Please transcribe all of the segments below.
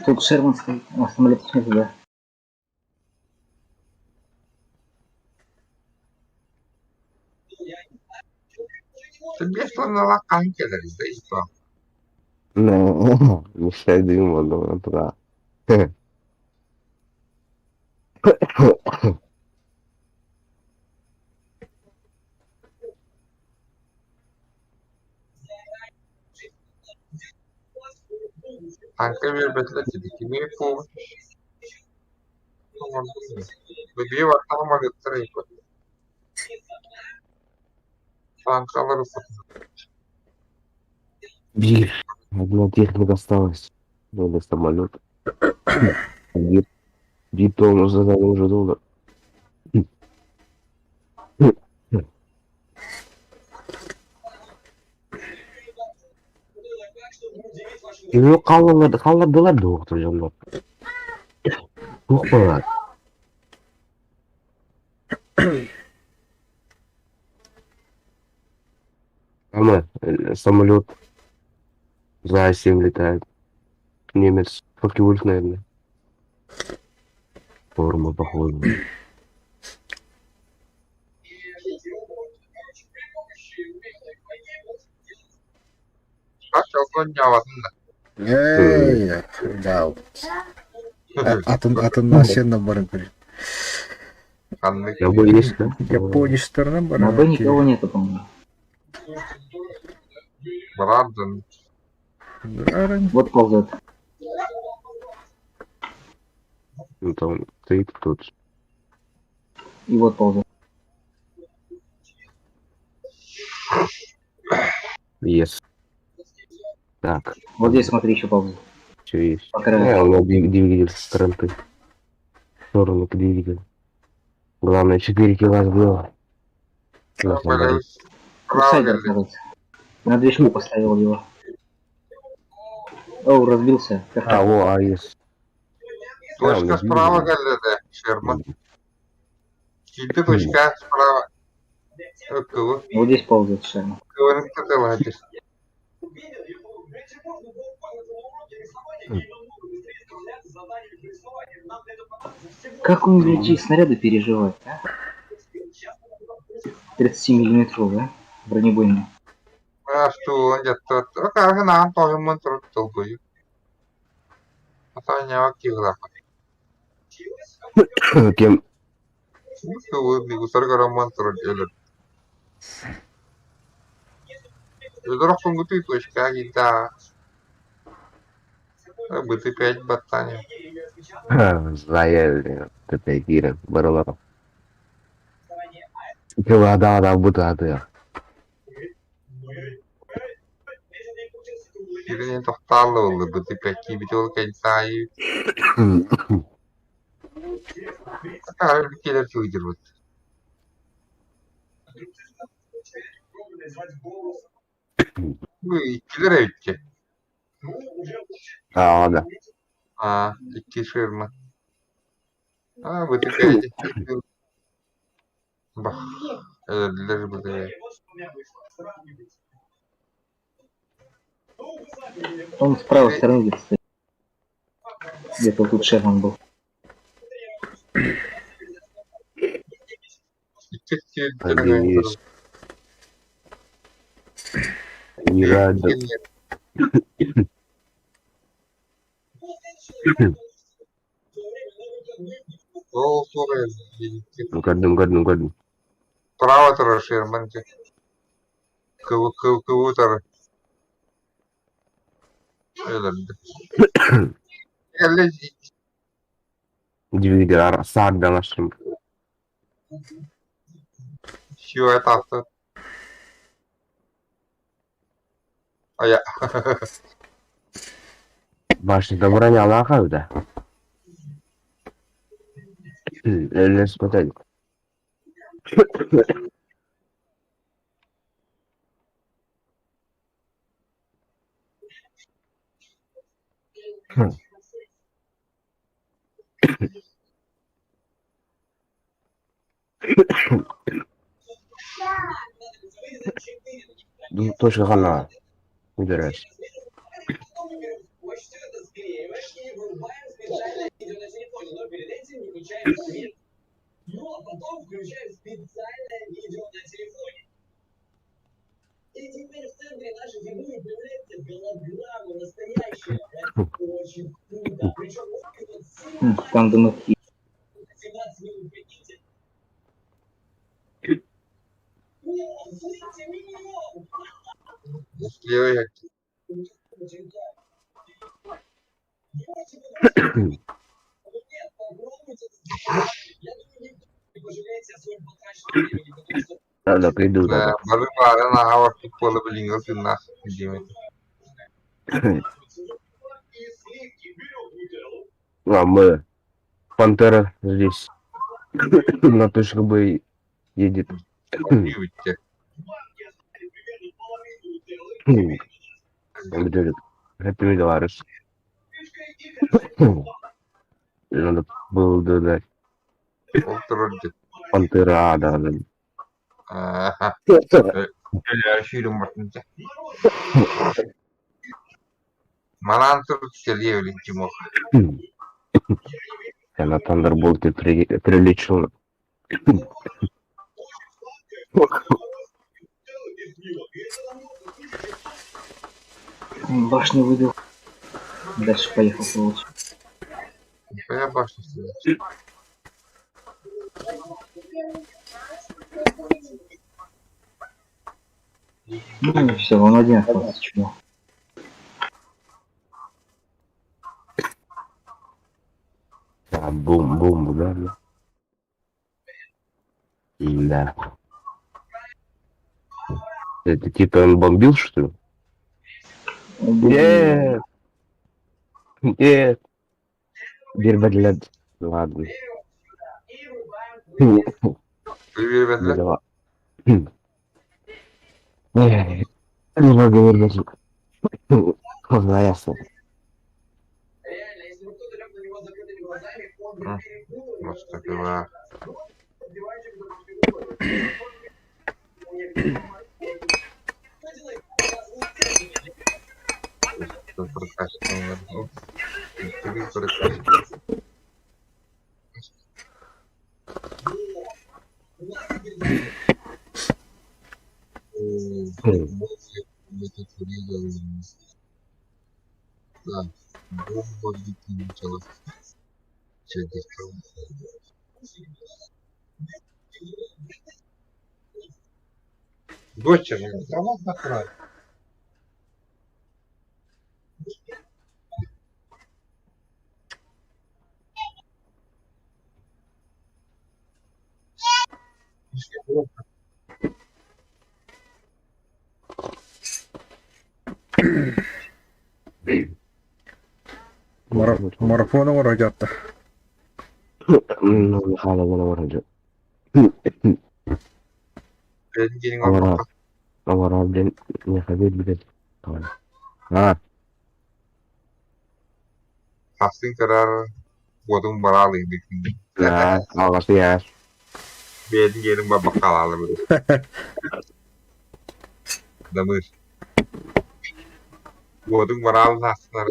Тут Шерман стоит, а самолет снизу, да. 5 тонналаах хаһан кэлэрий да исто? Ну, мешай дым буолла тура. Танка биэрбэтилэр дии, кими помощь Били баттаҕым арыттар ыйбыт. Танкалар Биир. Одна техника осталась. Или самолет. Биир, биир тонну задание уже доллар. Yok kalırlar, kalırdılar da oturacağım. Туох баар? Ама, самолет за 7 летает. Немец. Фокке-Вульф, наверное. Форма похожа. Хас да. Эй, да. Атын атын нациянан баран көрү. Ханнык Я бы есть, да? Японецтарынан На Б баран никого нету, по-моему. Браден. Вот ползет. Ну там стоит тот. И вот ползет. Yes. Так, Вот здесь, смотри, еще ползет. все есть. По краю. У меня двигатель со стороны. В сторону к двигателю. Главное, 4 кило сбило. На самолет. Инсайдер, кажется. На движку поставил его. Оу, разбился. А, во, а, есть. Точка справа кэллэ Шерман. Киирдэ точка справа. Кыбы. Вот здесь ползет Шерман. Кыбыны кытылаачы. Как он, блядь, эти снаряды переживает, а? 30-миллиметровый, а? Бронебойный. Астуун дьаттат. Акааргын аан тоһуммун турут толкуйу. Атаанньаҕа киһилээх. Кем? Кыбы бигусар көрөммөн турут өлөр. Өлөр охсунгутуй точка киирдэ. Быты пять баттаня. Заел. Тэтэй киирэн барылар. Кыла да бутааты. Кирин тохтаалла быты пять киибит ол кэнсаайы. Акаары келер сылдьырбыт. Бу иккилэр эбитчэ. А, да. А, икки ширма. А, быты пять. Бах. Өлөллөр быты. Он с правой стороны где-то стоит. Где-то вот тут Шерман был. Икки Один сүүрдэр. есть. Не рада. Ол суох Ну, кадым, кадым, кадым. Право турар Шерман Кыбы кыбы кыбы турар. Өлөрдө. Кэллэ Двигатель саардалашым. сүүрэ тахса. Ая. Башня броня лаха, да? Лес смотри. Точка хана. Убирайся. Там дымы. Левый. Да, приду, да. Бары баарын аһа ортук буола билиҥҥи тыыннаах диэмит. А, мы. Пантера здесь. На точку Б едет. Диэбиттэр. Где Хэппи Мидаларис. Надо было додать. Ол турар дии. Пантера, да, да. Аа, өлөөр сүүрүн бартын дьэ. Манаан турут кэлиэ билин Тимох. Я на Тандерболте прилечу. Башню выбил. Дальше поехал сволочь. Я башню сидит. Ну и все, он один остался, чмо. А, бум, бум, да, да. Да. Это типа он бомбил, что ли? Нет. Нет. Бирбадлет. Ладно. Биэрбэтилэр. Давай. Не могу вернуть. Ясно. Мастакыла. Дочь же, да ладно, край. Марафон оҥорор дьаатта. Ну, Михайло, вон Бэйэн Авара, блин, не ходить, блядь. А, Хастын кырар уотун бараалый дикин. Да, алғашты я. Бэйэн диэнин барбаккалаалы. Дамыр. Уотун бараалы хастынар.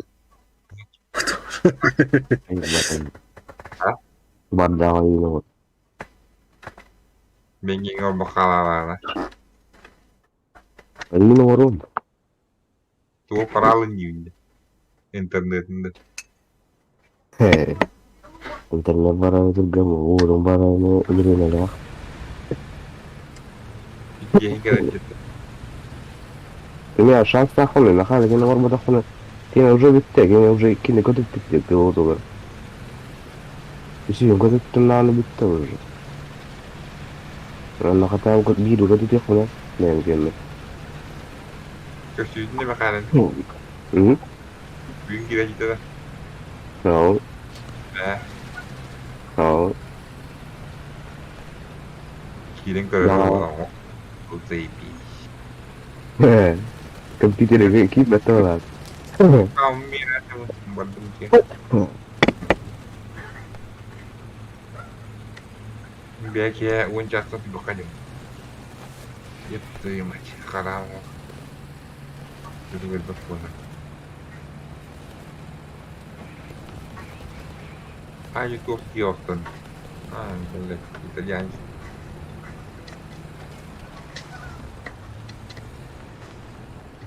Бардала вот. Мен барбаккалаалы. Именно ворон. Тугу параалын диибин. Интернетинде. Интернет бараны тургам, уорун бараны үлүрүнэ Киһи кэлэн У меня шанс тахоны, нахали, кини орба тахоны. Кини уже битте, кини уже кини көтүп битте пилотугар. Үсүн көтүп нааны битте уже. Анна хатаам көт биир көтүп яхуна. Мен кемме. Көстүүтүн эме хаалан. Бүгүн киирэн дьитэ Ау, да. Ау. Киирэн көрөр Да. Ол заебись. Компьютер кип батталар. Мира бардым ки. Бәке он часов бухадим. Еп твою мать, харам. Тут бахона. Ай, туох киохтон. А, блядь, итальянец.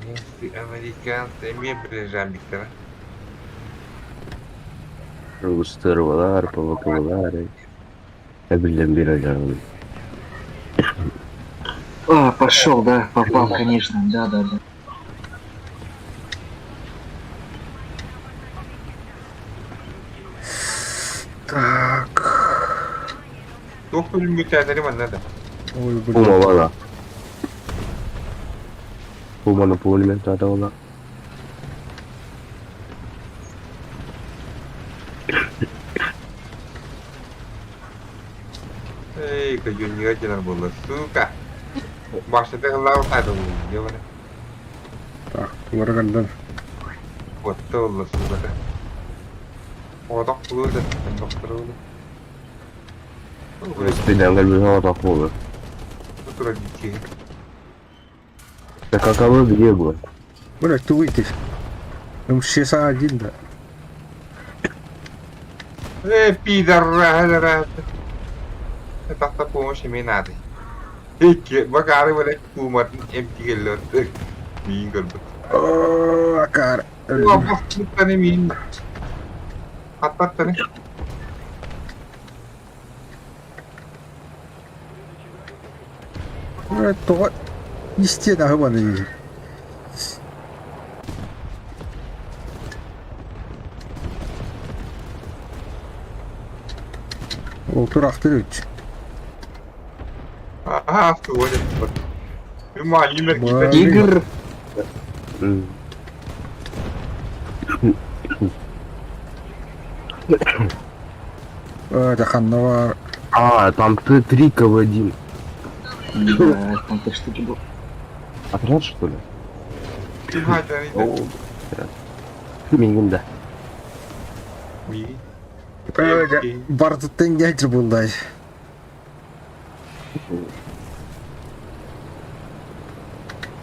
Если американцы эмиэ билежамбиктара. Рустарвалар, павакалар. Эбиллэн биэрэллэр. А, пошел, да, попал, конечно, да, да, да. Так. Туох бөлүммүттээтери манна да. Ой, блин. Пума бала. Пуманы пулемет атаула. Эй, көдьүннүгэ дьонор буолла, сука. Башняты ыллаабыт наада буолла, Так, туора кэллим. Уотта буолла, суката. Оҕотох булуу да, тохтору булуу. Спинен кэлбит оҕотох буолар. Турар дии. Да каковы где было? Бля, ты выйти. МЧС-1, да. Э, пидор, Это помощь мне надо. Икки, бакары, блядь, куматын эмтигеллер. Миин көрбүт. О, акар. Бастыттаны миин. Аттаттаны. Тоҕо истиэн аһыбаны. Ол турахтыр үч. Ага, Игр. Это ханна А, там Т3 КВ-1. Да, там три штуки было. Отряд, что ли? Мингин, да. Бардыттан дядя был дай.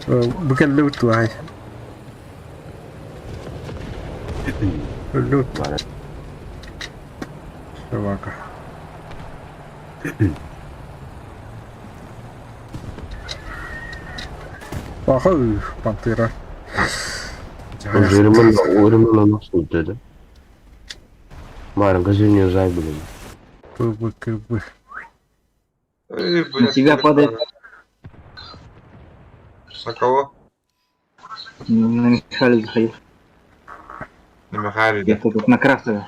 Букеллют лай. Лют. Собака. Пахай, пантера. Ремонт да? Марин, скажи мне зай, блин. КБ, КБ. На тебя падает. На кого? На Михаила заходил. На Михаиле, Я тут на Крафтове.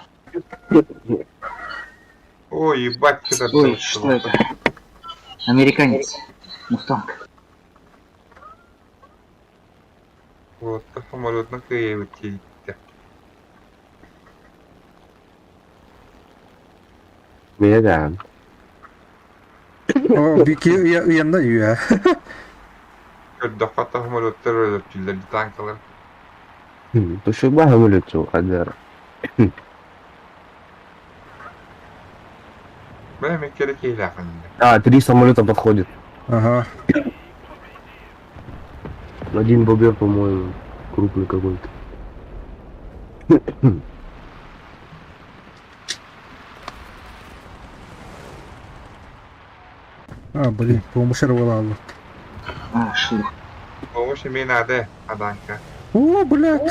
Ой, ебать, что Ой, что это? Американец. Мустанг. Вот, самолет на Киеве Меня О, бики янна юя. Көрдөххө самолеттар өлөптүллэр танкалар. Тушуба самолету, Адар. А, три самолета подходит. Ага. Один бобер, по-моему, крупный какой-то. А, блин, помощь рвала. А, шлюх. Помощь мне надо, Аданка. О, блядь.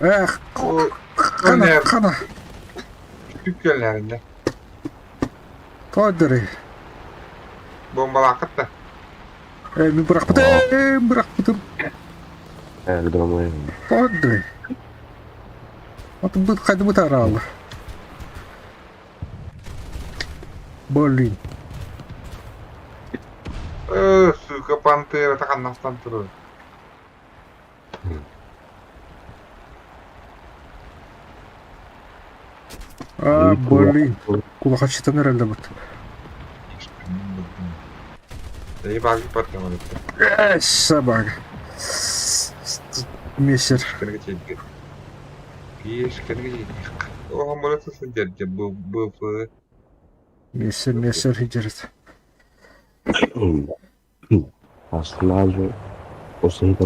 Эх, хана, хана. Түккөлләринде. Кадыры. Бомбалаакыт да. Мин бырахпытым, бырахпытым. Эх, думаю. Кадыры. Вот быт хайды быт аралы. Блин. Сука, пантера, таканнастан турur. А, блин. Кулахачытан эрэллэ бут. Собака. Мессер. Мессер, мессер хиджерет. Астана Осыйда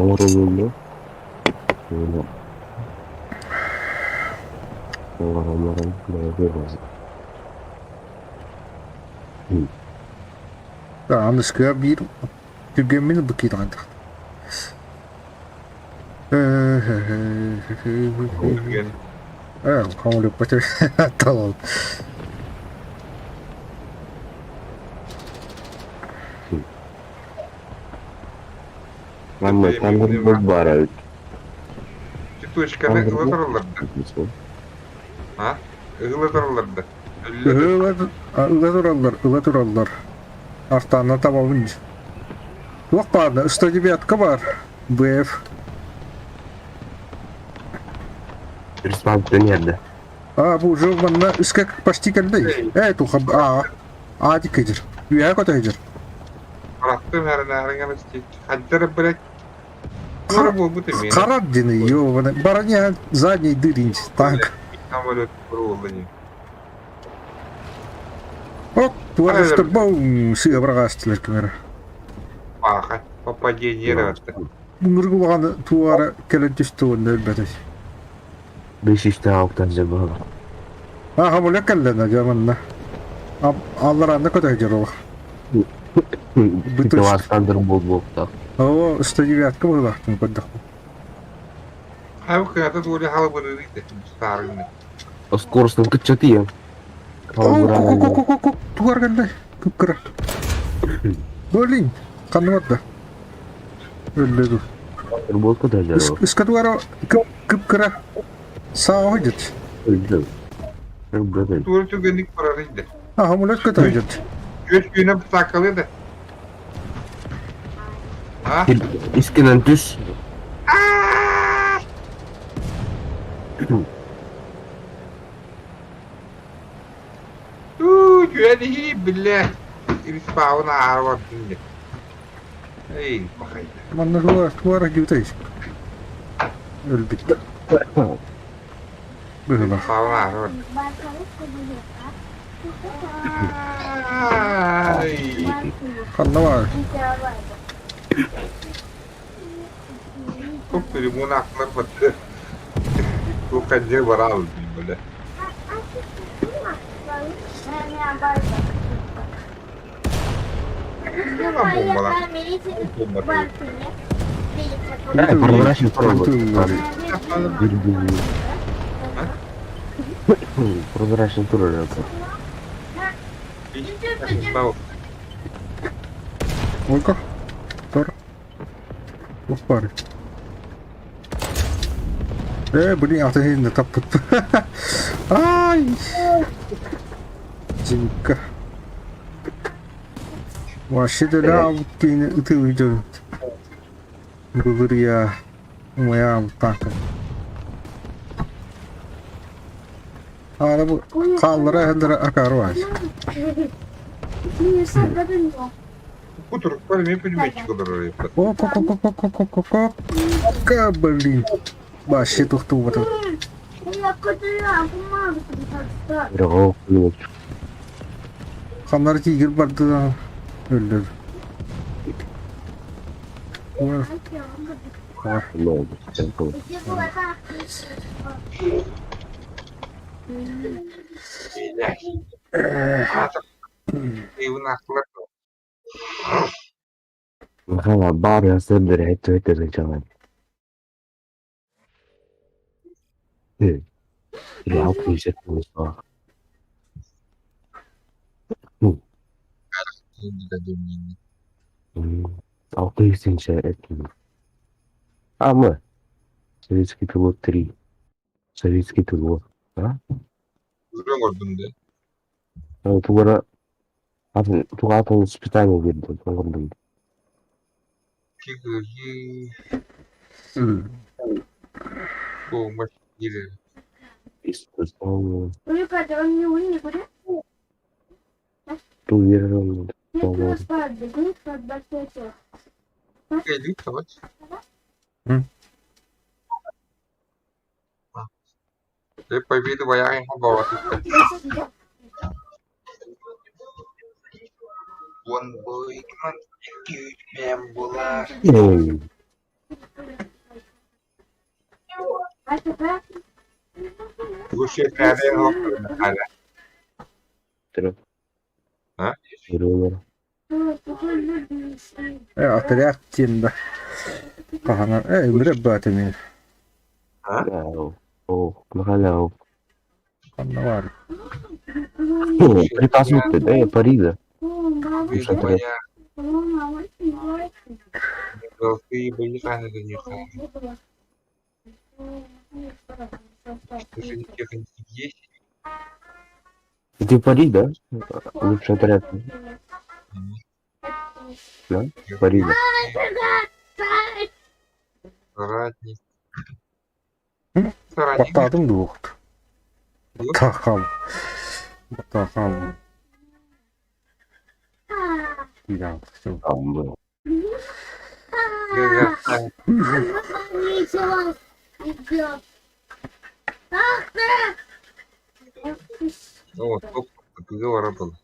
Аныскыга биир түргэммин ылбыт Түргэн. Талал. Манна Thunderbolt баара эбит. Тетушканы ыла Thunderbolt тураллар да? А? Ыла тураллар да? Ыла тураллар, ыла тураллар. Артаанна табабын. Туох баарына, 109 баар. БФ. Респаун төнүөрдэ. А, бу уже манна үскэ почти кэллэй. Ээ, туха а а диккидир. Үөһэ көтөйдүр. Арахтым эрэнээриҥэ Хаддара, блядь, Хара буолбут эмиэ. Харар дини, ёбаный. Броня задний дыринь, танк. Самолет буолла дии. Оп, туора бум, сыа быраҕаастылар кимэрэ. Паха, попадение ратта. Муҥургу улахан туора кэлэн түстэ уонна өлбөтөй. Бэс үстээх забыла. А, хамуля кэллэнэ дьэ манна. Аллараанна көтөйдөр ол. Бытыш. Thunderbolt буолуохтаах. Оо, 109-ка быһыылаахтын көрдөхпүн. Хайа кыата туоли халыбырыырый саарыҥны. Скоростун кыччатыйан. Оо, тугар кэллэ. Кыпкыра. Блин, ханна барда? Өллө дуу. Thunderbolt көтөйдөр. Ыска тугара кыпкыра. Сааҕа дьыт. Өлдө. Өлбөтөн. Туора түгэнник барарый да. А, хамулет көтөйдүт. Күөс күнэ саакалы да. А? Искинен түс. Уу, күөдиһи биллэ. Респаун аарвар динне. Эй, бахайда. Манна туора туора дьүтэй. Өлбүт. Быһыылаах. Респаун аарвар. Ай. Ханна баар? Туп лимон аклар батты. Бу кандир барал бile. Бомбалар. Бомба. Прозрачный пробуй. Прозрачный турель. Ойка. Тор. Туох баар? Ээ, блин, аты таппыт. Ай! Зинка. Вообще да, кини ытыы дьон. Былырыйа моя танка. Аана бу хааллара эһэллэрэ акаары баар. Кутуруктар эмиэ пулеметчик олорор О, ко ко ко ко ко ко ко ко блин. Вообще тухтубатым. Пулеметчик. Ханнары тигр барды өлдөр. Ой, Много. Михаил бар ясырдыр хетте хетте чалай. Или алты жүз. 600 А мы. Советский пилот 3. Советский пилот. А? Оҥордум дэ. Тугара атын туга атын испытание берди. Оҥордум. Киги бомба киирэр. Испытание. Туверен. Кэлии табач. Э победу баягын хабаватыттар. Уон быйкман күүтмэн булар. Тугу шефрээдэн хоппун халя. Три. А? Ырыалар. Э, отряд диэн да хаһан э ымыры баата мин А? О, Михайлов. ханна баар Приказ ты, да, Парида. Ты моя. Золотые были раны за них. Ты же тех есть. Ты Пари, да? Лучший отряд. Да? Парида. Соратник. Соратник. Баттаатым дуо? Тахал. Тахал. Я все. Там был. О, стоп, договора был.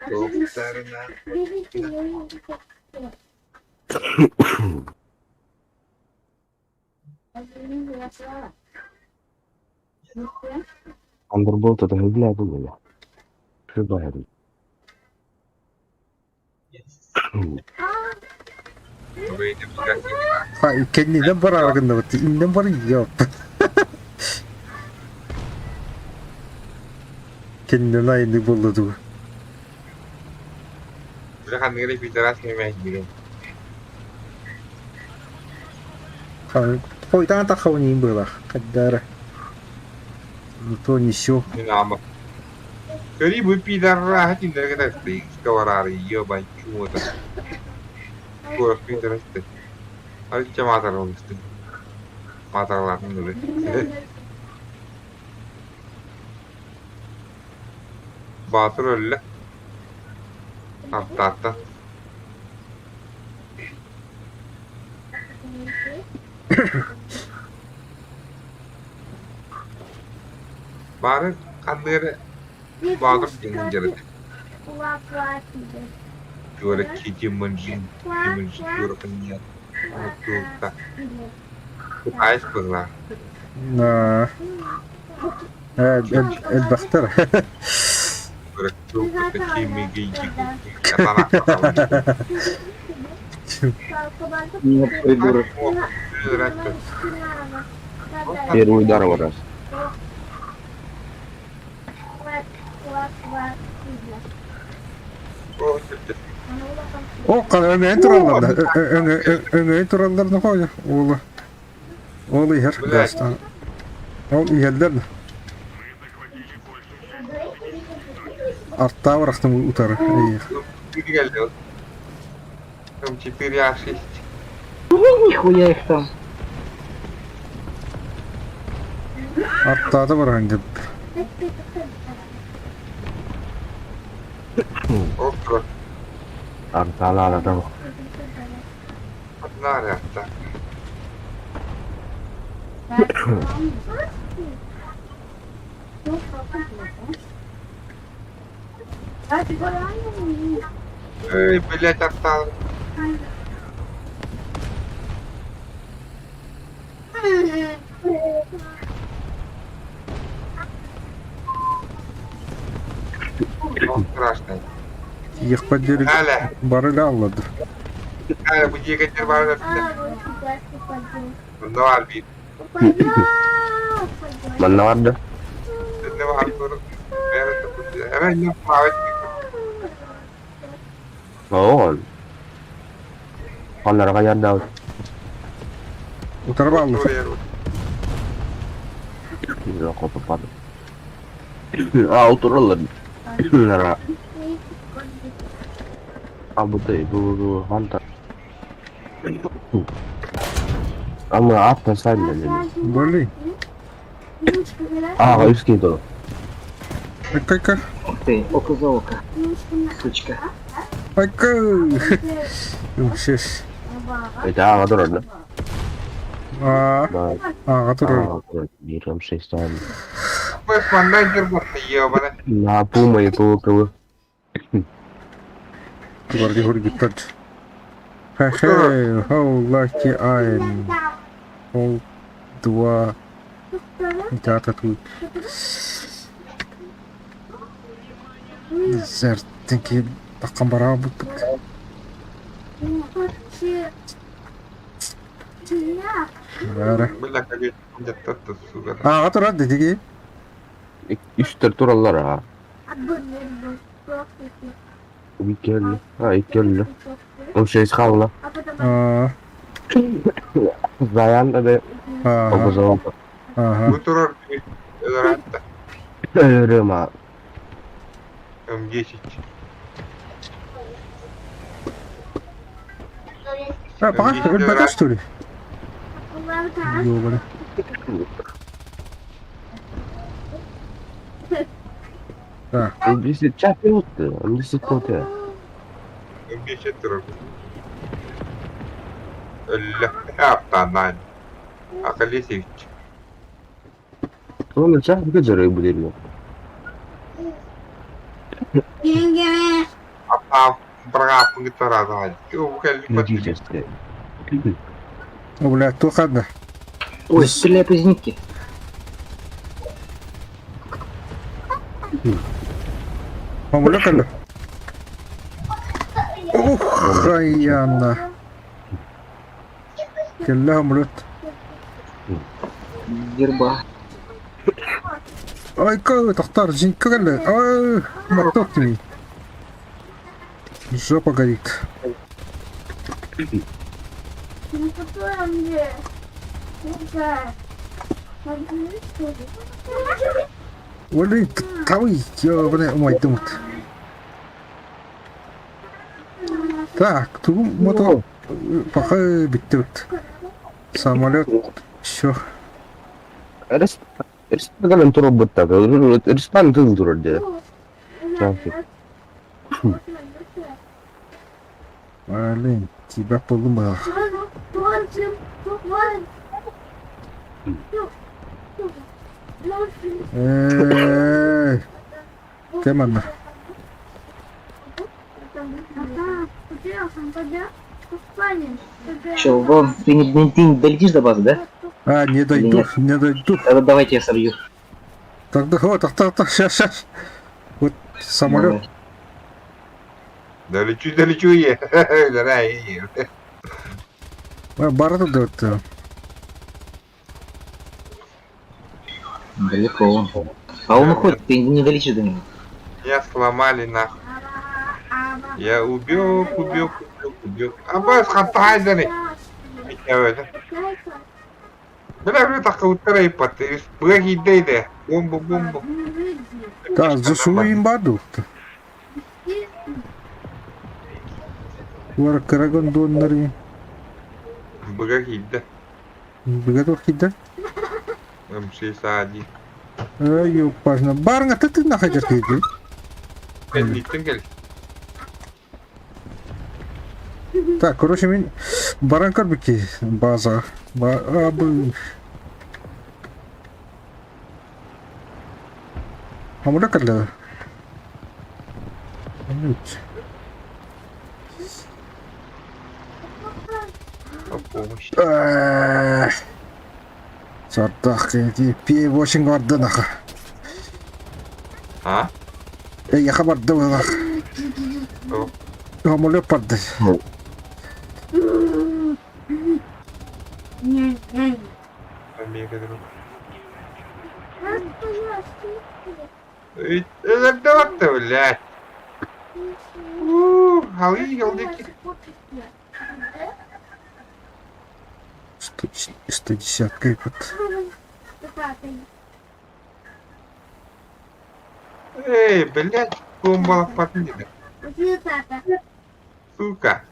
Стоп, сторона. Андерболт это губля был. Шибает. Кэннинэн барааргыннабыт, иннэн бар йоп. Кэннинэн айыннык буолла дуу. Бля, ханныгы пидорас не имеет. Хойдаан тахауниин быылах, хаддара. Не то не сё. Не нама. Грибы пидорас, не дорогая, сковорары, ебать, чего-то. Скоро пидорас ты. Арыча матарланысты. Матарланды өлі. Батыр өлі. Аттатта. Бары қандыры Батыр деген жерде. Жора кити мынжин, мынжин жора нет. Айс была. Элбэхтэр. Нет, придурок. Первый удар в раз. О, өҥөйөн тураллар да. Өҥөйөн тураллар нохойо. Уола. Ол иһэр гастан. Ол иһэллэр. Артаа барахтым утары. Там 4 А6. Нихуя их там. Артаада баран деп. Остро. Арталара там. Одна арта. Эй, блять, отстал. Он страшный. Ехпат дери Аля, барыла аллады. Аля, буди катер бар. Навар би. Маннаварда. Навар тур. Эра не плавать. О. Аннарга ярдау. Утары аллы. Жоқ, попады. А, утуралар. Нара. Абытай, бу ханта. Ама атта сәлле. Боли. А, үске до. Айка. Ух ты, око за око. Сучка. Айка. Шеш. Это ага дурар. А, Да. ага турар. Бирем шестан. Маннагер ебана. На пума и пулкалы. Барги хургиттар. Хе-хе, how lucky I am. Ол два. Дата тут. Зерт. Итин киһи таххан бараабыппыт. Бары. Бля, как где-то, сука. Ааҕа турар дидиги. Үстэр тураллар аа. Икки өллө. А, икки өллө. Он шесть хаалла. Аа, Заян да бе ааха, обозон. ааха. Бу турар өлөрөттө. Өлөрүм аа. М10. Э, пока өлбөтө что ли? Ёбаный. Так, М10 чапиутты. М10 коте. М10 турар. Өллө. Аптанан. Акалесевич. Оны чап гыжыры билер. Апа быргааппын кытта Физически. о, бля, туох ханна? Ой, стреляй по зенитке. Мамуля кэллэ. Ух, хайана. Кэллэ самолет. Герба. Ай, как тохтар, зенитка кэллэ. Ай, моток ты. Жопа горит. Блин, тавый, ёбаный, мой думает. Так, тугу мото пока биттибит. Самолет, все. Респадан турар бытта. Респан тыл турар де. Блин, тебя полумал. Эй, кем она? Че, вон, ты не долетишь до базы, да? А, не дойду, нет? не дойду. Тогда давайте я собью. Тогда, вот, так, так, так, сейчас, сейчас. Вот самолет. Давай. Долечу, долечу я. Давай. Бара тут вот. Далеко он. А он уходит, ты не долетишь до него. Меня сломали нахуй. Я убег, убег, убег, убег. А бас хантайзаны. Бля, бля, так утра и паты. Благи дейде. Бомбу, бомбу. Да, засуем баду. Вар карагон доннары. Благи да. Бегатор кида. М61. Ай, ёпажна. Барыңа ты нахадер киди. Кэллиттен кэл. Так, короче, мен баран көрбүкки база. Ба, а, бу. Амура калла. О помощь. Сардах, P8 барды наха. А? Эй, хабарды нах. О. Амура барды. Омега друг. Это блядь. У, халы, елдики. 110 вот. Эй, блядь, бомба подмина. Сука.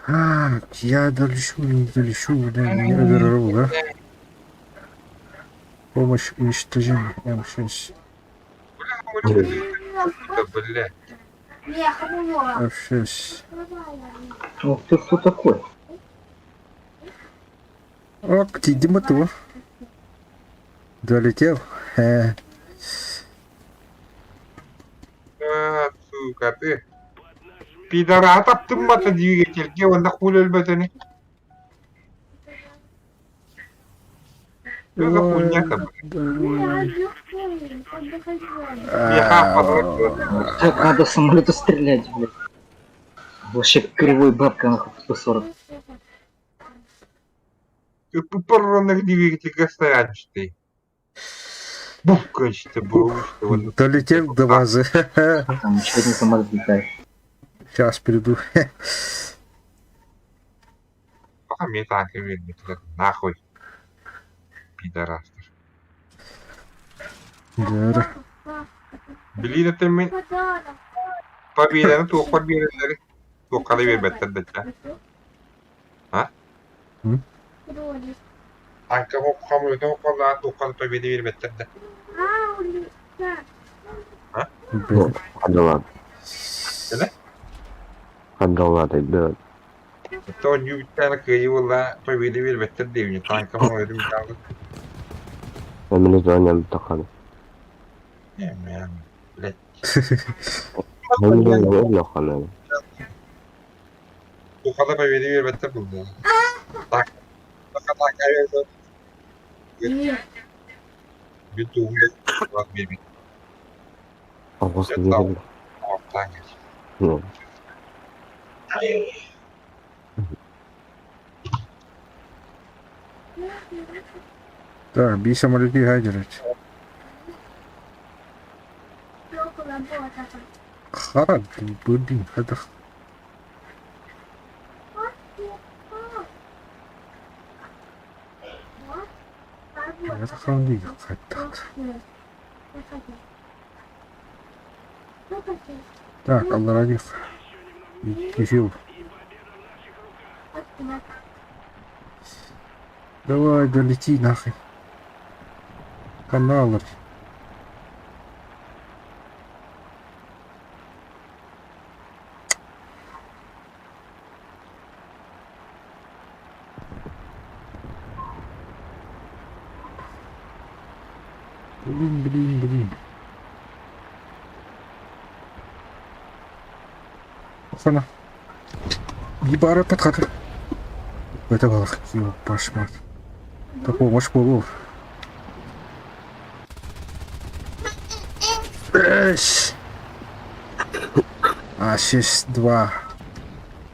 А, я долечу, не долечу, бля, не оверрол, да? Помощь уничтожение М6. Да, блядь. F6. Ну, ты кто такой? Ок, ты Дима ту. Долетел. А, сука, ты. Пидора, таптым бата двигатель. Где он нахуй өлбөтөни? Что за хуйня-то, блядь? Меха подрочила. Так надо с самолета стрелять, блядь. Вообще кривой бабка нахуй 140. Пупорных двигатель стоянчатый. Бух, конечно, был, что вот. Долетел до базы. Там еще один самолет летает. Сейчас приду. Пока мне танк вернет, нахуй. Пидорастер. Да. Блин, это мы победаны, туохпар биэрэллэри. Туохха да биэрбэттэр да ча. А? М? Танка хомуйта хокколлаан туохха да победа биэрбэттэр да. А? Блин. Хадалат. Кэлэ? Хадалат, да. То ньүүттээн кыайыы буолла победа биэрбэттэр диэбини танка хомуйдум таалы. Мен звоням таханы. Блядь. Мен звоням таханы. Туохха да победа биэрбэттэр булла. Так. Танка танка биэрбэт. Бүтүүм биэрбит. Ағыс берді. Танка. Ну, Так, бей самолет и гайдерить. Харад, блин, это... Это хранди, так. Так, Алларадих. Ефил. Давай, долети нахуй. Канал. Блин, блин, блин. Охана. Ебара подход. Это было пашмат. Такого может было. Эш. А, 6-2.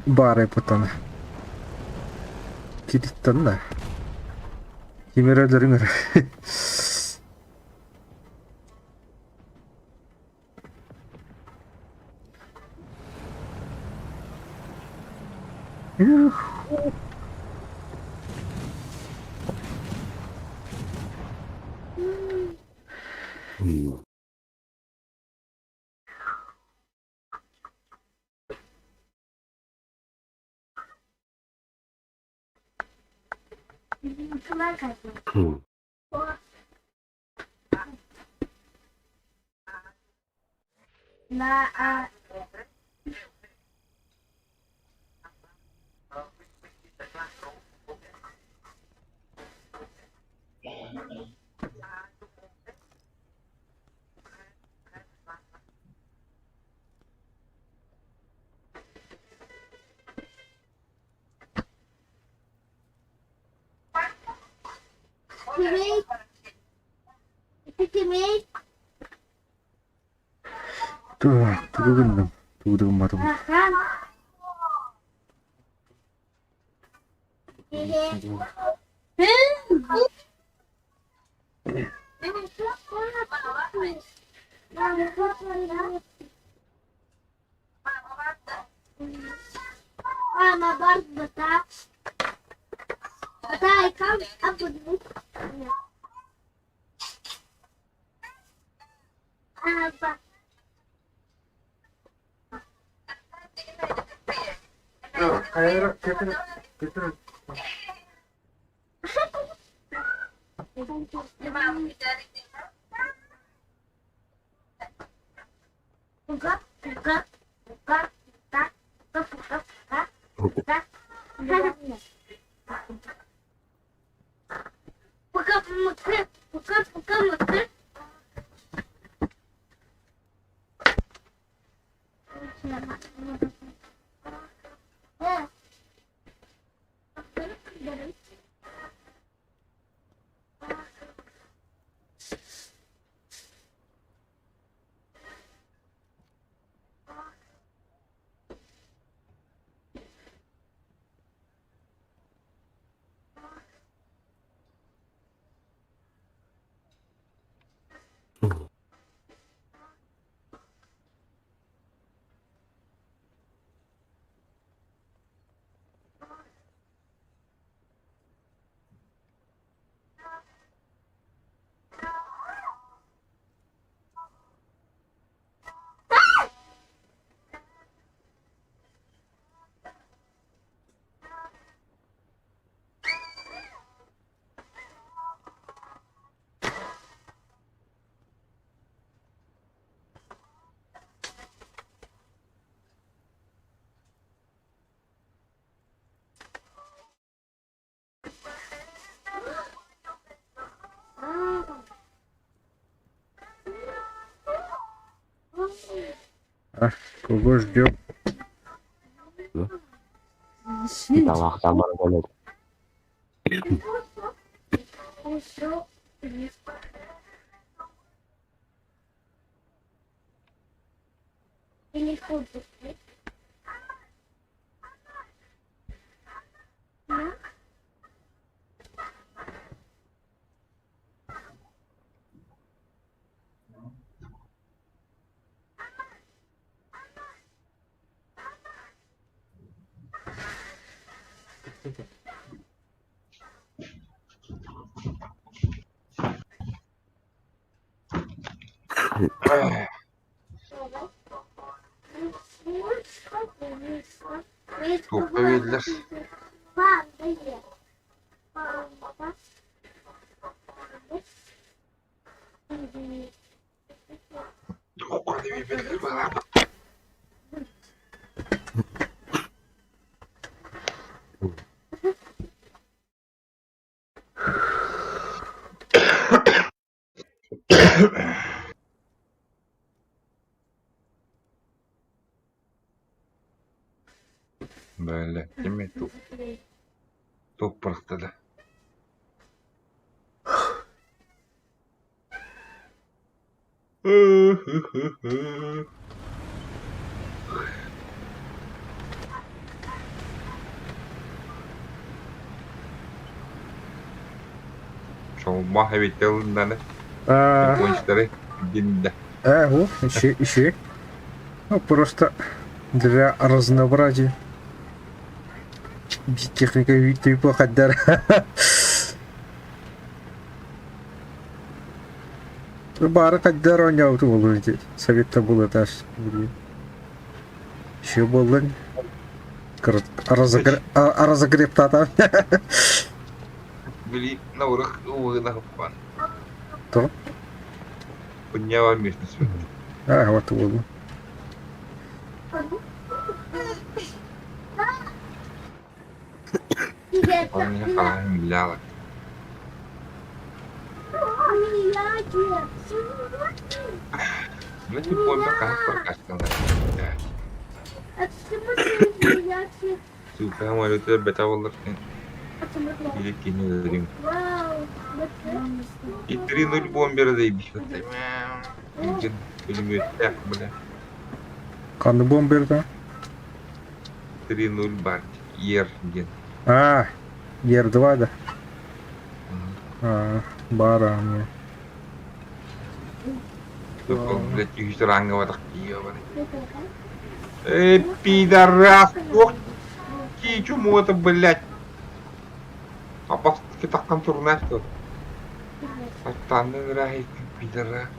Бары потом. Кириттан да. Кимерелер Ух. м. М. Так, тугугунным. Тугугунматым. Кого ждем? Тамахтан баран Туохха биэрдилэр? Туохха да биэрбэтилэр быһыылаах. Бэлэ, ким туох бырахта да? Чолбах эбит ылыннаны А, японецтары динде. Э, ищи, ищи. Ну, просто для разнообразия. Техника плохо. Бары хайдар оонньообут буолуо ити. Советта буолуо Еще буоллун. Разогрептата. Били наурах угунахпан. То? Подняла местность. А, вот буоллун. Он меня халаем ляла. Ну не помню, как прокачка. Сука, молю бета боллар. Или кинулерим. И 3-0 бомбера заебись. Пулемет, бля. Ханны бомберда? 3-0 барт. Ер диэн. А, Ер-2 да? А, бара мне. Блядь, үһүс ранговатах ебаный. Эй, пидорас! Ох, чему это, блядь? Апас таххан турнаш тут. Аттанны нырахи, пидора.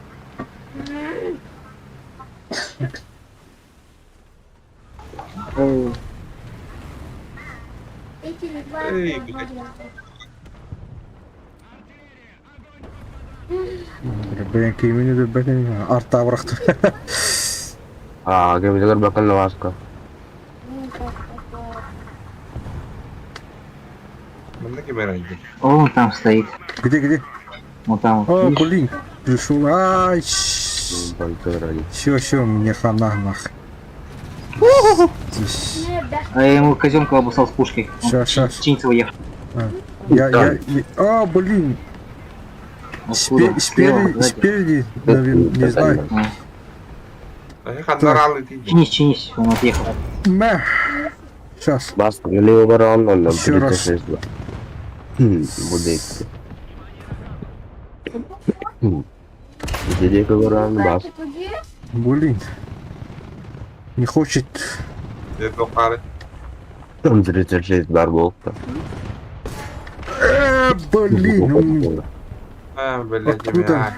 Эй, блядь. Блин, кимини билбэтин арта бырахтым. Аа, кэмитигэр бакын лаваска. Манна ким эрэ О, он там стоит. Где, где? Вон там. О, Видишь? блин, пришел. Ай, все, все, мне хана нах. Здесь. А я ему казенку обоссал с пушкой. Он Ща, ща. Чинцево ехал. Я, а, блин, Откуда? Слева, спереди, сзади. спереди, наверное, не знаю. А. Ханнаралы ты. Чинись, чинись, он отъехал. Мэ. Сейчас. Бас, налево баран, он нам Еще раз. 36 два. Будет. Иди баран, бас. Блин. Не хочет. Там 36 бар болта. Блин. А, блядь, Откуда?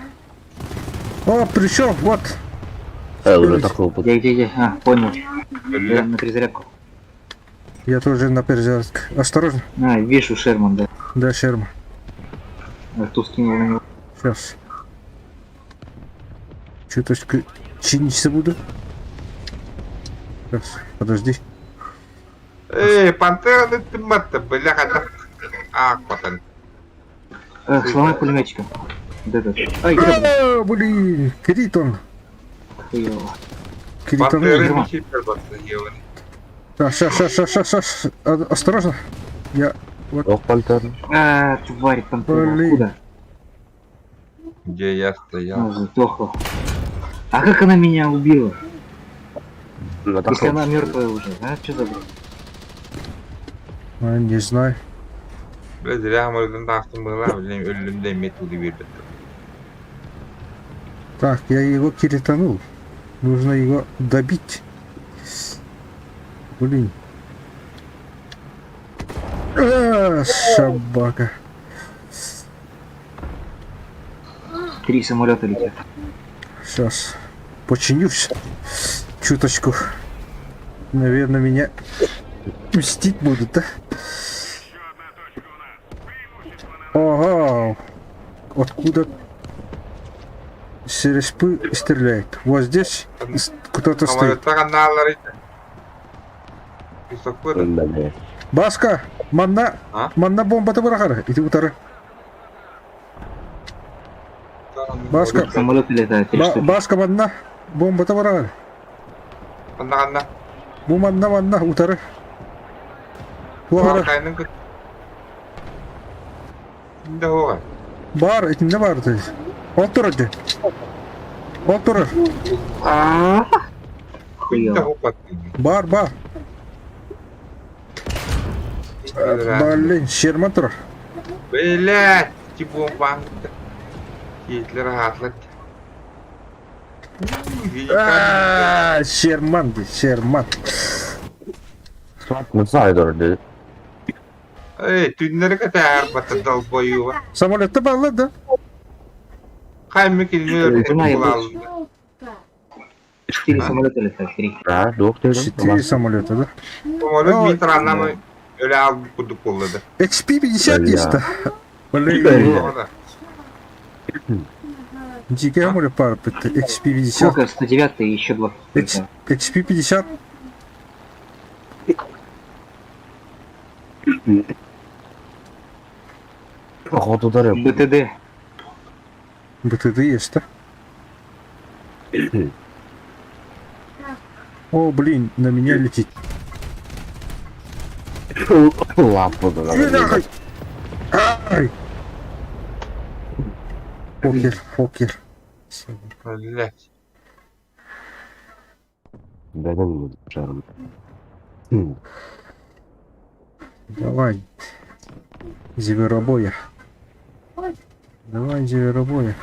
О, пришел, вот. Уже такой опыт. Где, где, где? А, понял. Я на перезарядку. Я тоже на перезарядку. Осторожно. А, вижу Шерман, да. Да, Шерма. Арту скинул на него. Сейчас. Что-то чиниться буду. Сейчас, подожди. Эй, пантера ты мата, бляха. А, пацан. Сломай пулеметчика. Да, да. Ай, ёбаный. А, блин, крит он. Хуёво. Кританул. Пантеры хипер батальоны. Так, сейчас, сейчас, сейчас, сейчас, сейчас. Осторожно. Я вот. Ох, пантера. А, тварь, пантера, Блин. откуда? Где я стоял. Она сдохла. А как она меня убила? Ну, так Если она вот. мертвая уже, а? Что за бред? А, не знаю. Бля, зря мы тахтым была, блин, өллүм да эмиэ тулы биэрбэттэр. Так, я его кританул. Нужно его добить. Блин. А, собака. Три самолета летят. Сейчас починюсь. Чуточку. Наверное, меня мстить будут, да? Ага. Откуда с респы стреляет? Вот здесь кто-то стоит. Самолеттар анаалар Высоко Бля. Баска! Манна! А? Манна бомба табарахара. Иди утары. Баска. Самолеты летают, три штуки. Баска манна! Бомба табарахара. Анна анна. Бу манна манна утары. Туахара. Кайнын кыт. Да ой. Бар, итинне бар. Ол турар дии. Ол турар. А, Да Хуёво. Бар, бар. Блин, Шерман турар. Блять, ти бомба. Гитлер атлат. А, Шерман дии, Шерман. Ну, знаю, дии. Эй, түннері катар бата долбоюва. Самолетта балла да? Кайм кинер Знаю, Четыре самолета летают, три. Да, двух ты. Четыре самолета, да? Самолет Ой. метр анамы өлө алып курдук болду. XP-50 Бля. есть да? Блин. Бля. Дикий амулет пар, XP-50. Сколько? 109 и еще два. XP-50. Походу удары. БТД. БТД есть, да? О, блин, на меня летит. Лапу Иди нахуй! Ай! Покер, покер. Блять. Да, да, не жаром. Давай. Зверобоя. Давай, зверобоя.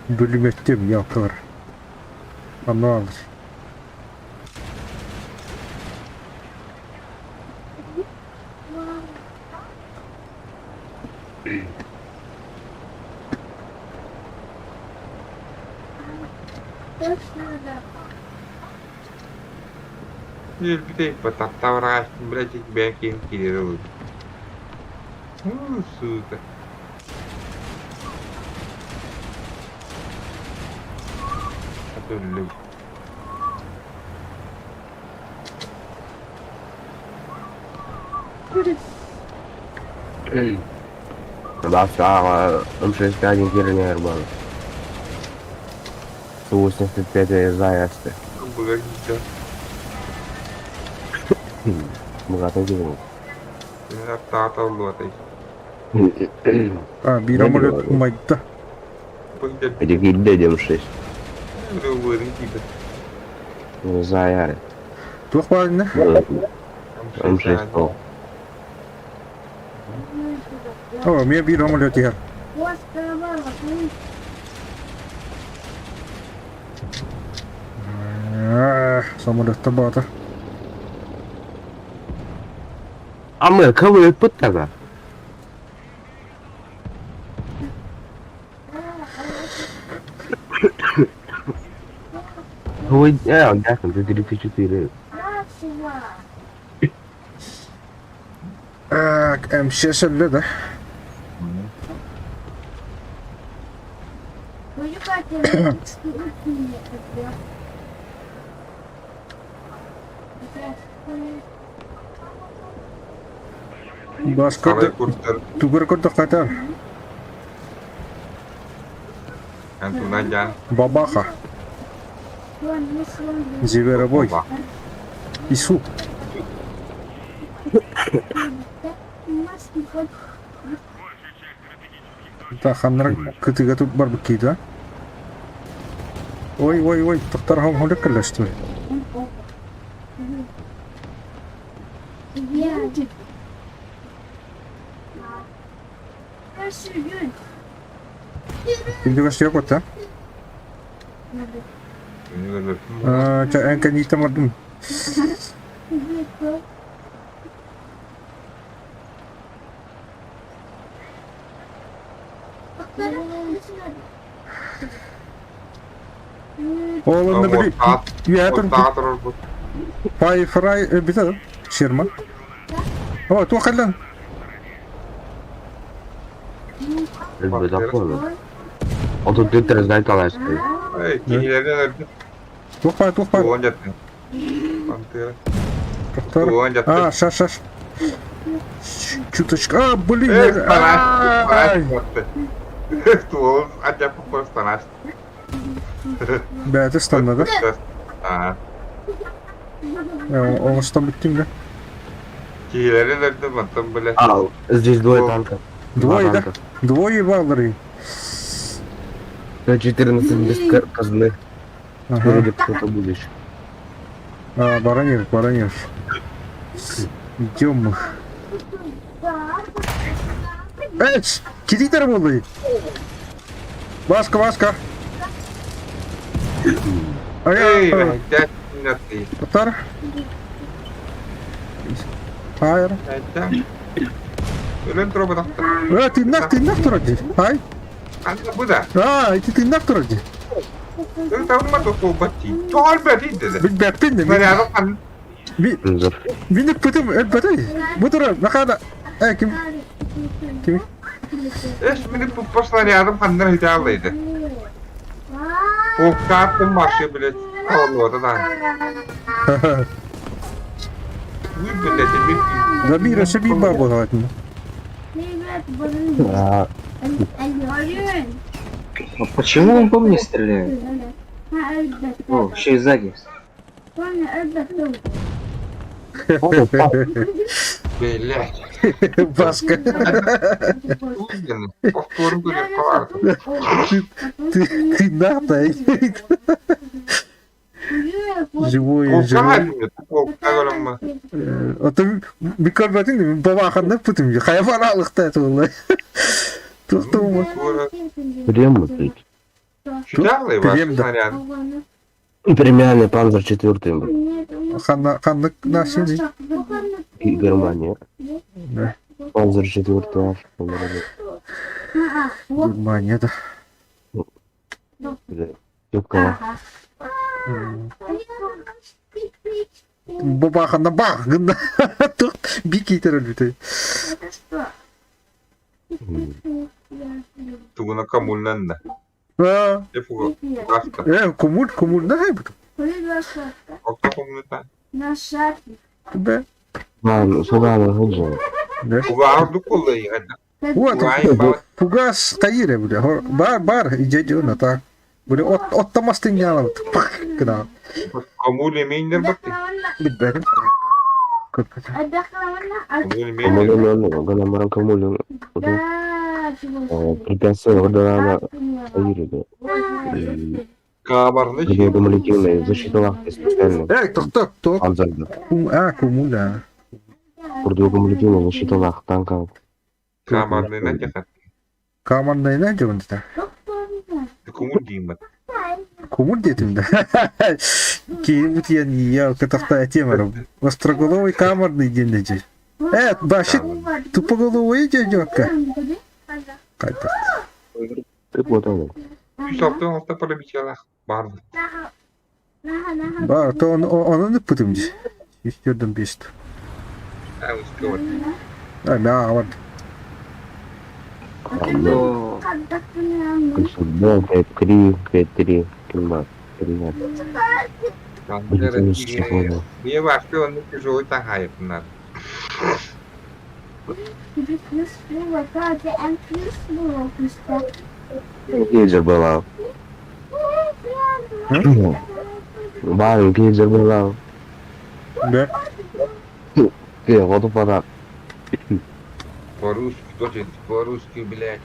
Бөлүмөттөм ялкалар. Анал. Өлбүтэй бататтавраш, блять, бәкин кирер. Сука. Өллүм. Да, а М61 херня рбан. Су-85 заезд. Бүгін Богато делал. тата болду. А, бир амулет умайда. Бүгін Эти дедем 6. типа. Заяри. Туох баарына? М6 пол. О, мен бир амулет иһэр. Самолетта баата. А мы кого пыттага? Ой, а, да, там 34. Так, М6 өллө да. Бас Сарай көрдө, курстар. тугар көрдө кайтар. Бабаха. Зверобой. Ису. Ханнара кытыга тут барбыт киһи Ой, ой, ой, тохтор хомхолик кэллэстибит. Күндү көстүө Чэ, эн кэннииттэн бардым. Ол онно били үөһэ турбут Пайфрай өлбүтэ Шерман. О, туох кэллэн? Өлбөтөх буолла. Отут түөрт раздай калашкай. Эй, киһилэрин өлбүт. Туох баар, туох баар? Туон дьаттын. Пантера. Тохтор. Туон дьаттын. А, шаш, шаш. Чуточка. А, блин. Эй, Ай! Туон адьаппы станаш. Бэйэтэ станна да? Аа. Оҥостон бүттүм да? Киһилэрин өлдүм, оттон бile. А, здесь двое танков. Два Двое, да? танка. Двое баллары. 114 без казны. Ага. Спереди кто-то будешь. А, баранир, баранир. Идем мы. Эй, кидитер буолла Баска, Баска. Эй, Ай, мэһэйдээт Татар. Хайр. Өлөн туруобатахтар. Э, тыыннаах, тыыннаах турар дии. Ай. Ханна бу да? А, ити тыыннаах турар дии. Ытамма тохтолбат дии. Тоҕо өлбөт Билбэппин да. Снаряды хан Зор. Мин ыппытым өлбөтүй. Бу турар, Махана. Э, ким? Ким? Эш мини пуппа снарядым ханнар хитааллайды. Полкааттым маршы блядь. Аллота да. Уй, блядь, эми Забир, өссө биир баар буолаҕат. А, А почему он по мне стреляет? О, еще и сзади. Блядь. Баска. Уйден. Повторым көріп қаларды. Ты, ты надо. Живой, живой. Полка өлөммө. А то микробатын бабаханна путым. Хайа баралыкта это было. Тухтума. Прямо тут. Читал ваш Прем, да. снаряд. Премиальный панзер четвертый. Ханна ханна нашли. И Германия. Да. Панзер четвертый аж, по-моему. Германия, да. Да. Ёпкала. Бабаханна бах. Тух бикитер өлбүтэ. Тугуна коммунан да. А, Эфуга. Гаста. э, кумуль, кумуль, на хайбут. Окта коммуната. Бе. Ладно, сюда на худжа. Да. Уга орду колы. Вот, Уга ба. фугас кайре, бля. Бар, бар, иди, на так. Бля, от, от тамастыняла. Пах, кына. Коммуне мейнер бакты. Билбэтим. Көрбөтүм. Коммуне мейнер. Коммуну, гана коммуну. Препятствие Гордона Аирида. Кабарны Кумулятивная защита лахты специально. Эй, тохто, тох. Панзер. А, кумуля. Противокумулятивная защита лах танков. Кабарны на техат. Каманнай на дьонта. Коммун деймін. Кумуль детим да. Кейбут я не я катахта тема. Остроголовый камерный день дечи. Э, башит тупоголовый дядёка. Кайта. Ты вот он. 106 пробитиялах барды. Ба, то он он не путым ди. Үстөрдөн бест. А, успевать. А, да, вот. То Да, 5-3, 5-3, Кимба. Пантера Мне вообще он тяжелый тагает надо. Гейджер была. Баар киһи быһылаах. Да. Хоту пора. По-русски, тоже по-русски, блядь.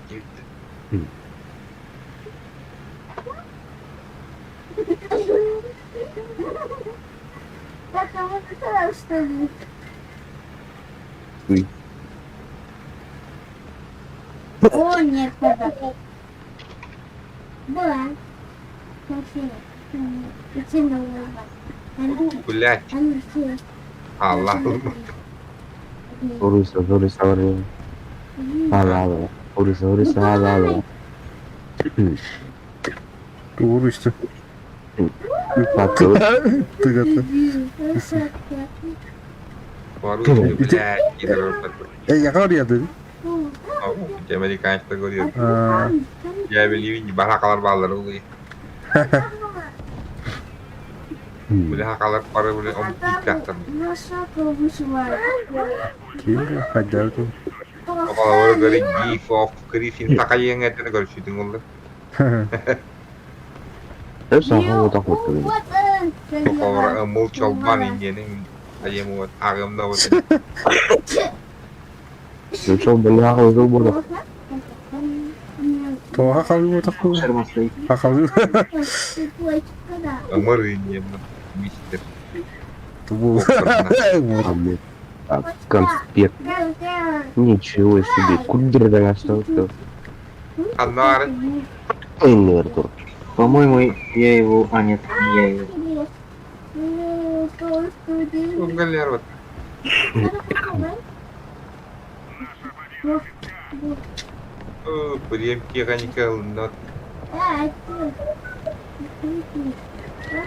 Ой. О, нет, папа. Была. Блядь, Allah. Уруса, уруса, уруса. Ала, уруса, уруса, ала. Уруйся. Патыр. Тыгата. По-русски, блядь, Э, я говорю. Американецтар говорит. Я билибин баракалар баллар улый. Бля хакалар пары бля он киттахтар. Ким хаддарды. Около говорит гиф оф Гриффин такайын этен көрсүтүң олды. Саха вот так вот. Около молчалбан индиянин айым вот агымда вот. Ну что, бля, уже буду. Тоға қалып отақ. Шарман стоит. Хақалып. Ымыр индиянин мистер. Тубул. Так, конспект. Ничего себе, куда до остался? Аннары. Артур. По-моему, я его... А, нет, не я его. Галер вот. Прем но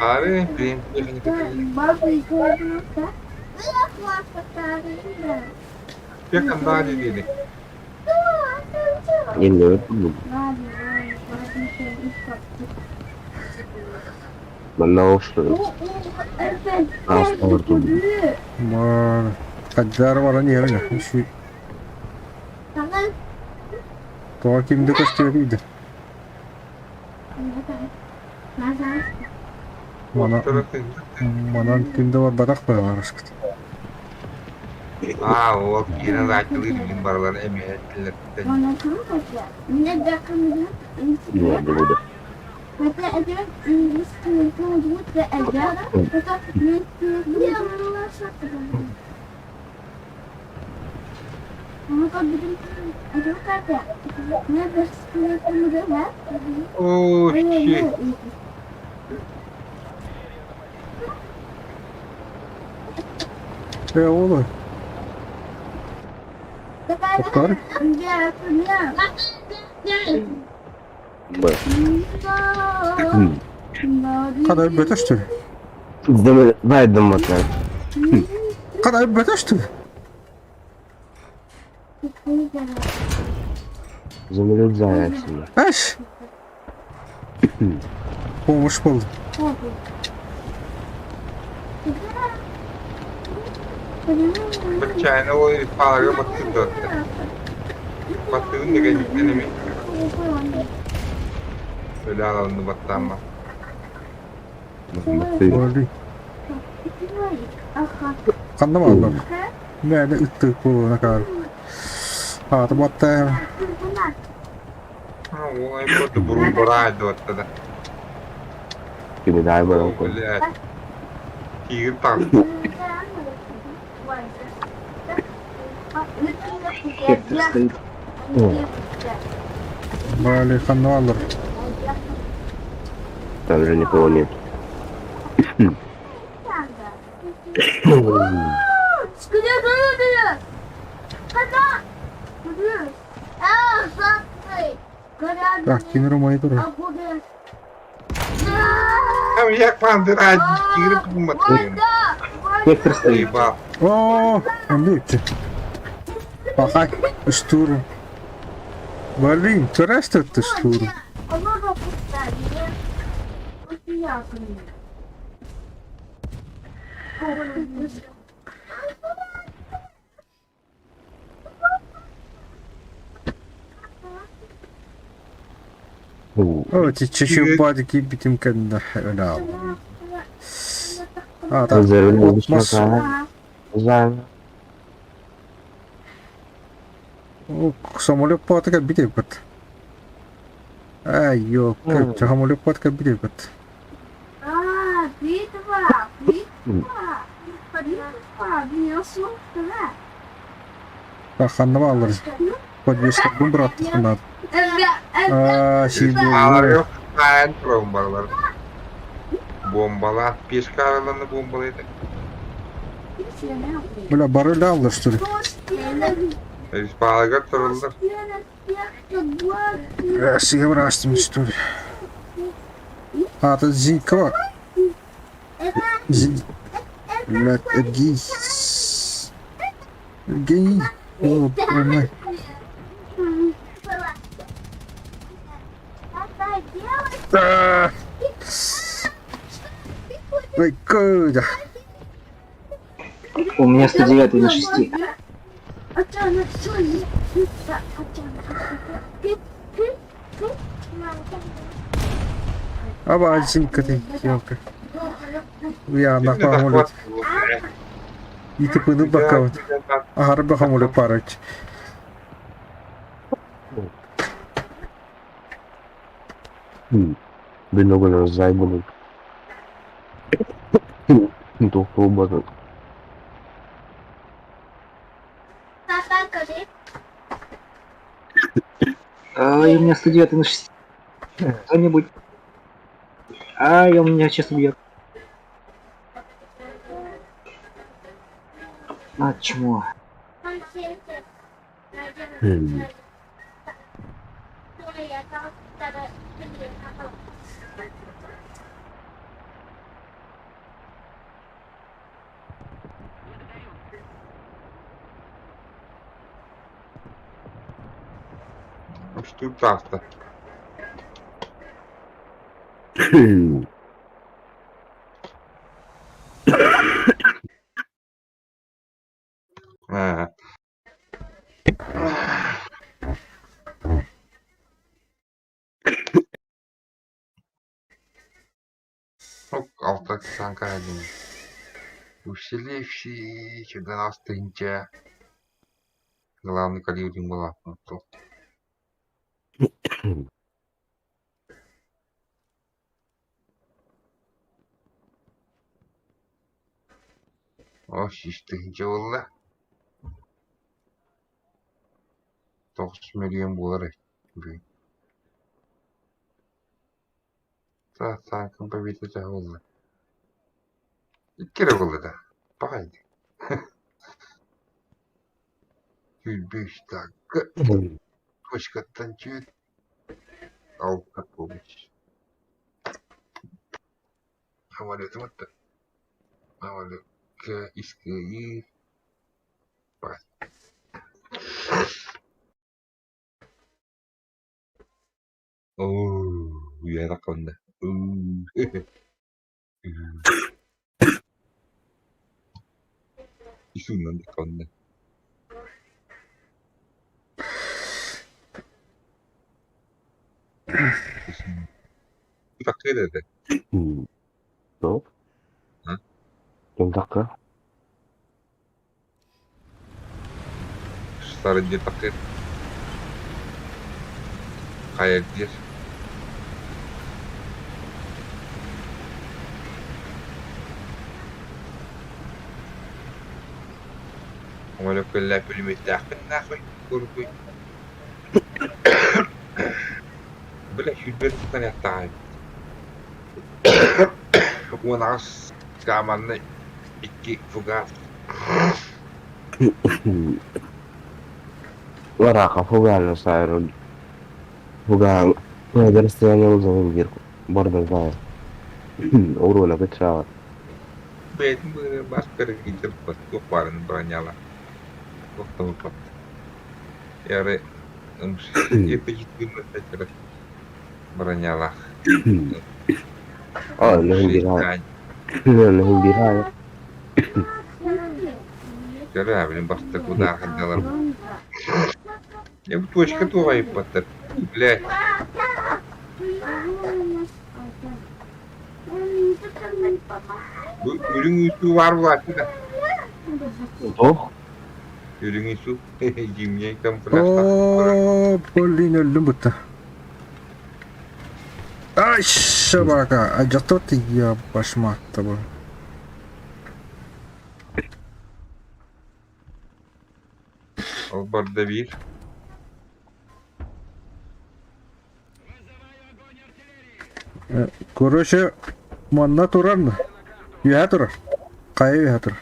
Ары, прем Пекандари диди. Манна что Ма. Хаддар баран yerine. Şu Тоға кимді көстер. Мана манан кимде бар батақ бар арышкыт. А, ол кирен айтылыр мин барлар эметтилер. Не, не буду. О, щит. Э, оğlum. Тоқтар. Б. Қадай бөтөштү. Давай домотай. Қадай бөтөштү. Замерзается. Әш. Помощь болды. Bir чайна ол палага баттырды. Баттырын деген enemy. Öyle alanını battı. Болды. Қанда алды? Мәне үтті бұл накар. Аты батты. Ой, просто бурун барайды вот да. Кими дай баран. Блядь. Тигр там. Хектор стоит. Бали қанда алыр. Там же никого нет. Так, кинер монитор. Там як пандырайды, тигр кумат. Хектор стоит. Ебал. О, амбитте. Пахай, штурм. Блин, ты штурм. О, чуть-чуть киирбитим кэннэ өлөҕүн. Аата от мас самолет паата кэлбит эбит. Ай, ёпта, самолет паата кэлбит эбит. А, битва, битва, битва, Ханна бааллар? Подвескабын быраттахына. Аа, Аалар сиир yok. Aynen bombalar. Bombalar. Пешка араларını bombalaydı. Бля, барыла аллар, что ли? Biz turullar. Сигэ бырастым, что ли? А, это Зинька. Зин... Блядь, Евгений. Евгений. О, мой. А! Ой, куда? У меня 109 на 6. Аба, Зинька ты, ёлка. Я на хамолет. И ты пыну бакаут. Ага, хамолет парыч. Бинокль зайбанный. Туох Ай, у меня 109 на 6. Кто-нибудь. Ай, он меня сейчас убьет. А, чмо. Что таста? А. Ну, алта Санкарадин. Усиливший 12 Главный калибр была. О, 3 тыһыынча буолла. 9 миллион буолар бүгүн. Танкын победа буолла. Икки эрэ буолла да. Паҕай. Сүүрбэ танка. Точкаттан чүт. Алта помощь. Самолетым атта. Самолетка искайы. Оо, үөрэ хонно. Исуннан хонно. Такыр этэ. Стоп. А? Ким такка? Сарыдьа такыр. Хайа диир. Молекулля пулеметтэхпин нахуй курбуй. Бля, сүүрбэ тутан 18 каманны икки фугас. Вараха фугально сайру. Фугал. Ну, расстояние узовым вверху. Борда знаю. Урона качала. Бэйэтин быһыыга бас кэргиитэ туох баарын броняла. Туохтан Яры бронялах. А, не убираю. Не убираю. Көрө, блин, баста куда ходила. Я бы точка туга иппаттар. Блядь. Бу үрүҥ үүтүү баар буолааччы да. Ох. Үрүҥ үсүү зимний камуфляжтаах. О, блин, өллүм бутта. Ай, собака, а что ты я башмак тобой? Ол барда биир. Короче, манна турар, үөһэ турар. Хайа үөһэ турар.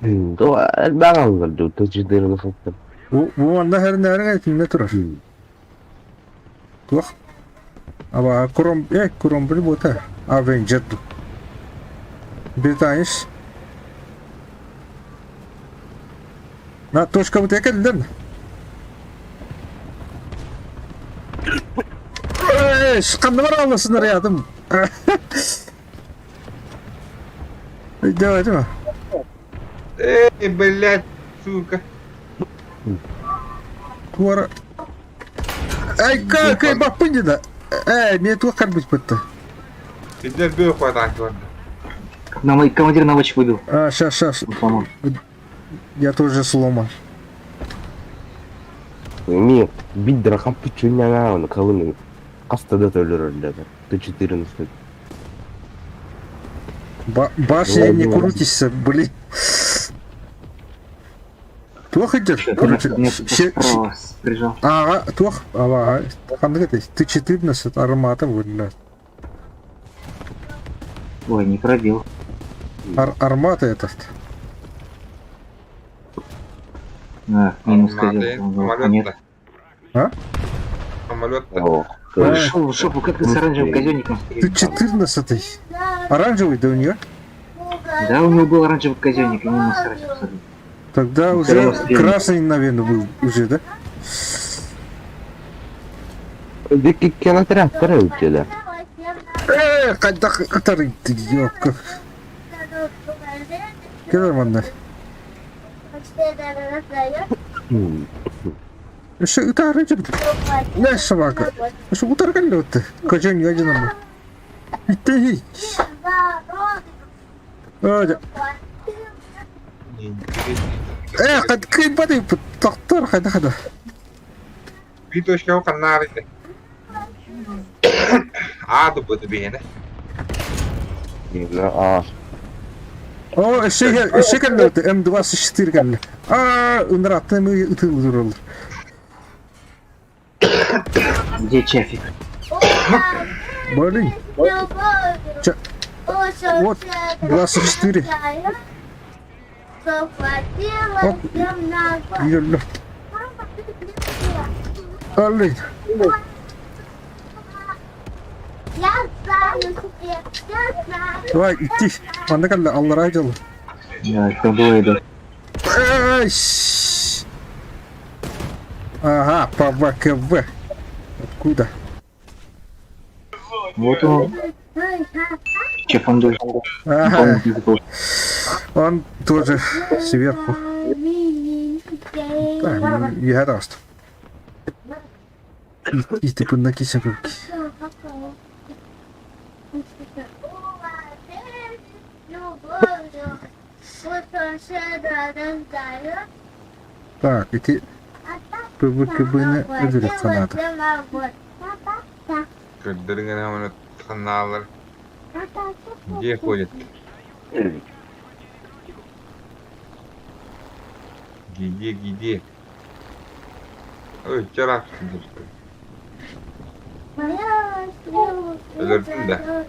Элбэх аллар дуу, Т4 сылтан. Бу манна хэрнээриҥ итиннэ турар. Туох? Аба Кром, Кромбри буота. Авенджер ду. Британец. На точка вот кэллэн. Ханна баралла снарядым. Давай, давай. Эй, блядь, сука. Туора. Эй, как, эй, баппын да. Эй, мне туох карбыть бытта. Сидер бөх хватаан көрдө. Нам командир наводчик выбил. А, сейчас, сейчас. Сломан. Я тоже сломан. Ми биддера хампы чунняҥа калын хаста да төлөрөллөр. Т-14. Башня не крутишься, блин. Туох идет, короче. Меня справа прижал. Ага, туох, ага, ханнык этэй? Т-14 армата блядь. Ой, не пробил. Армата этот. А, минус казёнка. Нет. Самолет-то. А? Самолет-то. Ох, Шел в жопу, как ты с оранжевым казёнником Т-14. Оранжевый, да у нее? Да, у него был оранжевый казённик, ему насрать абсолютно. Тогда Ну, уже всё равно красный, наверное, был уже, да? Дикки отрядтара үтүлэ. Хайдах ытарый ты, ёпка. Кэлэр манна. Өссө ытаары дьэ. Не собака. Өссө утары кэллэ отты. Көчөн один Иттей. Ой, қад кыйбады тохтор хайда хайда. Биир точкаҕа ханна арыйда? Аа дуббута биһиэнэ. А, О, өссө кэллэ отты. М24 кэллэ. А, ыныраттан мы ытылыр. Где Чафик? Блин. Вот, 24. Оп. Йөллө. Блин. Давай, идти. Манна кэллэ аллараа дьолу. Да, там двое идут. Ай, Ага, по ВКВ. Откуда? Вот он. Чефандуль. Ага, он тоже сверху. Так, я раст. И ты поднакися руки. Так, ити ПВКБ-ны өлөрөх санаата. Көрдөрүҥ ханаалар. Где ходят? Где, где? Ой, вчера Өлөрдүн да.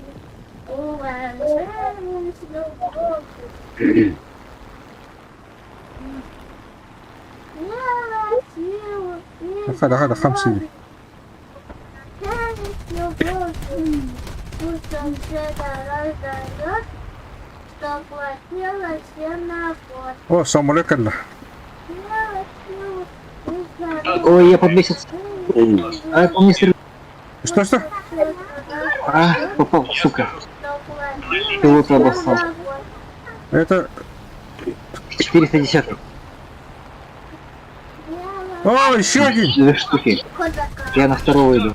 Хада хада хамсы. О, самолет кэллэ. Ой, я подвесился. А, по мне стреляют. Что что? А, попал, сука. Пилота обоссал. Это... 410. О, еще один! Две штуки. Я на второго иду.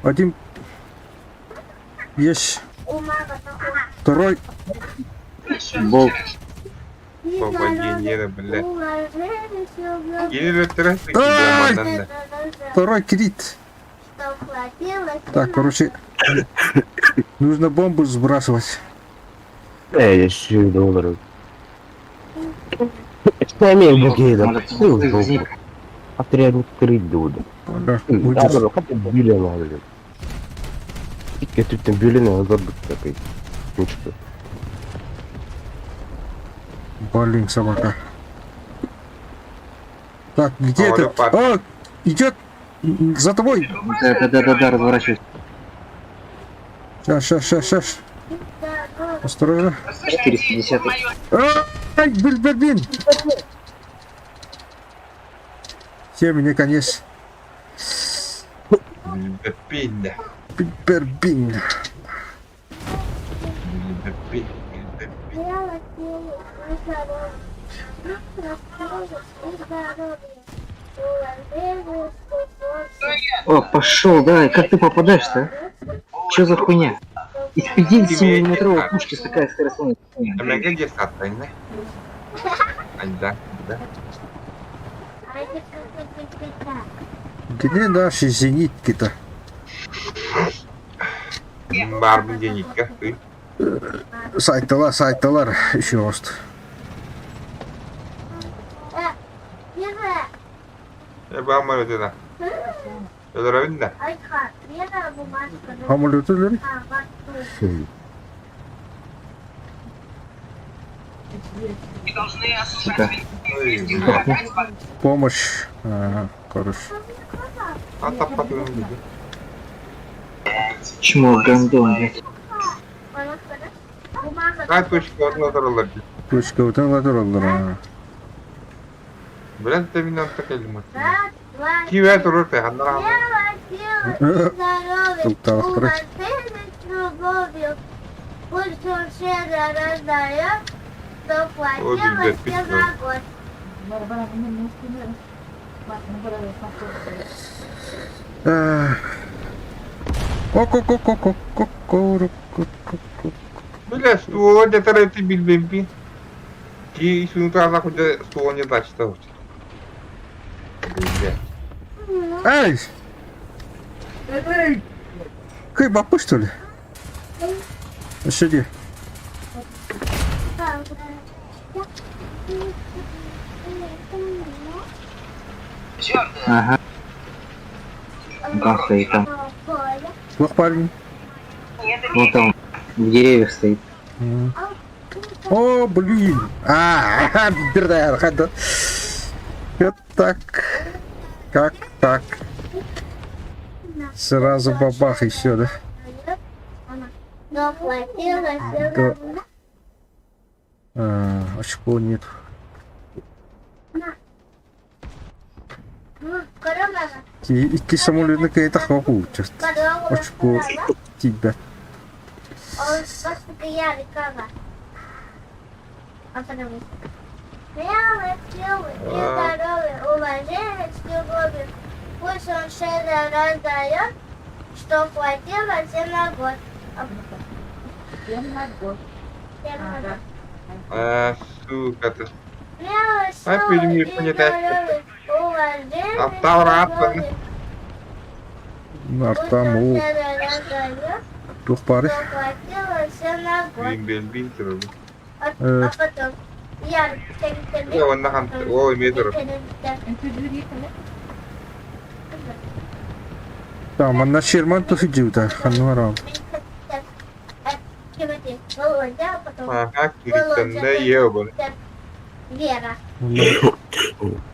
Один есть. Второй. Болт. Попадение, блядь. Или Ай! Второй крит. Так, короче, нужно бомбу сбрасывать. Э, еще долларов. Что имею Отряд крыть дуду. Да, будет. Икки бүлен азыр такой. Ничего. Блин, собака. Так, где О, этот? Леопард. О, идет за тобой. Да-да-да-да, разворачивайся. Сейчас, сейчас, сейчас, сейчас. Осторожно. 410. Ай, блин, блин, блин. Все, мне конец. Пинда. Пербин. О, пошел, давай, как ты попадаешь-то? а? Че за хуйня? Из 50-миллиметровой пушки с такая скоростная хуйня. Где наши зенитки-то? Барбын денег, ты. Сайталар, сайталар еще ост. Бамар да. Өлөрөбүн да. Самолеты Сука. Ой, бля. Помощь. Ага, короче. А таппатым диди. Чмо, гандон, блядь. Кай точка отлатыралар. Точка вот латераллар. Блин, ты меня так эльмут. Киве турur te ханнара. Тукталык Ой, блядь, пиздец. Ок-ок-ок-ок-ок-ок-ок-ок. Бля, что где-то ты билбемпи. Ки сунута куда что не дачта. Бля. Эй! Кай бапы, что ли? Сиди. Ага. Там стоит, там. Плох парень. Вон там, в деревьях стоит. О, блин. А, бирдая, хада. Вот так. Как так? Сразу бабах еще, да? Но хватило все Да. равно. А, очко нет. Икки самолетны кайта хапу, Очко тебя. Пусть он щедро раздает, что хватило всем на год. Всем на год. Всем на год. А, сука ты. Смело, А, силы фильм и не понятно. здоровье, уважение, Автор автор. любовь. Пусть он Артаму. щедро раздает, Двух пары. что хватило всем на год. Бин бин А, Э. а потом я О, онна хан. О, метр. Там, манна Шерман туфиджиута, ханварам. Володя, а потом Ага, киритенде ебан. Вера.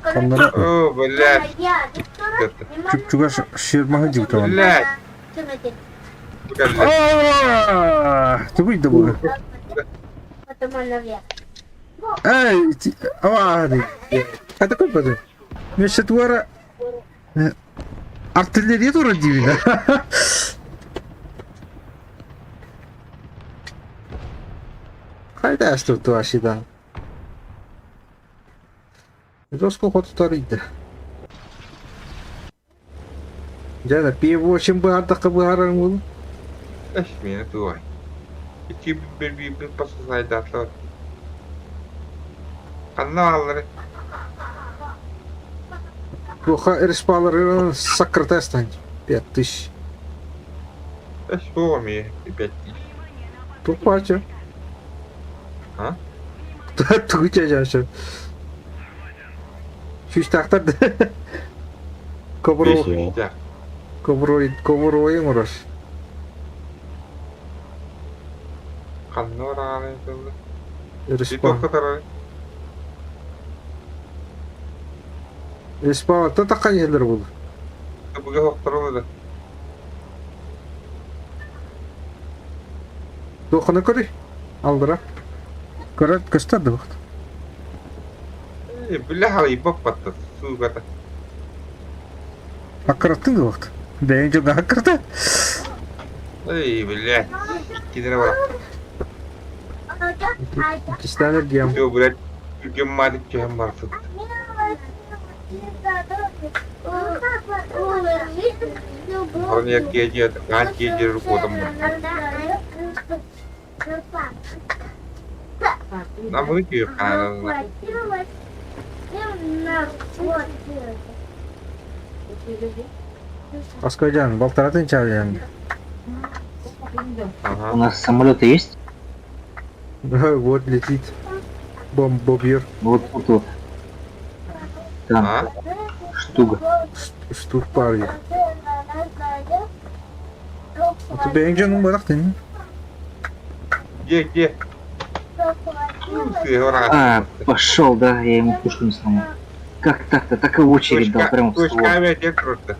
Ханнара О, блядь. Я, Виктора, Это. чуп-чугаш Шерман жиута. Блядь. Тимати. Блядь. А, Ты выйди было. Потом она Вера. Эй, авари. А такой подумай. Вместо туара артиллерия тура дивина. Хайда что туашида. Доску ход тарыйды. Дьэ, P8 быһаардахха быһаарарыҥ буолуо. Эс, миэнэ туой. Икки биир пососайдаатылар. Ханна баалларый? Туохха респалары сакрыта стань. 5000. Эс, суох эмиэ, 5000. Тупача. А? Тугу чачаша. Сүүстээхтэр да. Кобро Весело. кобро коброй оҥорор. Ханна бараҕаный тылы? Респа. Кытары. Респалаттан таххан иһэллэр буолуо. Быга сохторолу да. Туоххана көрүй? Алдыра. Көрөр көстөр да бухт. Бile халыйбаппатта сууката. Аккыраттың да бухт. Бэйэҥ дьоҥҥо аккырата. Эй, блядь. Иккинere бар. Иккистээн эргийэм. Все, блядь, түргэн маадык түһэн барсыт. Хорон киэдиэ, хаан киэдиэр куотан бар. Намыһы күйүк хаананна. Аскайдьан, балтаратын чаайан. Ага. У нас самолеты есть? Вот летит. Бомбобьер. Вот тут вот. Там А? штука. Штук пари. А бэйэҥ дьонуҥ барахтын. Где, где? А, пошел, да, я ему пушку не сломал. Как так-то? Так и очередь дал, прямо в ствол. Точками отец просто.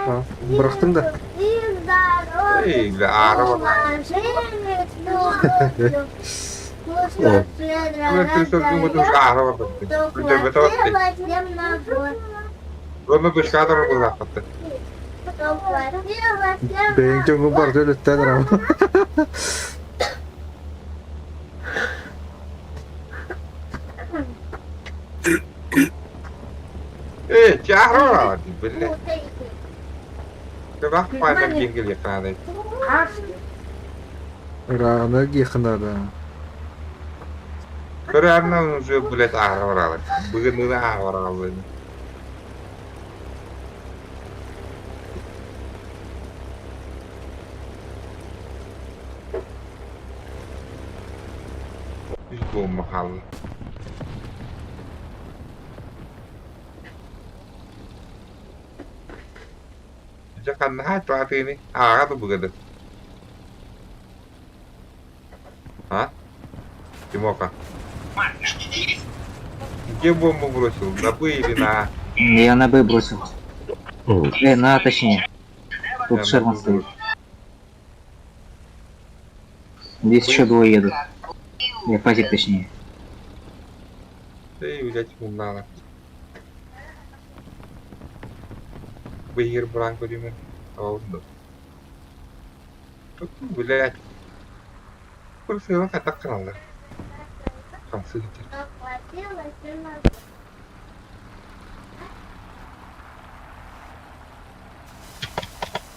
А, бырахтыҥ да. Эй, бля, аара бар. Аара бар. Ронно точкатор булаахпатта. Бэйэҥ дьоҥҥун барыта өлөттөөн эрэ. Э, чаара бля. Кыбах паанар диэнгелиэ хаанай. Ырааҕына диэххэ Көрөөрнө уже, блядь, аара баралар. Бүгүн аара баралар. Үс бомба хаалла. Дьэ ханна туатыыны ааҕа да бугады. А? Тимоха. Где бомбу бросил? На Б или на А? Я на Б бросил. На А точнее. Тут Я Шерман на Б стоит. Здесь еще двое едут. Я пазик точнее. Эй, блядь, муннала. Быйыр бранко димен. Олду. Тут, блядь. Курсыга катак кыналар. Хамсы гитер.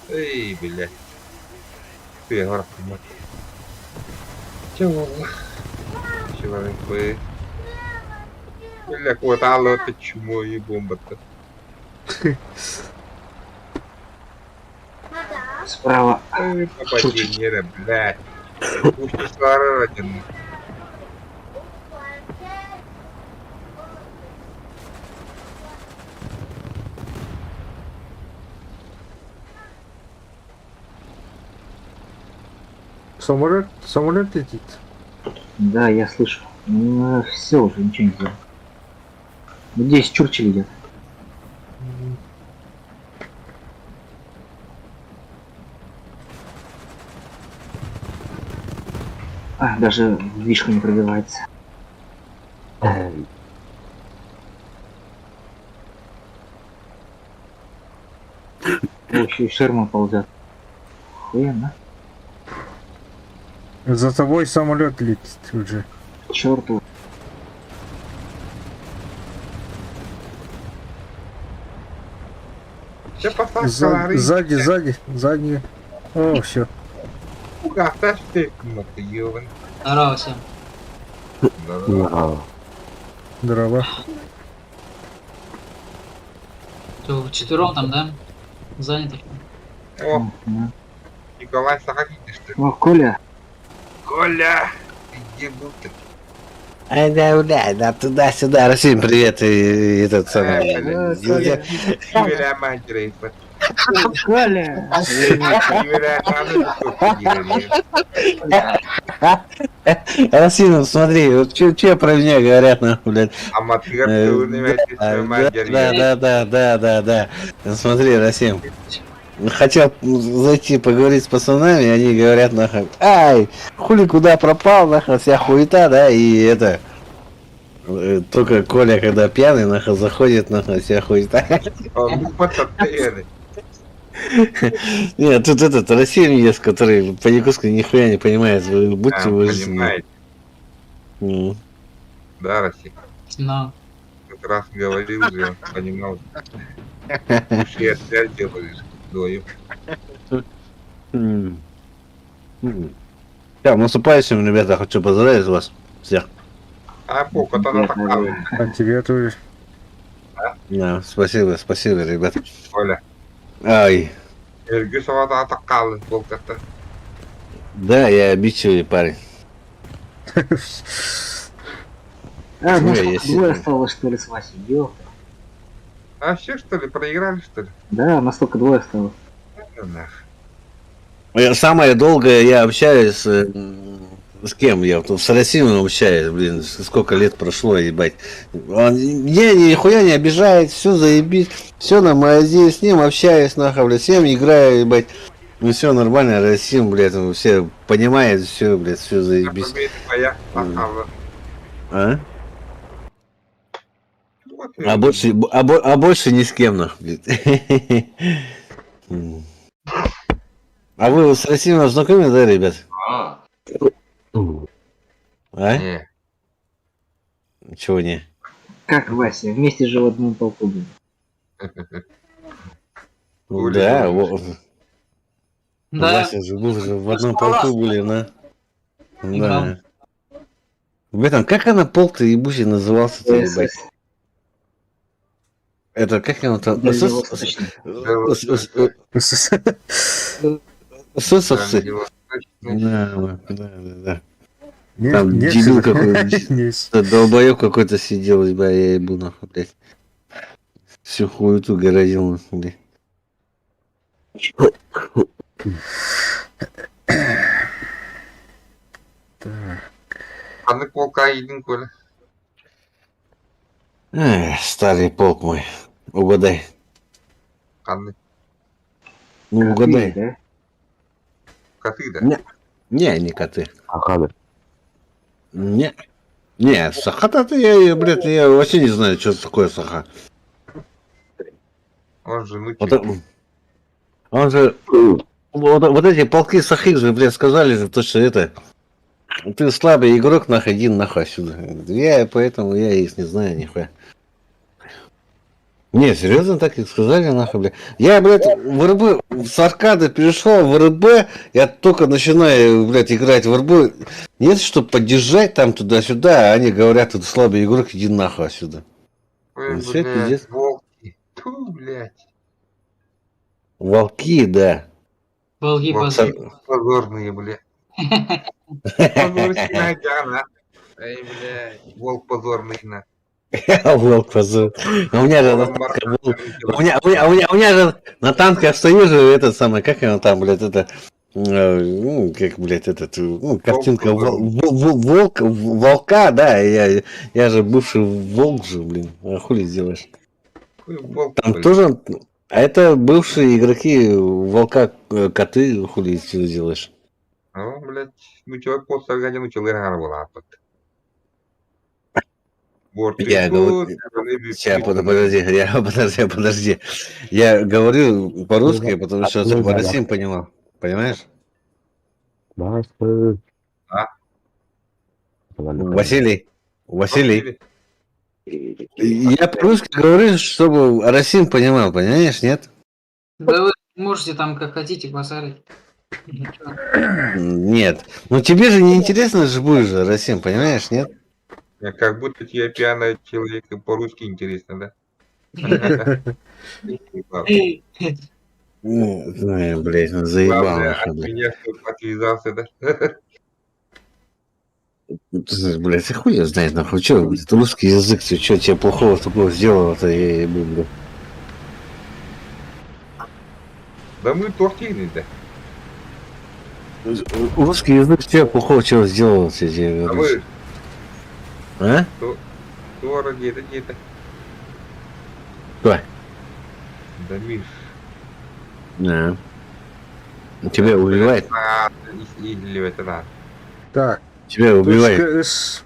Эй, блядь. Ты город Чего? Человек бы. Бля, хватало это чмо и бомба-то. Справа. Ой, попадение, блядь. Пусть один. Самолет, самолет летит. Да, я слышу. Ну, все уже, ничего не сделал. Здесь Чурчилль идет. А, даже вишку не пробивается. О, еще и Шерман ползет. Охуенно. За тобой самолет летит уже. Черту. Чэ, пацан, Сзади, сзади, сзади, сзади. О, все. Здорово всем. Да. Здорово. Что, вчетвером там, да? Заняты? О, Мгм. Николай Сахарин, что ли? О, Коля. Коля! Ты где был-то? Ай, да, бля, да, туда-сюда. Расим, привет, и этот самый. Э, Э, Коля. Киверя матери, Коля! Киверя Расим, смотри, вот че про меня говорят, нахуй, блядь. А матыгар Э, ты Да, да, да, да, да, да. Смотри, Расим. Хотел зайти поговорить с пацанами, они говорят, нахуй, ай, хули куда пропал, нахуй, вся хуета, да, и это... Только Коля, когда пьяный, нахуй, заходит, нахуй, вся хуета. Нет, тут этот Расим есть, который по-якутски нихуя не понимает, вы будьте вы... Понимаете, Ну. да, Россия? Но. Как раз говорил же, он понимал. Уж я опять делаешь вдвоем. М. М. Да, наступающим, ребята, хочу поздравить вас всех. А пока то она такая, А тебе тоже. Да, спасибо, спасибо, ребята. Коля. Ай, Эргү савата атаккалы болкатта. да, я обидчивый парень. А, ну Ой, что, я двое сильно. осталось, что ли, с Васей? Ёпта. А все что ли, проиграли что ли? Да, настолько двое осталось. Ну, нах. Самое долгое я общаюсь с кем я? Вот с Расимом общаюсь, блин, сколько лет прошло, ебать. Он меня нихуя не обижает, все заебись, все на мазе, с ним общаюсь, нахуй, блядь, с ним играю, ебать. Ну все нормально, Расим, блядь, он все понимает, все, блядь, все заебись. Победа твоя, ахава. А? Вот и- А больше, а больше ни с кем, нахуй, блядь. М. А вы с Расимом знакомы, да, ребят? А, А? не. Чего не? Как Вася? Вместе же в одном полку были. Ну Оля, Да, помнишь? Да, Вася же был же в одном полку были, на. Играл. Да. В этом, как она полк-то ебучий назывался-то, ебать? СС. Это как она там? Дальневосточный. ССовцы. Дальневосточный. Да, да, да, да. Не, Там не дебил всегда. какой-то. Не Долбоеб какой-то сидел, ебать, я ебу нахуй, блядь. Всю хуету городил, нахуй, блядь. Так. Аны полка един, Коля. Эх, старый полк мой. Угадай. Аны Ну, Коты, угадай. да? коты, да? Не, не, не коты. Аханы. Не. Не, саха-то я, блядь, я вообще не знаю, что такое саха. Он же ну Вот, он же... Вот эти полки сахи же, блядь, сказали же, то, что это... Ты слабый игрок, нахуй, иди нахуй отсюда. Я поэтому я их не знаю нихуя. Не, серьезно так и сказали, нахуй, блядь. Я, блядь, в РБ, с аркады перешел в РБ, я только начинаю, блядь, играть в РБ. Нет, чтобы поддержать там туда-сюда, а они говорят, ты слабый игрок, иди нахуй отсюда. Ой, Ну, всё, пиздец. блядь, волки. Ту, блядь. Волки, да. Волки Волки позор. позорные, блядь. Позорная Диана. Эй, блядь, волк позорный, на. Волк позор. А у меня же на танках был- у меня же на танках стою же этот самый, как он там, блядь, это, ну, как, блядь, этот, ну, картинка волк, волка, да, я же бывший волк же, блин, а хули сделаешь. Хуй волк, Там блядь. тоже, а это бывшие игроки волка, коты, хули сделаешь. Ну, блядь, ну чего после ну чего была Я говорю, сейчас, подожди, я, подожди, подожди. Я говорю по-русски, потому что Ну, да, Расим понимал. Понимаешь? Вася. А? Василий, Василий, я по-русски говорю, чтобы Расим понимал, понимаешь, нет? Да вы можете там как хотите базарить. Нет. Ну тебе же не интересно же будешь же, Расим, понимаешь, нет? Как будто тебе пьяный человек по-русски интересно, да? Ну, знаю, блядь, ну заебал Главное, нахуй, от блядь. меня, чтобы отвязался, да? Ты, Блядь, хуй я знает, нахуй, чё, блядь, русский язык, ты чё, тебе плохого такого сделал-то, я ебу, блядь. Да мы тортили, да. Русский язык тебе плохого чего сделал, тебе, тебе А говорю. вы А? Тора где-то, где-то. Кто? Да, Миш. Да. Тебя убивает, А, или это да. Так, тебя убивает. точка С.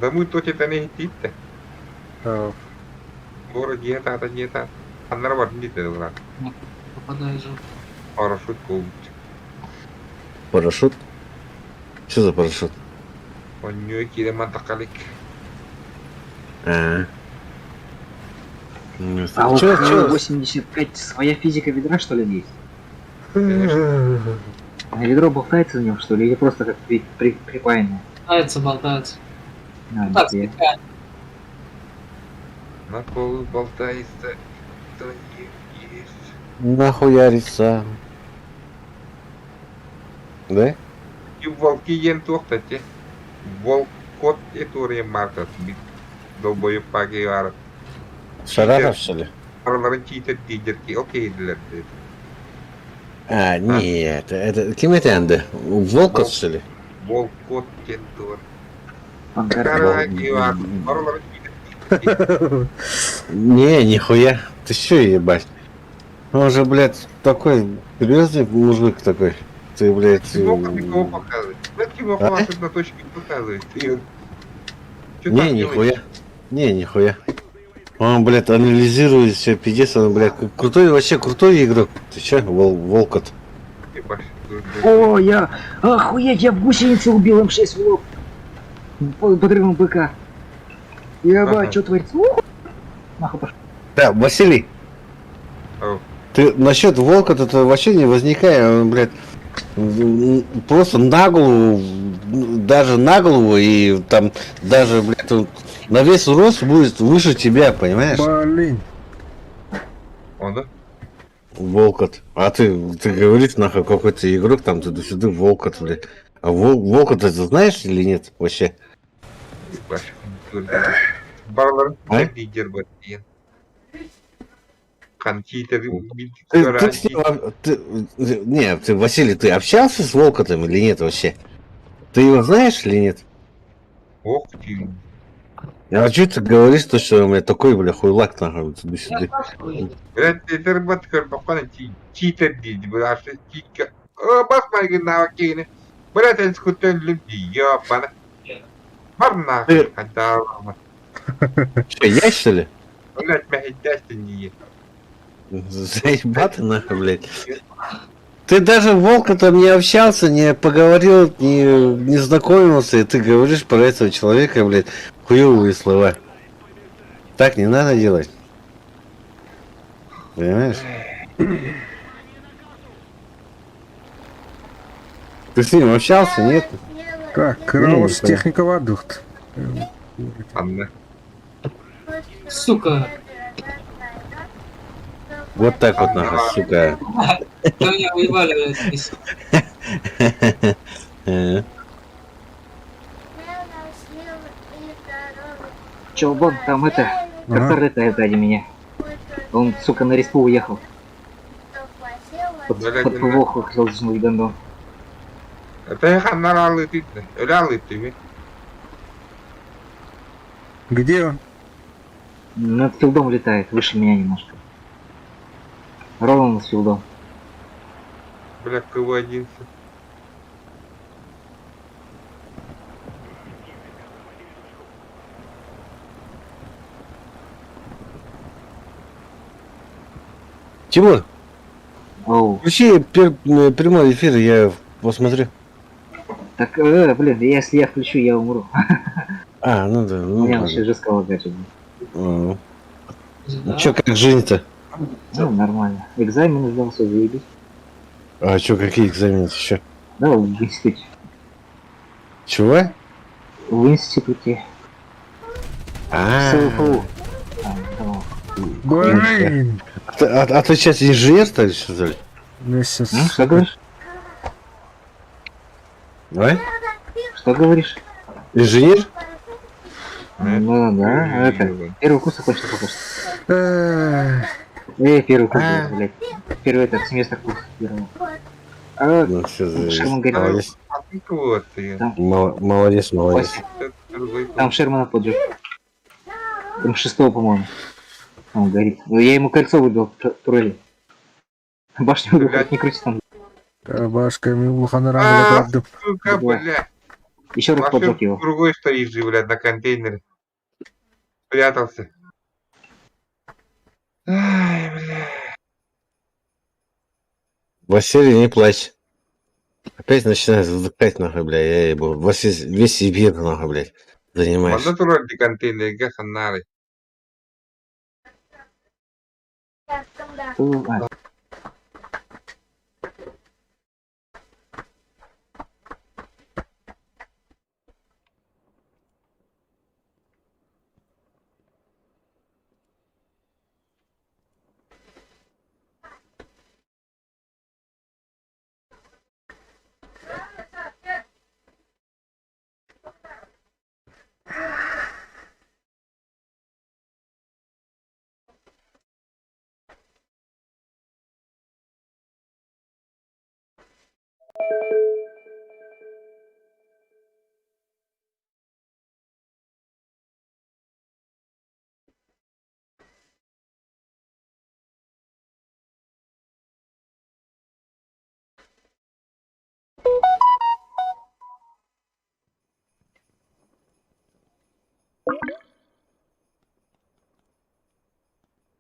Да мы то это не идти-то. А, Тора где-то, это где-то. А нормально где-то, брат. Попадаю же. Парашют култ. Парашют? Что за парашют? Он не кида мантакалик. А. Ну, А у чё, чё? 85 своя физика ведра, что ли, есть? А ведро болтается в нем, что ли, или просто как припаянное? Болтается, болтается. А, Так, нихуя. слегка. На полу болтается. То не есть. Нахуярится. Да? И волки ен туохтате. Волк кот и туре марта. Долбою паги ар. Саратов, что ли? Араларын читер дидерки. Окей, дилер. А, нет, это кем это Анды? Волков, что ли? Волк кот ен тур. Пантера. Караки ар. Араларын читер. Не, нихуя. Ты чё, ебать? Он же, блядь, такой серьезный мужик такой. Ты, блядь... Тимоха никого показывает. Да Тимоха А? вас на точке показывает. Ты- Чё Не, там делаешь? нихуя. Не, нихуя. Он, блядь, анализирует все, пиздец, он, блядь, крутой, вообще крутой игрок. Ты чё, Волкот? Ебашь. О, я... Охуеть, я в гусенице убил М6 в лоб. Подрывом быка. Ебать, Ага. что творится? Ух! Нахуй пошел. Да, Василий. Ау. Ты насчет Волкота то вообще не возникай, он, блядь, просто на голову, даже на голову и там даже, блядь, он на весь рост будет выше тебя, понимаешь? Блин. Он, да? Волкот. А ты говоришь, нахуй, какой-то игрок там туда-сюда, Волкот, блядь. А Волкот ты знаешь или нет вообще? Ебашь. Бараларын А? читер дидер бар. Хан читер. Ты, ты с ним не, ты, Василий, ты общался с Волкотом или нет вообще? Ты его знаешь или нет? Ох ты. А что ты говоришь, то, что у меня такой, бля, хуйлак нахуй, Я туда-сюда. спрашиваю. Блядь, этер бат көр баккан читер диди. Бля, читер. О, бас маргин навакины. Блядь, я скутен люди. Ёбана. Бар нахуй. Хантаа. Что, я что ли? Блядь, мяхидясти не. Заебал ты нахуй, блядь. Ты даже Волка там не общался, не поговорил, не знакомился, и ты говоришь про этого человека, блядь, хуевые слова. Так не надо делать. Понимаешь? Ты с ним общался, нет? Так, Краус Не, не техника вадухт. Анна. Сука. Вот так вот нахуй, сука. Да меня уебали, блядь, здесь. Чолбон, там это... Ага. Коптер летает сзади меня. Он, сука, на респу уехал. Под, Блядь, под ну. ПВОху хотел затянуть гондон. Это ханнаралы ты. Өлялы ты. Где он? Над филдом летает, выше меня немножко. Ровно над филдом. Бля, КВ-11. Тимур, Оу. включи прямой эфир, я посмотрю. Так, блин, если я включу, я умру. А, ну да, У ну меня ладно. вообще жестко лагает. Ну, Да. чё, как жизнь-то? Ну, нормально. Экзамены сдал, все заебись. А чё, какие экзамены еще? Да, в институте. Чего? В институте. А, СЛФУ. Там, там. Блин! а ты сейчас инженер-то или что ли? Ну, сейчас. М, Что говоришь? А? Что говоришь? Инженер? Ну да, это. Первый курс окончил пока что. Эх, Первый курс, А. блядь. Первый этот семестр курс первого. А, Ну, все, Шерман говорит. молодец. А ты кого ты? Молодец, молодец. Вася, Это другой там Шермана поджег. Там шестого, по-моему. Он горит. Ну, я ему кольцо выбил тролли. Башню выбил, Блядь. не крути там. Башка мен улахан А, ыраан Сука, Другой. блядь. Еще раз Вообще поджег его. другой стоит же, блядь, на контейнере. Прятался. Ай, блядь. Василий, не плачь. Опять начинает вздыхать, нахуй, бля, я ебу. Василий, весь эфир, нахуй, блядь, занимаешься. Манна турар ди контейнерге ханнары. Ту- а,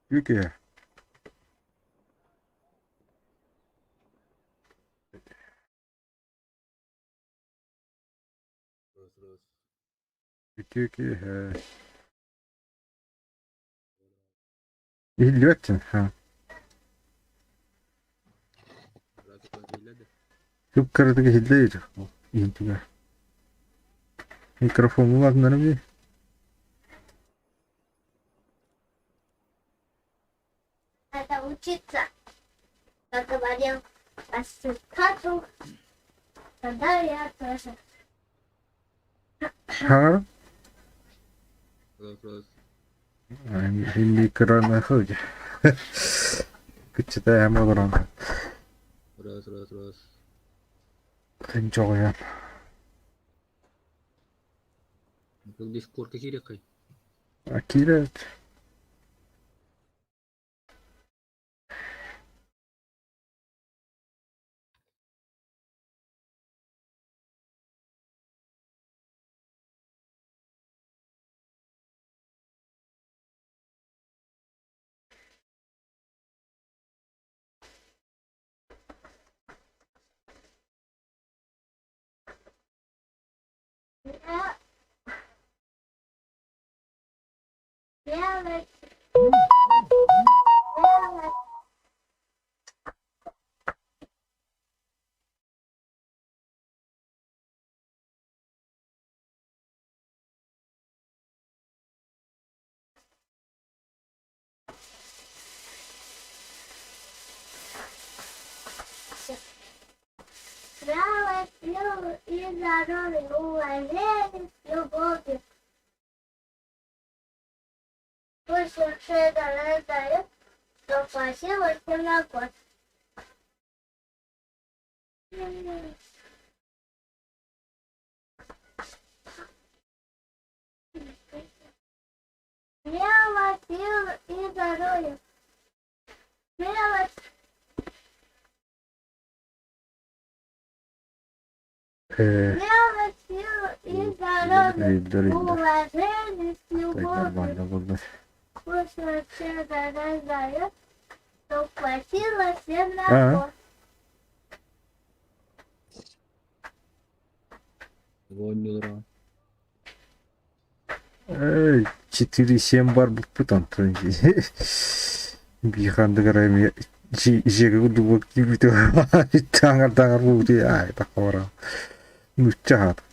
Юки. Юки, Иһиллибэт ха. Күп кырдык иһиллейр. Иһинтигэ. Микрофон улаатыннарым дии. Надо учиться, как говорил Асукату, тогда я тоже. Ха. Микрона ходи. Күччэтэ олорон. Раз, раз, раз. Тынчоҕуйан. Как здесь корка кирекай. Акирет. Я белый, белый. Смелость, силу и здоровье, уважение, с любовью. Пусть он щедро раздает, что хватило всем на год. Смелость, силу и здоровье. Смелость, смелость, силу и здоровье. Иһиллэр иһиллэр. Уважение с Так любовью. нормально булла. Пусть он щедро раздает, что хватило всем на А. год. Оонньуулара. Эй, 4-7 барбыппыт онтон биир андыгар эмиэ дьиэгэ курдук киирбитим таҥар-таҥар буолбут аай тахха нуучча аһаата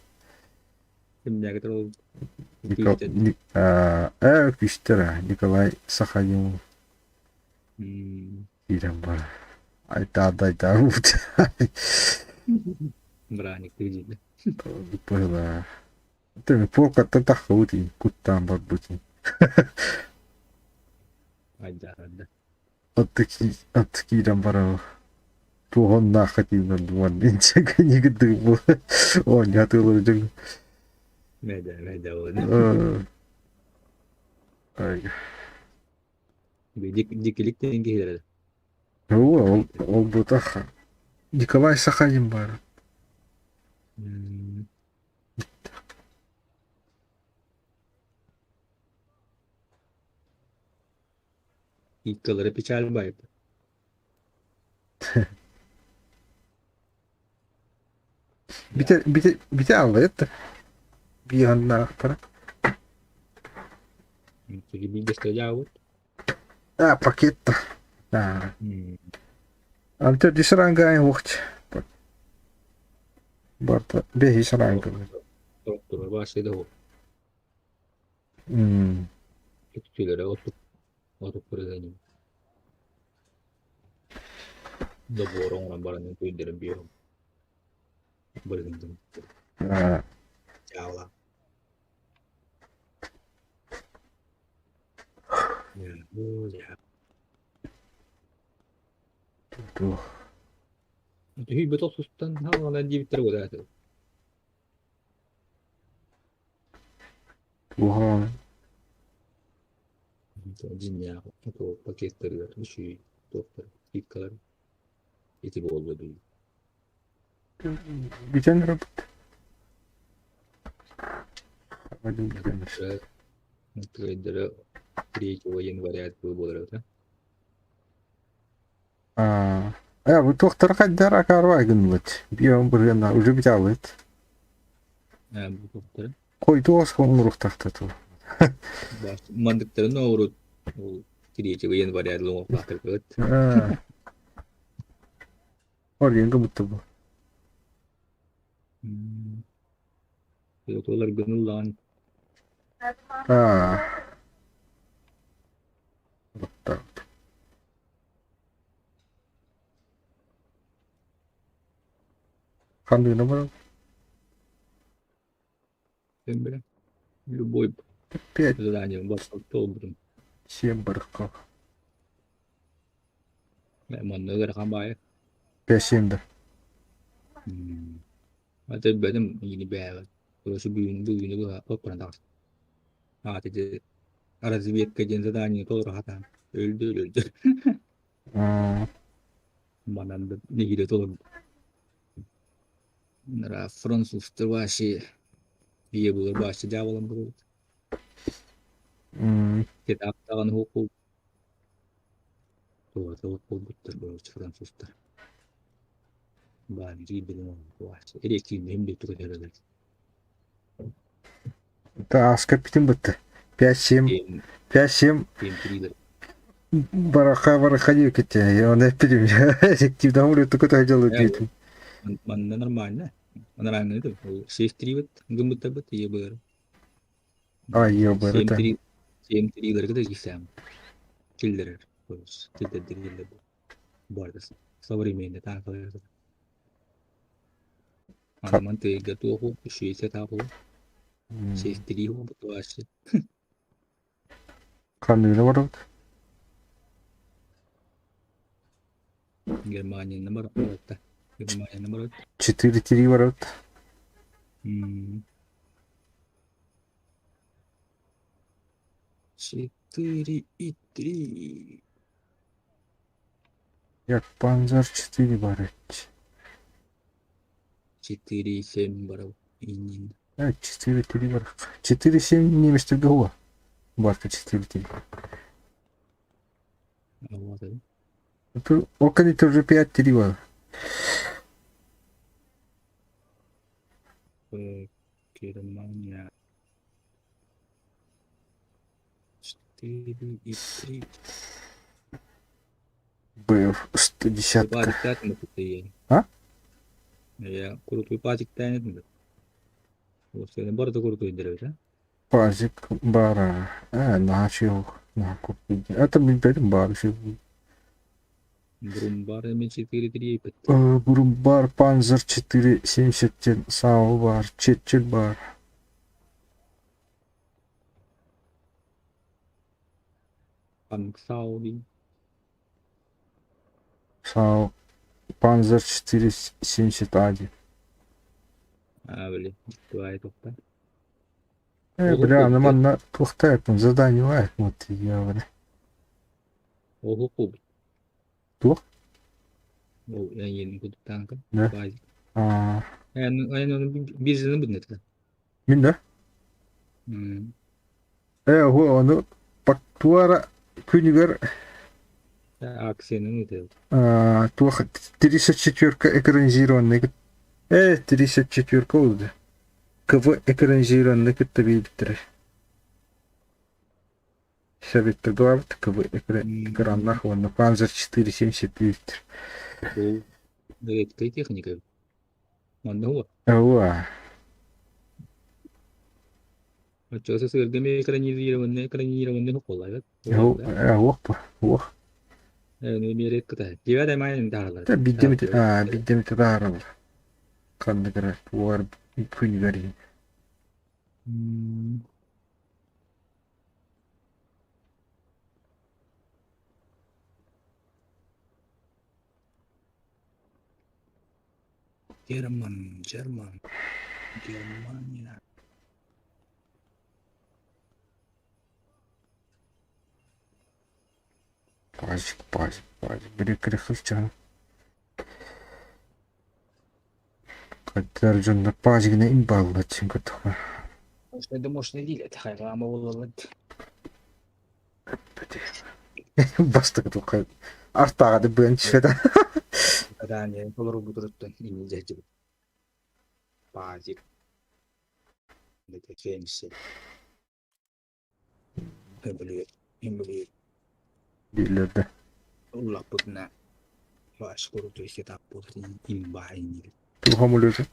Кимнээҕи ол Нико күүстэр. Э күүстэр аа Николай Саханин киирэн бар айтаада айтаабыт Бырааһынньыктыы дииллэр. быһылаа Полкаттан таххыбыт куттаан барбытын Айдаарда. Ат киирэн баран туоһуннаахха тиийэн уон инчэ кэннигин оонньоотулар дьон Мэдэ мэдэ Дикилик диэн киһилэрэ. Ол ол бутах Николай Саханин баар. Иккалара печаль байып. Бите бите бите аллайт биһаннаахтара. Биирдэстэрэ А пакетта. А. Антер дисрангаай уохт. Барта бэһи санаан көрбүт. Доктор баасыйда ол. Үктүлэрэ отук отук бырыһыанын. Добуор оҥорон баран өйдөрөн биэриҥ. Бырыһыҥҥын. Чаала. Туох. Түһүйбэт охсустан хаалана диэбиттэрэ буолааты. Туох Дьиҥнээх пакеттарыгар үчүгэй туохтар скидкалар ити буолла дуу. Бүтэн робот. Трейдеры 3 января буолар эбит. Аа, бу туохтара хайдар акаарбай гынныбыт. Бион бырыана уже бүталыт. Ээ, бу туохтара? Койдуос хоҥуруктахта ту. Мандыктарын оҕурут ол 3 января лоҥоохтаахтаргыт. Аа. Оргенга бутта бу. Туолар гынуллаан. Аа. Вот так. Ханныгына баран? Бля. Любой Пять. задание толбутум. Семь барыкка. Манна ыарахан баайы. Пять семь да. Аты бэдим иини бээбэт. Короче, бүгүн бүгүнү быһа оппунан таҕыс. Аата ити разведка диэн задание толору хатаан. Өлдө өлдө. Манан да нэһиилэ толорбут. Нара французтар вообще бие булар вообще дьаабалан буолбут. Китап даҕаны суох буолбут. Буолбуттар короче французтар. Баан киирбитим вообще эриэккиин бүттү көтөрөлөр. Тааска питин бытты. 5-7 5-7 бараха бараха диэките. Я он эппитим. Эффективно улю туку тайдалы диэтим. Манна нормально. Нормально это. 6-3 вот гыммыттарбыт ЕБР. А ЕБР это. 7-3 ларга кисэм. Киллерер. Киллердер Бардас. Современный танковый. Аны тыйга туоху 60 таабыл. 6-3 буолбут Ханныгына барабыт? Германияны барабыт. Германияны барабыт. 4-3 барабыт. 4 и 3. Як Панзер 4 барыт. 4 и 7 барабыт. Инин. 4-3 барык. 4-7 немецтерге хуа. Барка 4-3. Вот это. Окон уже 5-3 бар. Германия. 4 и 3. БФ 110. А? Пазик бара. Начал. На купить. Это билбэтим баар. Бурумбар Панзер 4.77 САУ бар. Черчилль бар. САУ Панзер 4.71. Бля, ну манна туохтаайпын задание вот я Туох? Да. А, мин да? Ону туара күнүгэр туох 34 экранизированный 34 болды. КВ экранизированный кытта биэрбиттэрэ. Советтардыбабыт КВ экраннаах уонна Panzer 4 70 Ооба. Уох Биирдэ биирдэ эмит таһаараллар. Ханнык эрэ уор күнүгэр иһин. Пазик, пазик, пазик. Бери крыхылчан. Каттар дьоннор пазигына имбаллатsin кытыха. Бастык туха. Артаҕа быан түспэтэ. Дииллэр да. Туха мулута.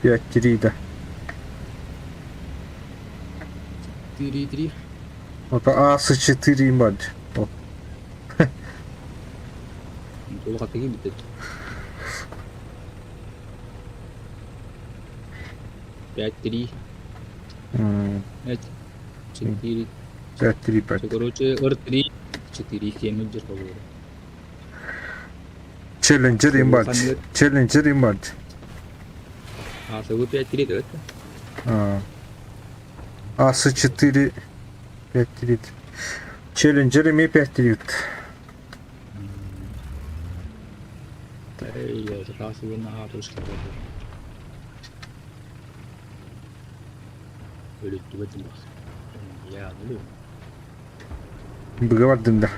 5-3 да. Это АС-4 имбад. 5-3 5. Челленджер имбад. Челленджер имбад. АС-4 5-3. Челленджер эмиэ 5-3. Быга бардым да.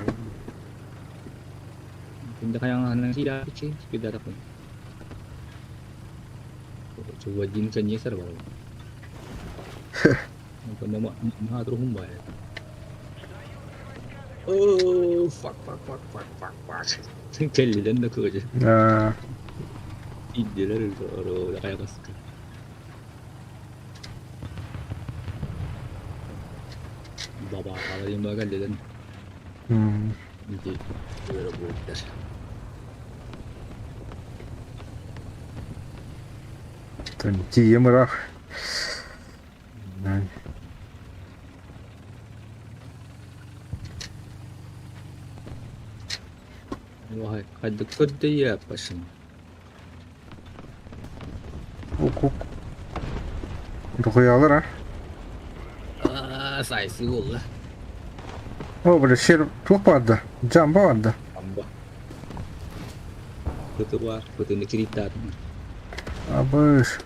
Аа. М. Тиийэн ыраах. Укук. Дохуялар а? О, бля, сир туох баарда? Дьамба барда. Абыш.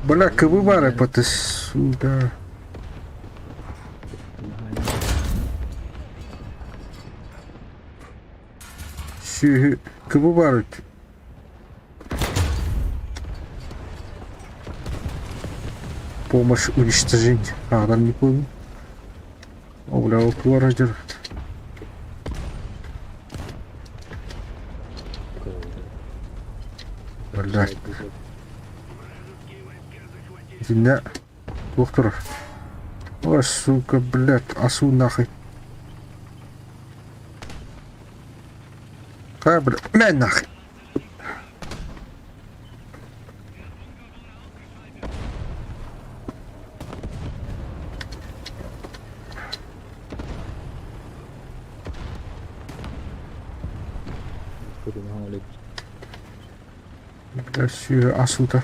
Бля, кыбы баар эппэт, сука. Сүөһү кыбы баар эбит. Помощь уничтожить. А, там не понял. О, бля, ол туора дьэр. Бля. Итиннэ туох турар? Ой, сука, блядь, асу нахуй. Хай, бля, мэ нахуй. Бля, сүө асута.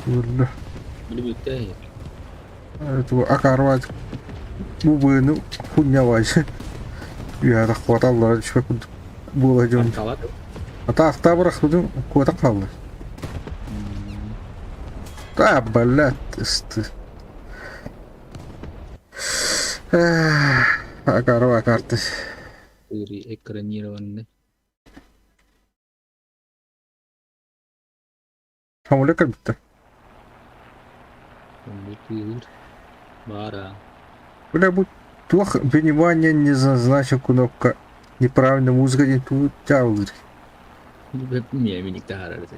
Өллө. Ту акаарбаат бу быаны хунньабай үөһэ куоталлара түспэт курдук буола дьон атаахтаа бырахпытын куотан хаалла да блядь ысты акаарба акаарты Экранированный. Хамыля кэлбиттэр. Баара. Бля, бу туох внимание не назначил кнопка неправильно музыка диэн тугу дьаалыыр? Миэ миник таһаарар этэ.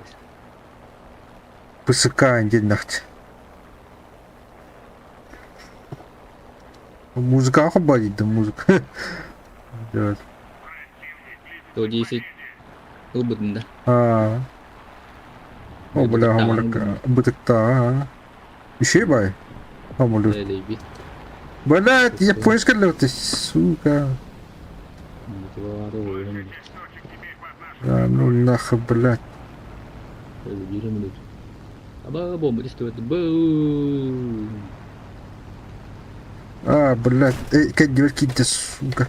ПСК диэннэхт. Музыкаҕа холбоо музыка. 110 ылбытын да. Аа. О, бля, хамылык бытыктаа. Еще бай. Хамылык. Блядь, я поиск ты, сука. Да, ну нахуй, блядь. А, блядь, кэддибэр киирдэ, сука.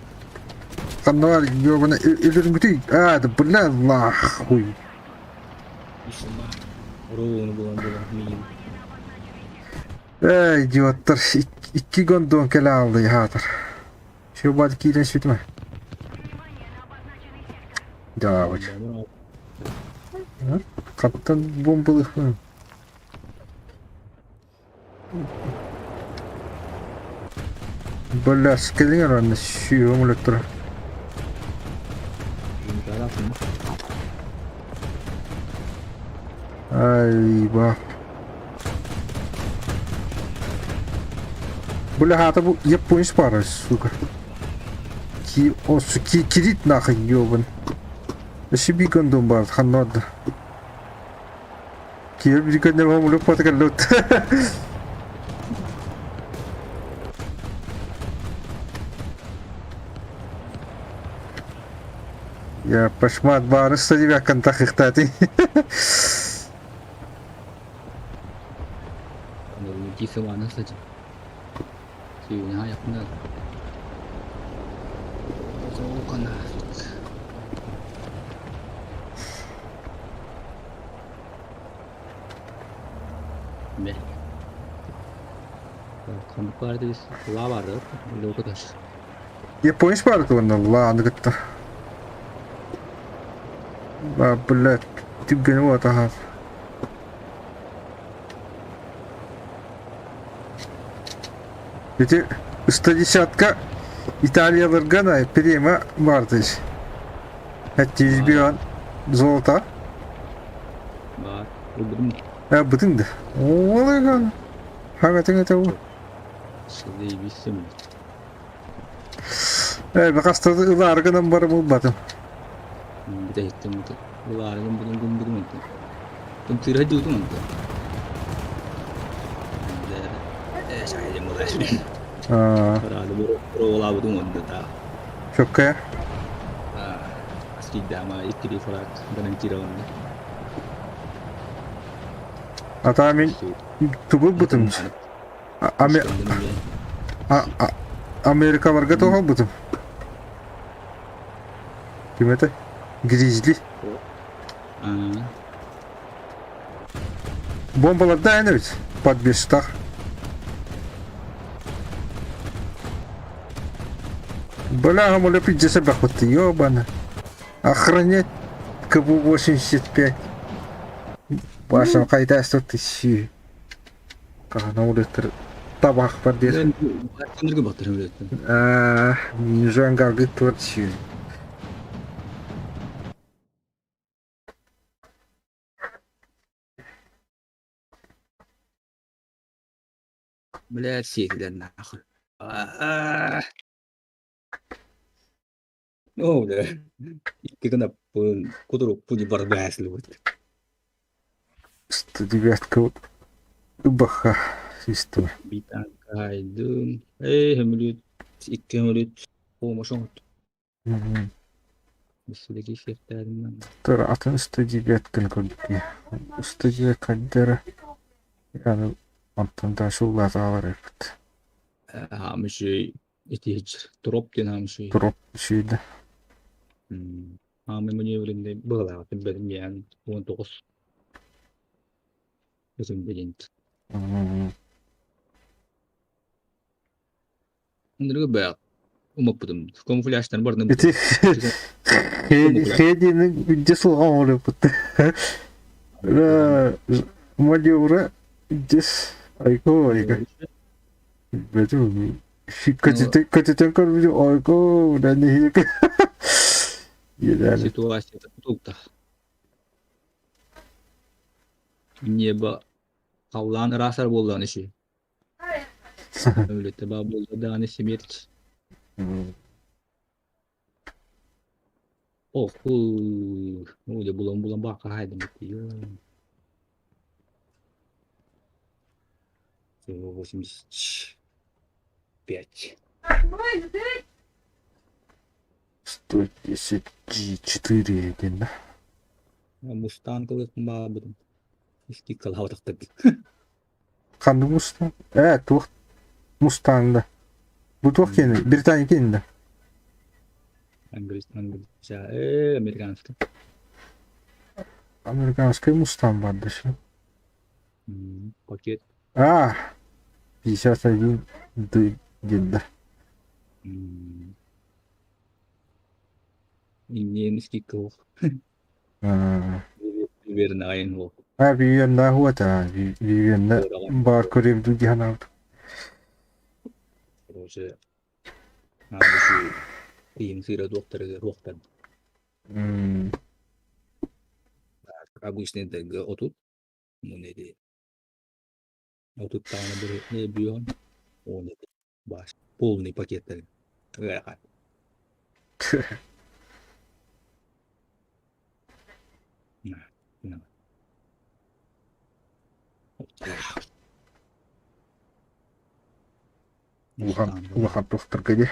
Ханна ёбана өлөрүҥүтүй? А, да бля, нахуй. Эй, идиоттар, икки гондон кэлэ ааллый хаатар. Все баар киирэн сүтүмэ. Да, вот. Хаттан бомбалыхпын. Бля, кэлиҥ аранна сүүһүм өлөттөрө. Ай, ба. Бля, хата бу японец пара, сука. Ки, о, ки, кирит нахуй, ёбан. Өссө биир гондон баар, ханна барда? Киһи биир гөндөн хомулук патыкаллыбыт. Я пошмат баарыс диэбэккин тахыхтаатый. Японец баар туонна лааны кытта. А, блядь, түггени буотаха. Ити 110-ка Италияларга на премия баартыш. Эттиз золото. Баар. Ылбытым. Э, бытын да. Олыган. Хагатын это Заебись. Э, бакаста ылааргынан барым ылбатым. Бүтэһиттим ылаарыгын бутун гымбытым онтон. Тымтыыра дьуутум онтон. Э, саайдым булар. Аа, Проволаабытым онно та. чөккэ. Аскидама иккили фраг гарантированно. Ата мин тугу бутым. Аме Америкаларга тоҕо бутум. Ким это? Гризли. Бомбаларда эн эбит. Подбестах. Бля, моля пиздец бахваты, ёбана. Охранять КБ-85. Башым қайда 100 тысячи. Қағана улеттір табақ бар дер. Нижангалгы творчи. Блядь, сиэтилэр нахуй. Оо, бля. Икки гынаппын, кутурукпун барбаа сылыбыт. 109 БХ система. Битанкайдым. Эй, хөмүлүт, икки хөмүлүт. Помощь Бисилеги сиэхтээриммин. Тур атын 109 көрдүк. 109 каддера. Yani онтон да шуллаатаалар эбит. Хаамышый ити туроп диэн хаамышый. Туроп сүйдэ. Хаамый маневренный быһылаах бэтим диэн 19 бэтим диэн. Ындыргы бэйэҕит умаппытым. Камуфляжтан барным. Ити Хедини үдде сылҕа оҥоруохпут. Маневра дес айко айка. Бэтим көтүтэн көрбүтүм ойко нэһиэкэ. Ситуация тутулта. Небо халлаан ыраасар буоллаҕына иши. Өлүтэ баа буолла даҕаны смерть. Ох, дьэ булан-булан баахха хаайдым 85. 110 G4 диэн да. Мустанг ылыахпын баҕарбытым. Икки кылаабатахтарбыт. Ханнык Мустанг? Ээ, туох Мустанг да. Бу туох киэнэ? Британия киэнэ да? Английский, американский. Американский Мустанг бар да еще. Пакет. А, 51 Д диэн да. Немецкий кылх. Верно, айын А, Вивенна хуата, Вивенна бар көрем ду дихан Короче, аабышы кыйын сыра туохтарыгар руохтар. Обычный дэргэ отут, мун эти отуттаҕына бырыһыаны бүөн, он эти баш полный пакеттары ыарахан. Улахан улахан туохтарга дии.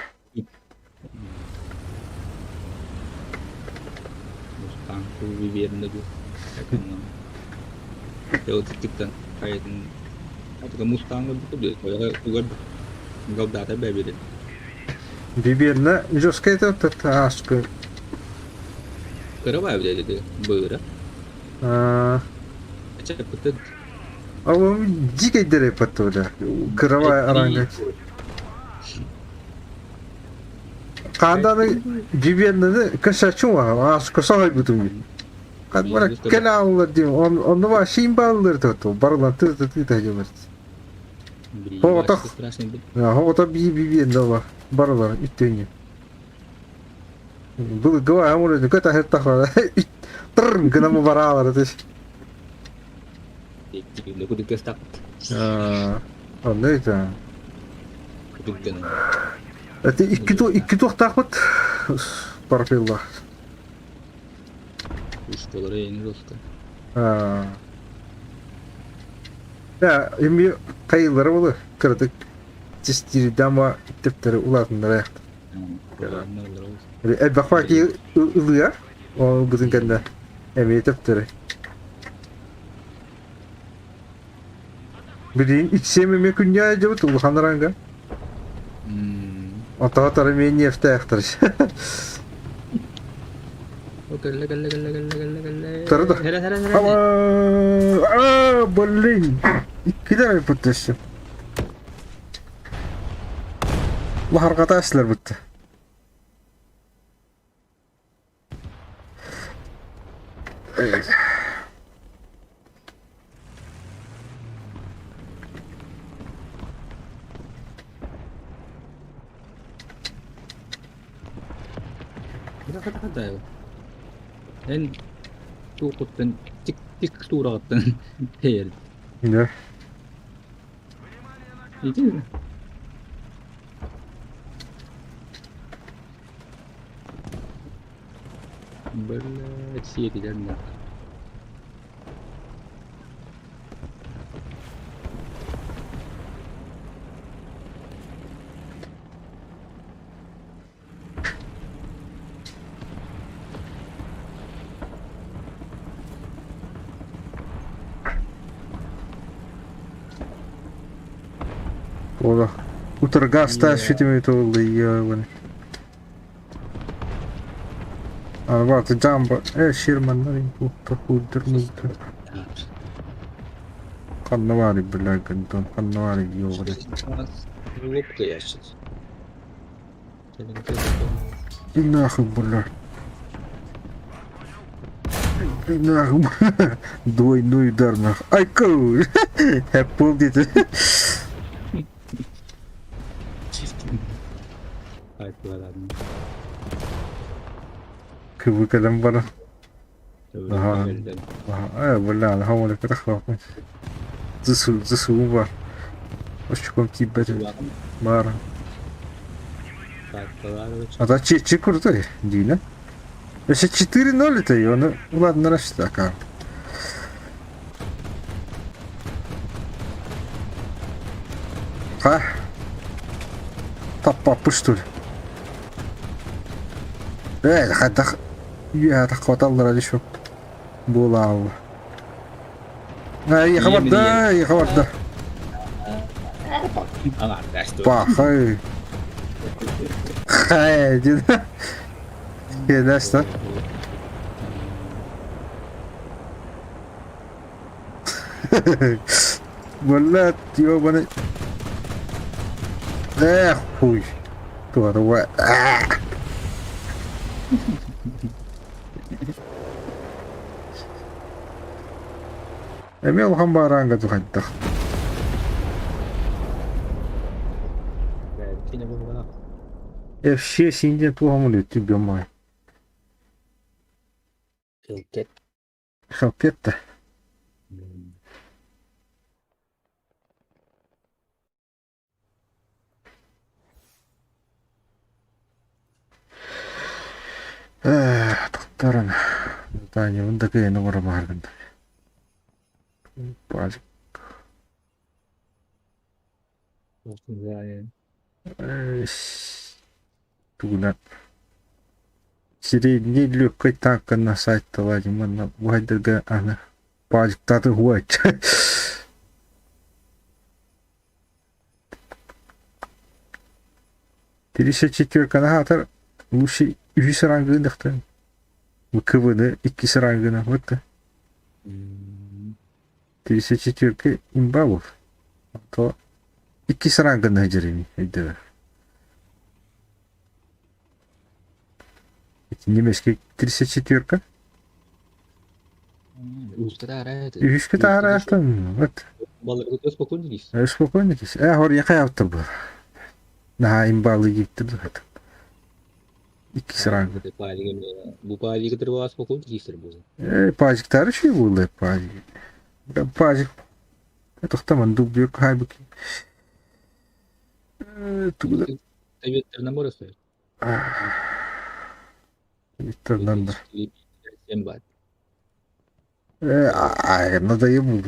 Мустанг виверна дуу. Тыктан хайатын Мустанг Галдата бэбири. Виверна жесткая это аска. Кыра бэбири быыра. А он дикой дыры потуда. Кыровая оранга. Ханданы Вивернаны кысачуа, ас кысай бутуми. Кадмара кенаулар дим, он он ва симбаллар тото, барлан ты ты ты ты Хоҕотох. Хоҕото би би би барлар үттүнү. Былыргы амур көтө хеттахла. Тыр гынамы бараалар этиш. Онно это. Это икки ту икки туохтаахпыт парапилла. Да, эми кайылары болы кырдык тестирдама тептере улаатыннара яхта. Элбэхваки ылыа, ол бытын кэннэ эмиэ тептере. Билигин иксиэм эмиэ күнньээ дьыбыт улахан аранга. Отоҕо тара эмиэ нефтээхтэр. Кэллэ, кэллэ, кэллэ, кэллэ, кэллэ, кэллэ. Тары да. Хара, хара, хара. Аа, блин. Иккилэр айбыт өссө. Лаһарҕата эслэр бытты. Эн туоххуттан тик-тик туураҕыттан тэйэр. Да. Ити Блядь, сиэтилэр нах. Ола. Утарга ставь фитими толды ебаный. Арбаты джамба. Ширман, худдер, Ханнавари, бля, гандон, ханнавари, ёбаный. Лупка ящик. Иди нахуй, бля. Иди нахуй, бля. Двойной удар, нахуй. Ай, ку! Хэппол диэтэ. Кыбы кэлэн баран. Аха. Аха. Бля, наһаа кытахлаахпын. Зысуум бар. Очком тиийбэт баар. А то че крутой, Дина. Если 4-0 это, и он, ладно, раштака. Ха? Таппаппы что ли? Э, хайдах үөһэ таххаталлара дешев буолаалла. Эйиэхэ барда, эйиэхэ барда. Пахай. Хай, дин. Кэлэс Блядь, ёбаный. Эх, хуй. Туора. Эмиэ улахан баарааҥҥа тухайдах. Вообще синден туохамын өттү бьомай. Хелкетта. Тохторон. Таня, да кыайан оҥоро Пазик. Тугунан средний легкой танка сайталаадим манна буһайдарга аны пазиктааты хуайт. Тридцать четверка хаатар лучше үһүс рангын КВД иккис рангына вот Тридцать четверка имбалов. То иккис рангына дьэрими өйдөбөр. Эти немецкий тридцать четверка. Үһүскэ таһараахтан вот. Балыгы спокойно здесь. Спокойно здесь. Хор яка был. Наһаа имбалы дииттер духат. Иккис ранг. Бу палига требовала спокойно здесь был. Пазиктары шүй буолла пазик. Пазик. Тохтаман дуб хайбык. Тугуда. Ветер на море стоит. Ветер надо. Надо ему.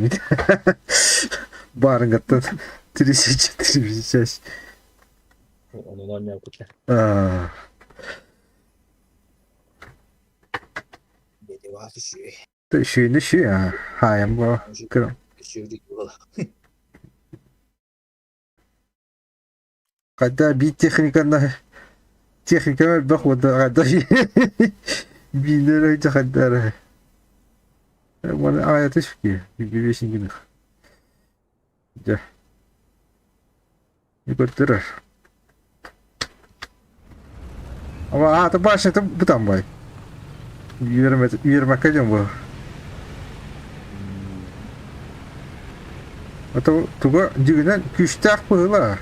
Барынгаттан 34 сейчас. Шүйні шүй, хайым ба. Когда бит техниканы техника бах вот когда. Биилэрэ дьахайдара. Маны аайата сүкиэ, бибиэсингиных. Дьэ. Көрдөрөр. Ама аата башнята бытан бай. Үөрмэккэ дьон бу. Ото туга дьигинэн күүстээх быһыла.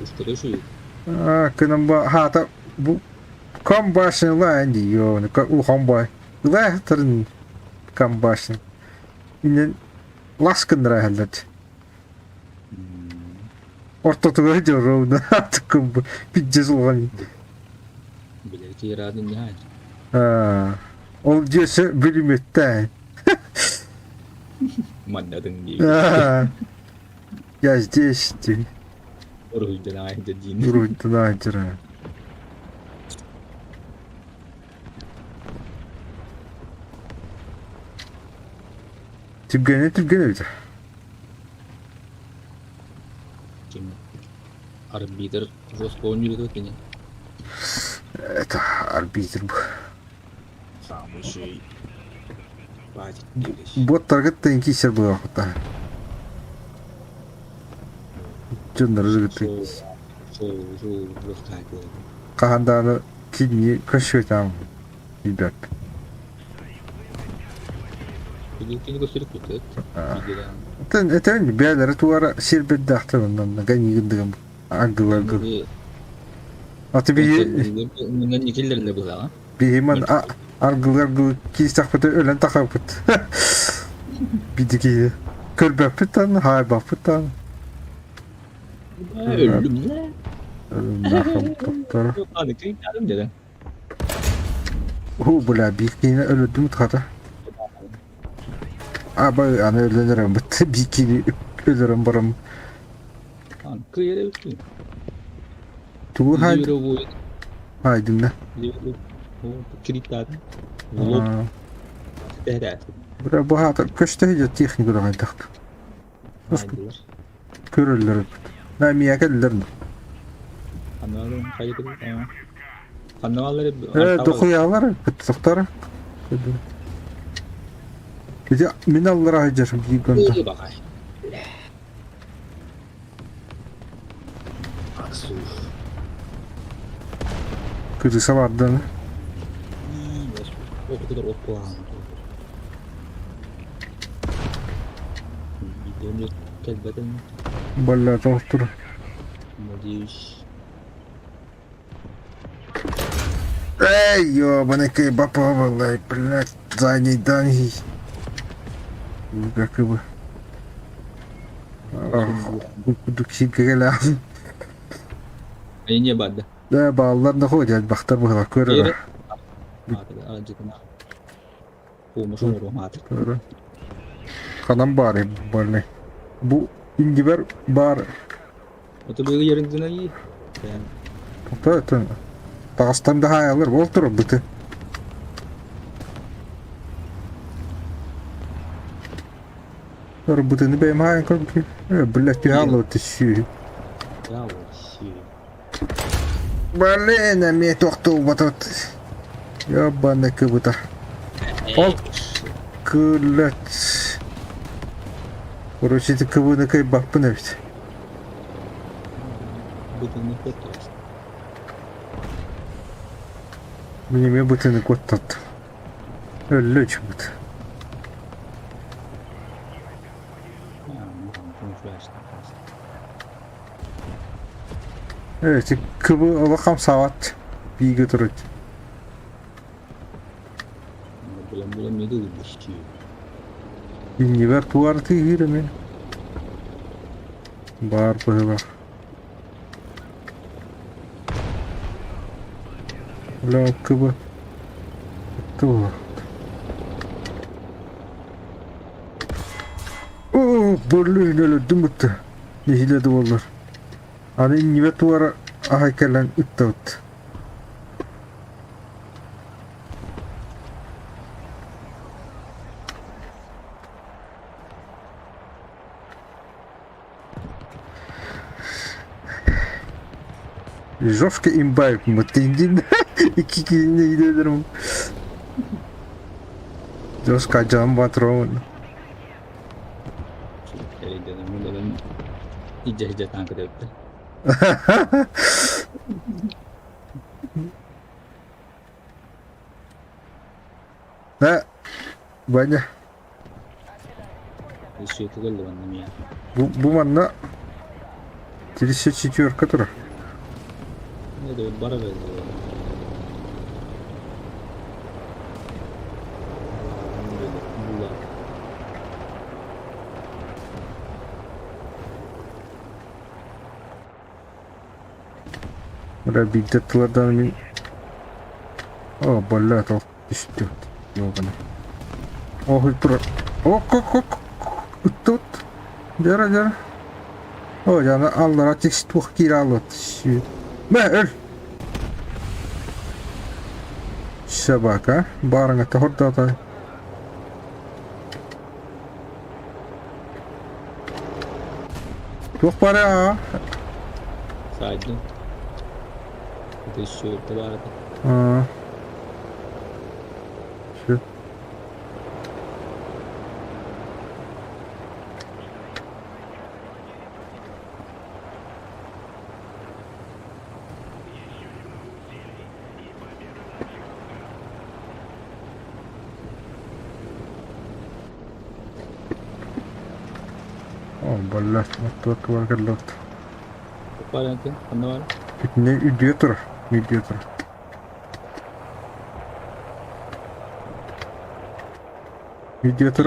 Устары шуй. А, кынан ба хаата бу кам башня ла инди yo, улахан бай. Ыла тарын кам башня. Инен лас кындыра хеллет. Ортотугар дьоруобуна аатыккын пиздец улахан. Билэр киираадын ньаай. Ол дьиэсэ бүлүмүттээн. Маннатын дии. Я здесь дии. Уруһуйдан аайда диин. Уруһуйдан аайдыра. Түргэнэ түргэн эбит. Ким арбитр жестко оонньуур кини. Это арбитр бу. Самый шей. Боттаргыт киисэр буолуохта. Дьоннору кытта хаһан даҕаны кинини көрсүөтээм билбэт. Этэн бэйэлэрэ туора сир бэрдээхтэр оннон ганьыгын агдыларгын. Аты биһи биһи ман аргыларгыл киистэхпит өлөн тахаппыт. Биди киһи көрбөппүт тан, хаайбаппыт тан. Өллүм Өлүм Ху бля бикини өлөрдүм хата. Аба аны өлөнөрөм бит бикини өлөрөм барам. Тугу хайдым да. Бля бу хата көстө хидя техника да хайдахт. Көрөллөр. На мия келлер. Дохуялар бит Ити мин аллара сылдьарым биир Кырыса бардан. Балла тохтур. Эй, ёбаный бапа, блядь, задний данги. Как бы. Кудук симкеге Не бады. Да, баллар находят, бахтар быһыла көрөр. Ханан баар больный. Бу индибер бар. Тагыстан да хаялар бол тур быты. Бытыны бэйм хайан көрбү. Блядь, пиало ты сүй. Блин, эмиэ тохтуу батат. Ябаны кыбыта. Ол кыллат. Короче, ити кыбыны кыйбаппын эбит. Мин эмиэ бытыны куоттат. Өллө үчүбүт. Эти кыбы олохам сават. Биге турут. Иннибер туарты иреме. Бар быһыла. Бля, кыбы. Ту. О, блин, өлөрдүм бутта. Нехиле боллар. Аны иннибер туара ахай кэлэн ыттабыт. Жестко имба мытындин. Икки киһини идэлэрим. Жестко дьон патрон. Эрэйдэнэн илдьэ танка дэбиттэр. Да, Ваня, Еще кэллэ манна мия. Бу манна 34 турар. Это бара Була. Бля, биирдэ тылардан мин... О, блядь, ол түстү. Ёбаный. Ох, турар. Ок, ок, ок. Тут. Дьара, дьара. О, яна аллара текст туох киирэ аллот. Мэ, өл. Собака. Барыңа тоһордоото. Туох бара? Саадьын. Это еще товар. А. Все. О, блядь, вот тут варгалот. Паренте, ханна Не идет, не идет. Идет.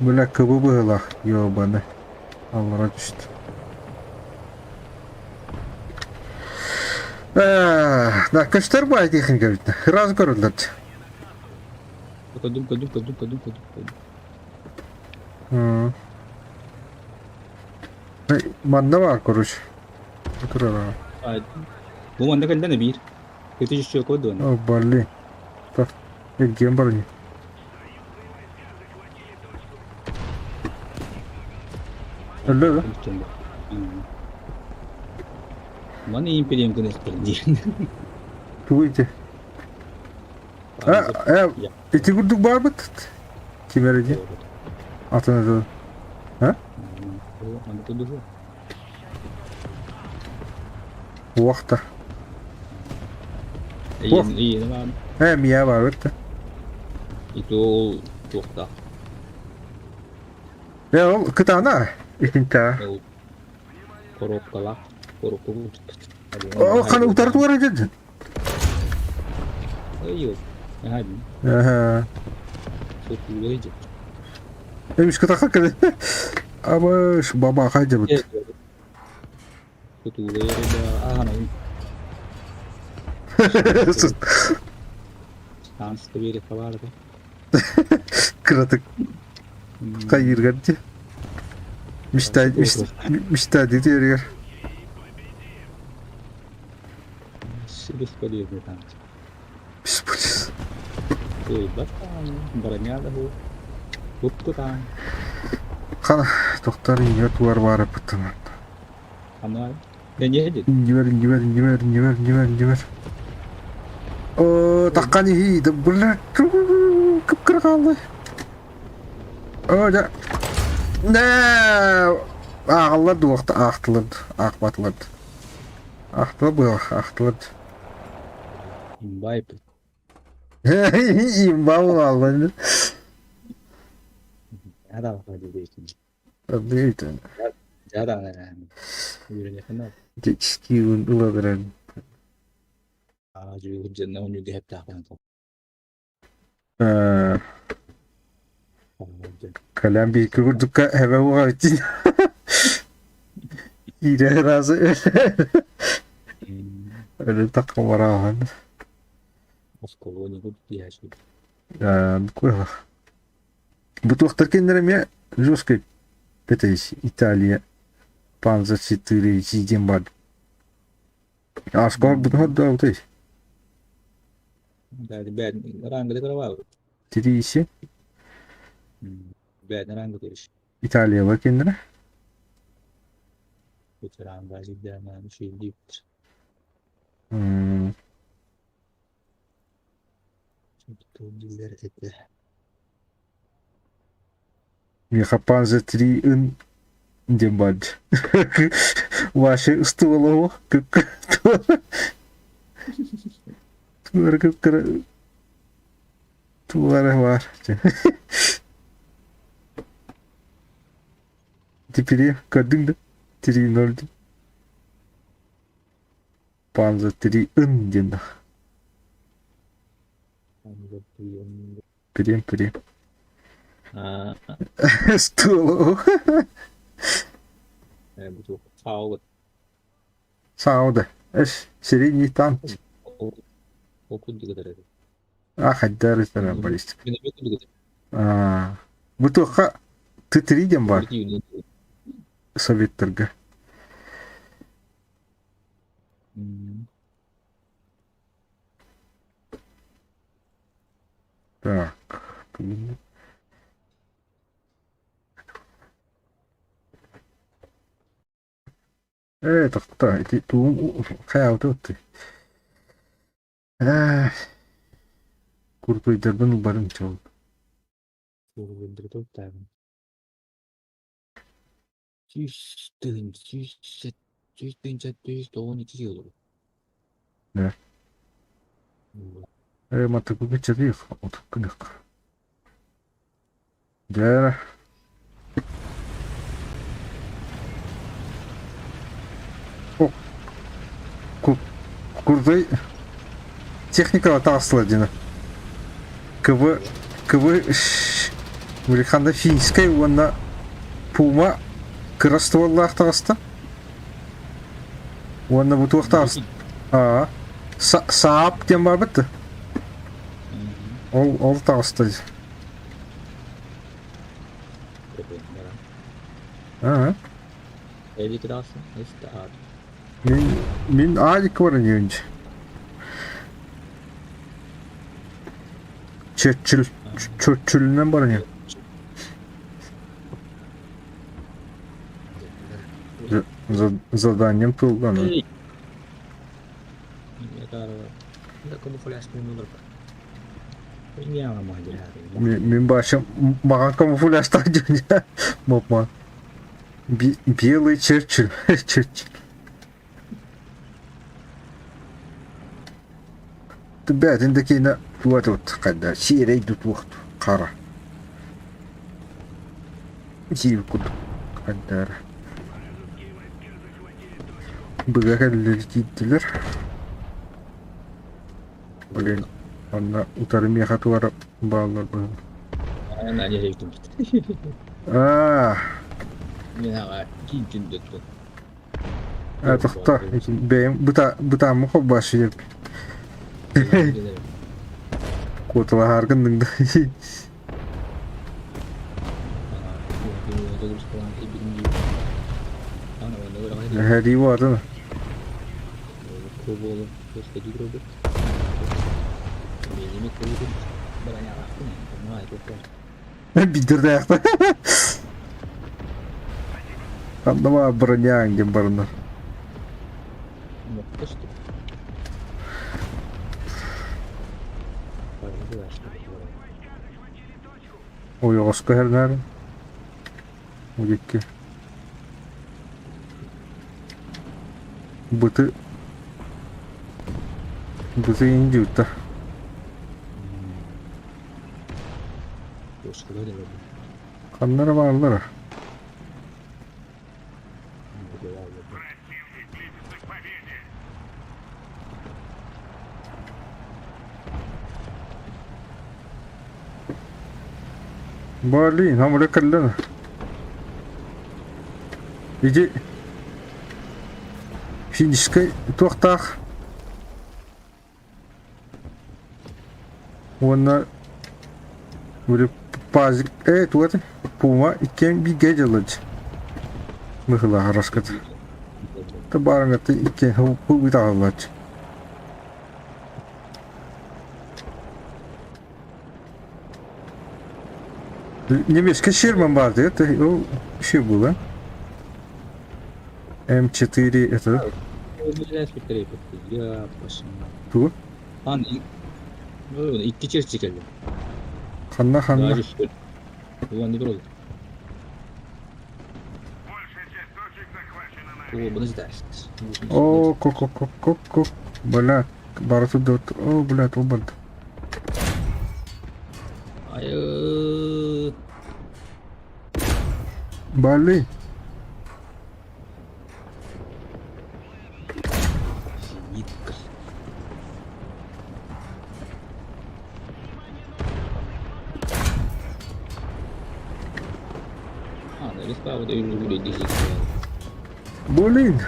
Бля, кыбы быһылах, ёбаны. Аллара түстэ. Да, көстөр баай техника бит. Раз көрүллэр. Көрдүм, көрдүм, көрдүм, көрдүм, көрдүм, көрдүм. Манна бар, короче. Турар. Бу манна кэллэн биир. Көтү жүчү көрдүн. О, блин. Так, эргиэн барыны. Өллө да? Маны империям кыныстыр диэн. Тугу ити? А, ити курдук барбыт. Кимер ити? Атын аты. А? Маны курдук. Уохта. Э, мия барбыт. Ити ол туохта. Э, ол кытаана. Итинтэ. Ол коробкалаах. Коробка О, ханы утары туара дедин. Ой, Ага. Эмиш кытаха кэлэ. Абыш, баба хайдыбыт. Кыратык хайыргар ди. Мечта, мечта ди дергер. Бесполезный танк. Бесполезный. Ой, броня да бу. Бу там. Хана, тоқтар иньер туар бары пыттан. Ана, да не едет. Иньер, иньер, иньер, иньер, иньер, иньер. О, таққан ихи, да бля, кып-кыр қалды. О, да. Не, ағылар дуақта ақтылыр, ақбатылыр. Ақтылы бұл, ақтылыр. Имбай. Имба алды. Яда баха Дейт. Яда. Үйренехин. Детский уладыран. А, жүгүр он жүгү хеп тахпан. Калям bir курдукка хэбэ уга битин. Ире разы. Öyle takım var ahan. Осколу не тут яши. Куйла. Бу туохтар кеннереме жесткой это Италия. Панзер 4 сидим бар. А скоро буду да вот эти. Да, ребят, ранга декоровал. Три Ребят, ранга деш. Италия бар кеннере. Ранга жидда на ши дип. Дииллэр этэ. Миэхэ Панза 3 ын диэн баар дии. Вася ыстыбалаһыах Туора кыптара туора баар. Теперь көрдүҥ да? 3-0 диэн. Панза 3 ын диэн да. Прим, прим. Стол. Сауда. Эс, средний танк. А, хайдары сара баллистика. А, бу туохха Т3 диэн бар советтарга. Так. Ээ, тохтоо, ити тугум хайаабыта оттуй. Ээ, куртуйдарбын ылбарым чол. 100 тыһыынча 192 олору. Да. Ээ, матыкы кыччатыах, отуккынык. Дьэ, курдуй техникаҕа таҕыстылар дьиҥэ. КВ КВ Улиханда финскэй уонна Пума кыра стволлаах таҕыста. Уонна бу туох таҕыста? Аа, Саап диэн барбыт да. Ол ол таҕыста. Аа. Мин мин Алик баран Черчилль Черчиллинэн баран Заданием туолла Мин башым маған камуфляжтаах дьон мопма. Белый Черчилль. Черчилль. Бээтин да киинэ туа тут хайда сиэрэй дутуох хара. Сиир курдук хайда эрэ. Быга кэллэр киирдилэр. Блин, онно утары миэхэ туора бааллар быһыылаах. Аа, тохто, бэйэм бытааммын холбооччу Куоталаһааргын да. Эһэрии буолатын. Биирдээхтэ. Ханна броняң диэн баранар. Ойоҕоско иһэрнээр Удикки. Быты быты индюта. Ханна эрэ бааллара. Блин, хамыра кэллэ. Иди финишкэй туохтаах Уонна били пазик ээ туга этэй Пума иккиэн бииргэ дьыллар быһыылаах раскат Табаарыҥҥа иккиэн һубутаҕаллааччы Немецкий Шерман баар это ол еще было. М4 это Тугу? Икки чэрчи кэллим. Ханна ханна? Уонна турал. О, подожди. О, ко ко ко ко ко Бля, барыты дот. О, блядь, ол барда. Айы. Бали. Зенитка. А, да, Блин.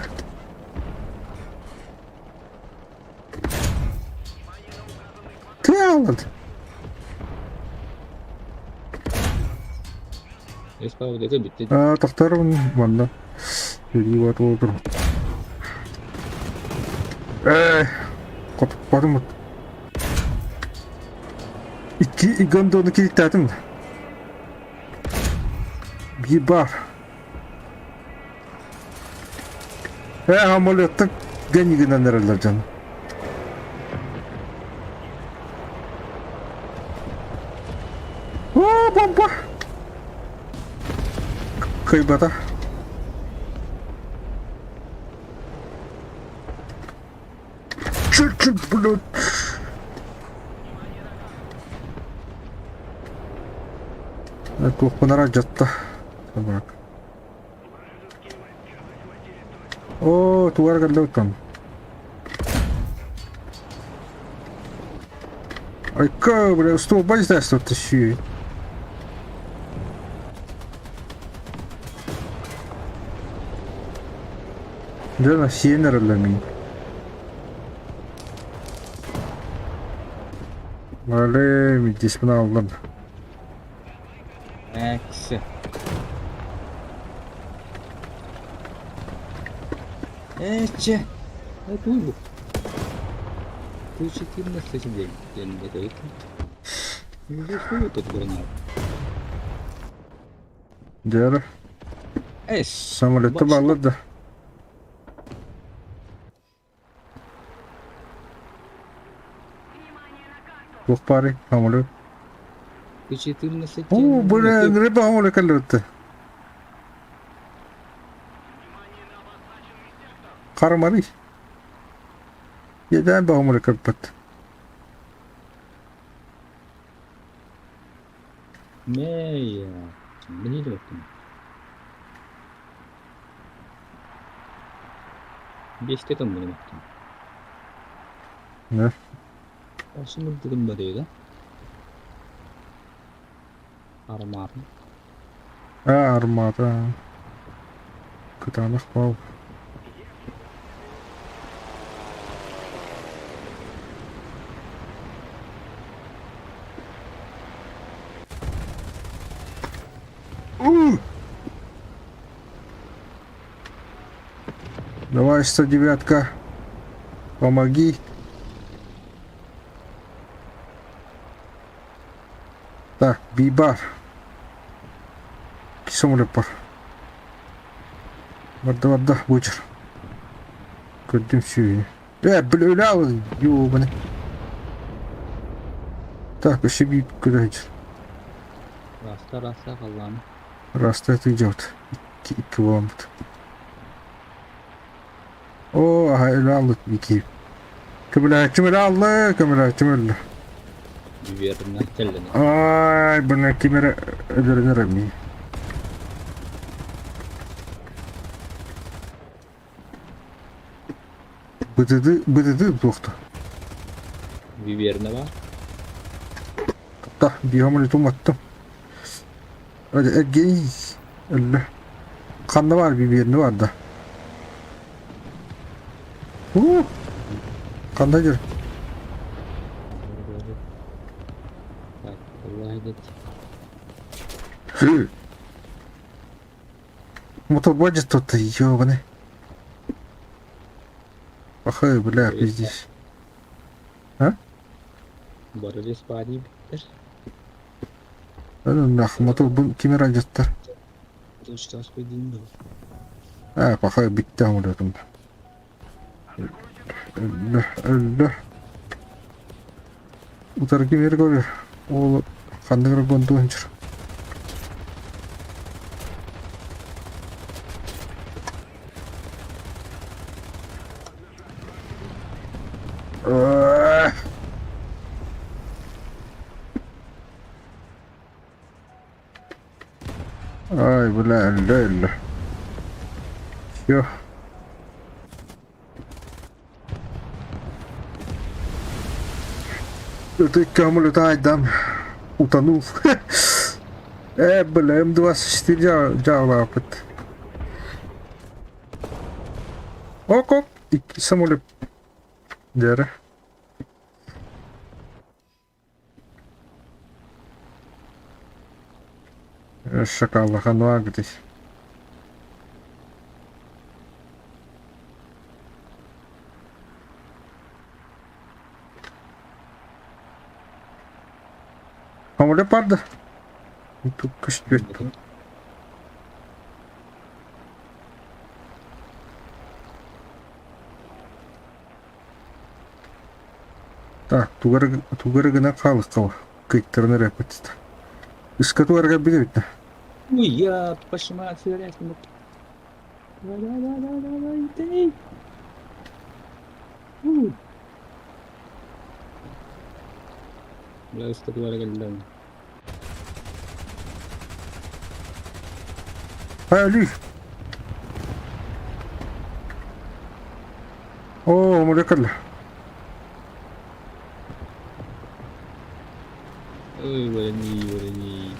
Талант. А, тохторун манна. Перевод олдур. Э, хотуппатым. Икки гондону килиттаатым. Биир баар. Ээ, самолеттан гений гынан эрэллэр дьон. О, бомба! Кыйбата. Чуть-чуть, блядь. Туохпунара дьатта. Собак. Оо, тугар кэллэ Айка, бля, столба здесь тут тащи. Дьэ, сиэн эрэллэр мин. Вале, здесь аллан. Экс. Эче. Это Ты 14 день. Я не это. Ну что тут гранат? Дьэ, Эс. самолетта бааллар да. Туох баарый, самолет. 14 Оо, бля, рыба самолет кэллэбитте. Харамарый. Иэдээн баҕа самолет кэлбэт. Мэй. Мне идет. Бесте там было. Да. Осмурдугун барыга. Армата. А, армата. Кытаанах бау. Давай, 109-ка. Помоги. Так, бибар. Кисомлеппар. Барда барда, бучер. Көрдүм сүүнү. Э, бля, ёбаный. Так, еще би куда идет? Раста раста халлаан. Раста это идет. Икки икки буоламмыт. Оо, аха, өлө аллыт бики. Көмөлөөччүм өлө алла, көмөлөөччүм өллө. Верно, кэллэн. Ай, бына ким эрэ өлөрөн эрэмий. Бытыды, бытыды туохта. Виверна бар. Та, биһом өлүтүм аттым. Эргей, өллө. Ханна бар бибиэрни бар да. Уу! Ханна дир? Так, Лайдет. Моторбаджет тут, ёбаный. Пахай, бля, пиздец. А? Боролес пари. Нах, мотор бу кимер адьаттар. Аа, пахай бүттэ оҥоротум. Өллө, өллө. Утары ким эрэ көрөр. Ол ханнык эрэ гондуон дьор. Ай, бля, өллө, өллө. Все. Ытык көмүл ытаайдам. Утонул. Бля, М24 дьаалаапыт. Ок-ок, икки самолет. Дere. Шакаллахан здесь. Самолет барда. Тут көстүбэт. Так, тугары гына хаалыкка кыйтаран эрэ Ыска тугарга билебит да. Ой, я пошма сверять. Давай, давай, давай, давай, давай, тяни. Бля, ыска тугары кэллим. Али. Оо, молекула. Ой, ворони, ворони.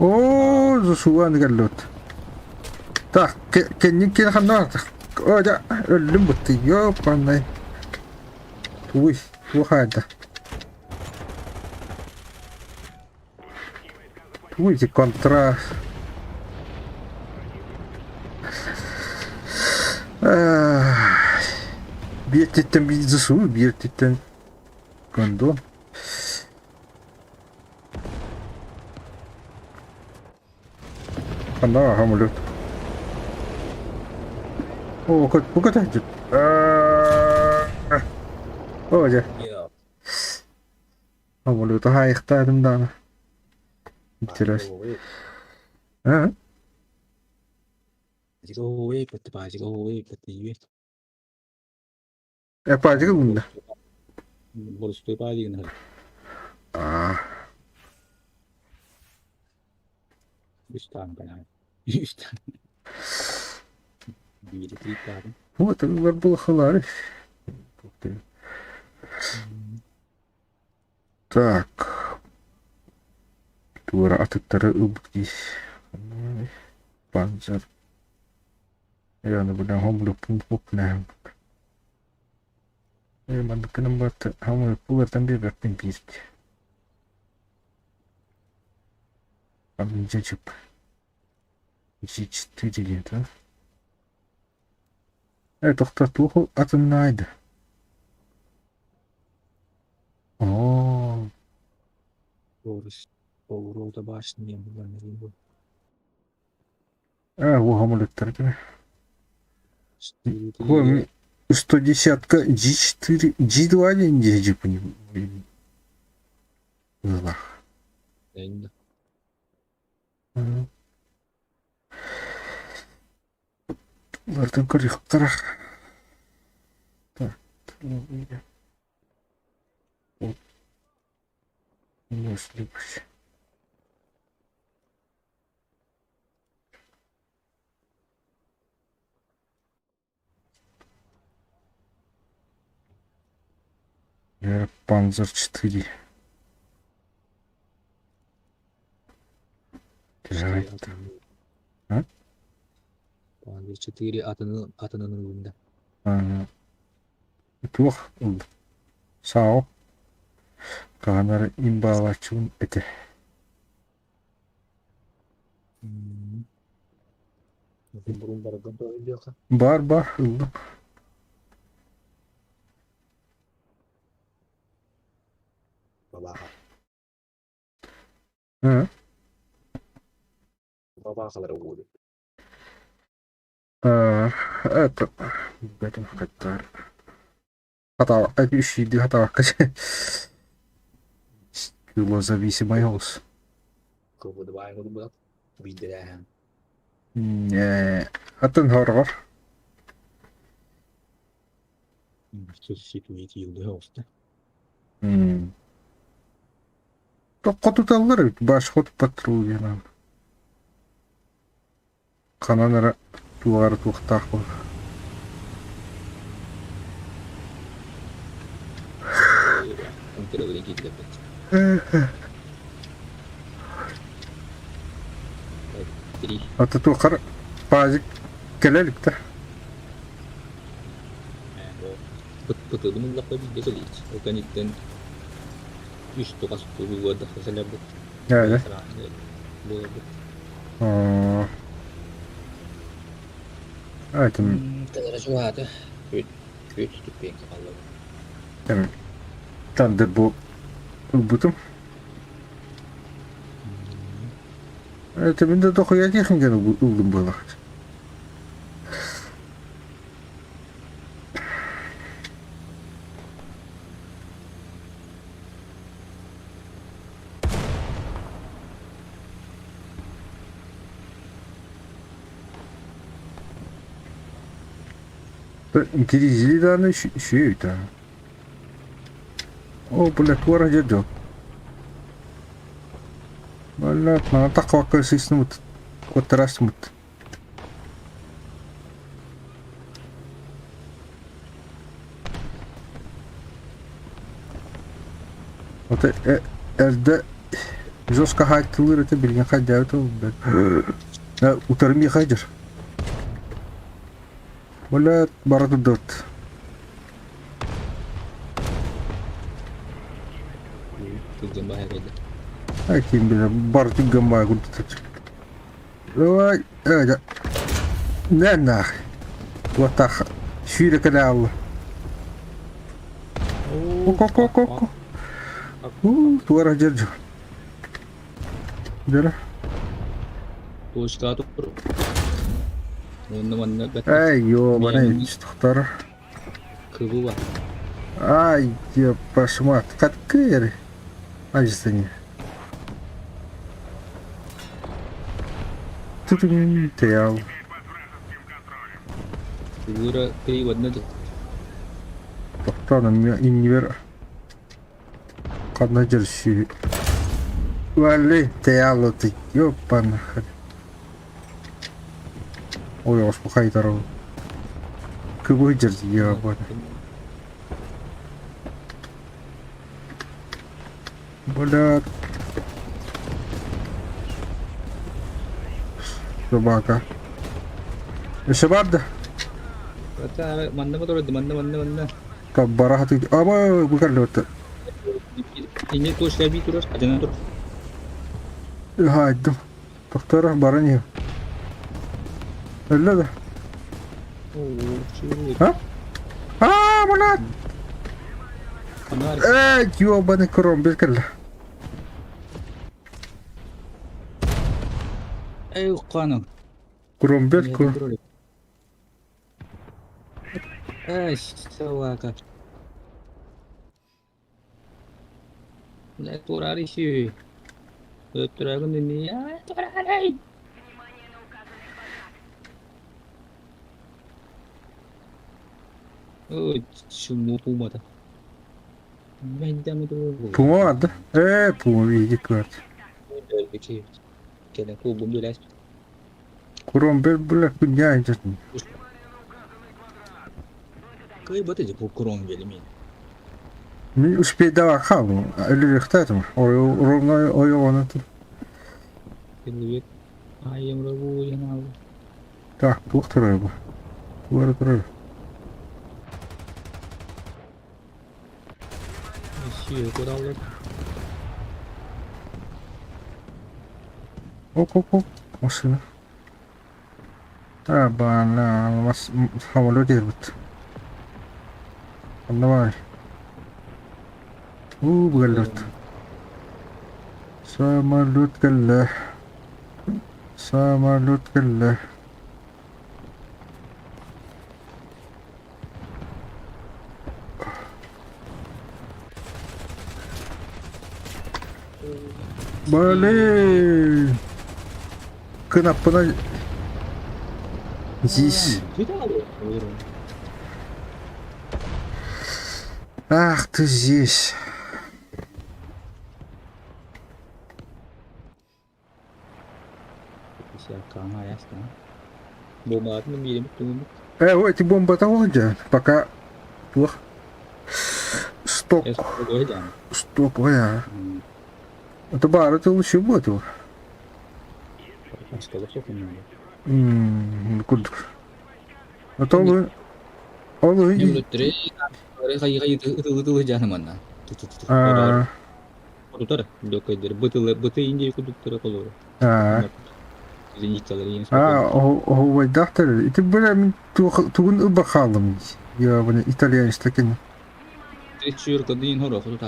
Оо, засуан кэллэт. Так, кэннин кин ханна О, да, өллүм бутты. Ёпанай. Туй, туохайда. Туй, контра. Биэртиттэн биир засуу, биэртиттэн гондон. Ханна самолет. О, бу көтөһүт. О, дьэ. Самолету хаайыктаатым даҕаны. Интересно. А? Паадьыгы мунна. Боростуой паадьыгын Аа. Үс таан канаа. Үс таан. Биир три таан. Вот, бар булахалары. Так. Туора атыттары ылбыт дии. Панцер. Яны бля хомлу пумпук нэм. Манныккынан бат хомлу пулартан биэрбэппин биирт. Чип. G4 диэн Тохтотуоху атыннаайды. Оо. Орус. Поворота башни бу. А, во самолеттар да. Ой, 110-ка G4, G2 диэн джип не Злах. Лартын көрүөхтара. Так, вот. Мысли. Панзер 4. А? Панзер 4 атыны атынын ылында. Туох Сао. Каанар имбаалачуун эте. Бар бар ылдым. Бабаха. А? Бабахалар угуду. Это... Бэтим хаттар. Хатаабакка үс сүүрдүү хатаабакка зависимый голос. Атын хороҕор Хотуталлар эбит баш хот патрульынан ханан эрэ туох эрэ туохтаах буолар. Ата туоххар пазик кэлэ илик да? Ээ. Оо. Этим Тандыр бу ылбытым. Это мин да дохуя техниканы ыллым буолар. Гризли дааны үчүгэй О, бля, туора дьэ Бля, мана таххабакка сыысныбыт. Куоттараастымыт. Вот эрдэ жестко хаайтылыыр этэ билигин хайдаабыт ол утары миэхэ дьэр. Бля, бара турдубут. Ай, ким билэр, бары түргэн баай курдук. Ой, э, не нах. Вот так. Сүүрэ кэлэ аалла. Ко-ко-ко-ко. У, туора дьэр Дьэрэ. Эй, ёбаный, тохтор. Ай, епашмат, каткыр. Ажыстыни. Тут тел. Тохтон иннибер ханна дьөрсүү. Вали теалоты, ёпана. Ой, ос бухайтаров. Кыбы дьэрди, ёбана. Бля. Собака. Өссө да? Бара хаты. Аба бу кэллэ. Хайдым. Тохтор баран иһ. Өллө да? А? А, блядь! Эй, ёбаный кромбель кэллэ. Кромбель ку. Пума бар да? Пума видик бар. Кромбель, бля, хуйня идет. Не успей давай хабу, или рехтатым, ровно ой он это. Так, туох турар Туара турар. Оп-оп-оп, машина. А, бана, самолет ирбит. Давай. У, бгаллют. Самолет кэллэ. Самолет кэллэ. Блин! Кынаппына здесь. Ах ты здесь. Э, эти бомба того пока плохо. Стоп. Стоп, а. Это бар, это лучше будет его. Курдук. А то вы... Ол А. А. А, оһуобайдаахтар. Ити бля мин тугун ылба хааллым. Я бля итальянец такин.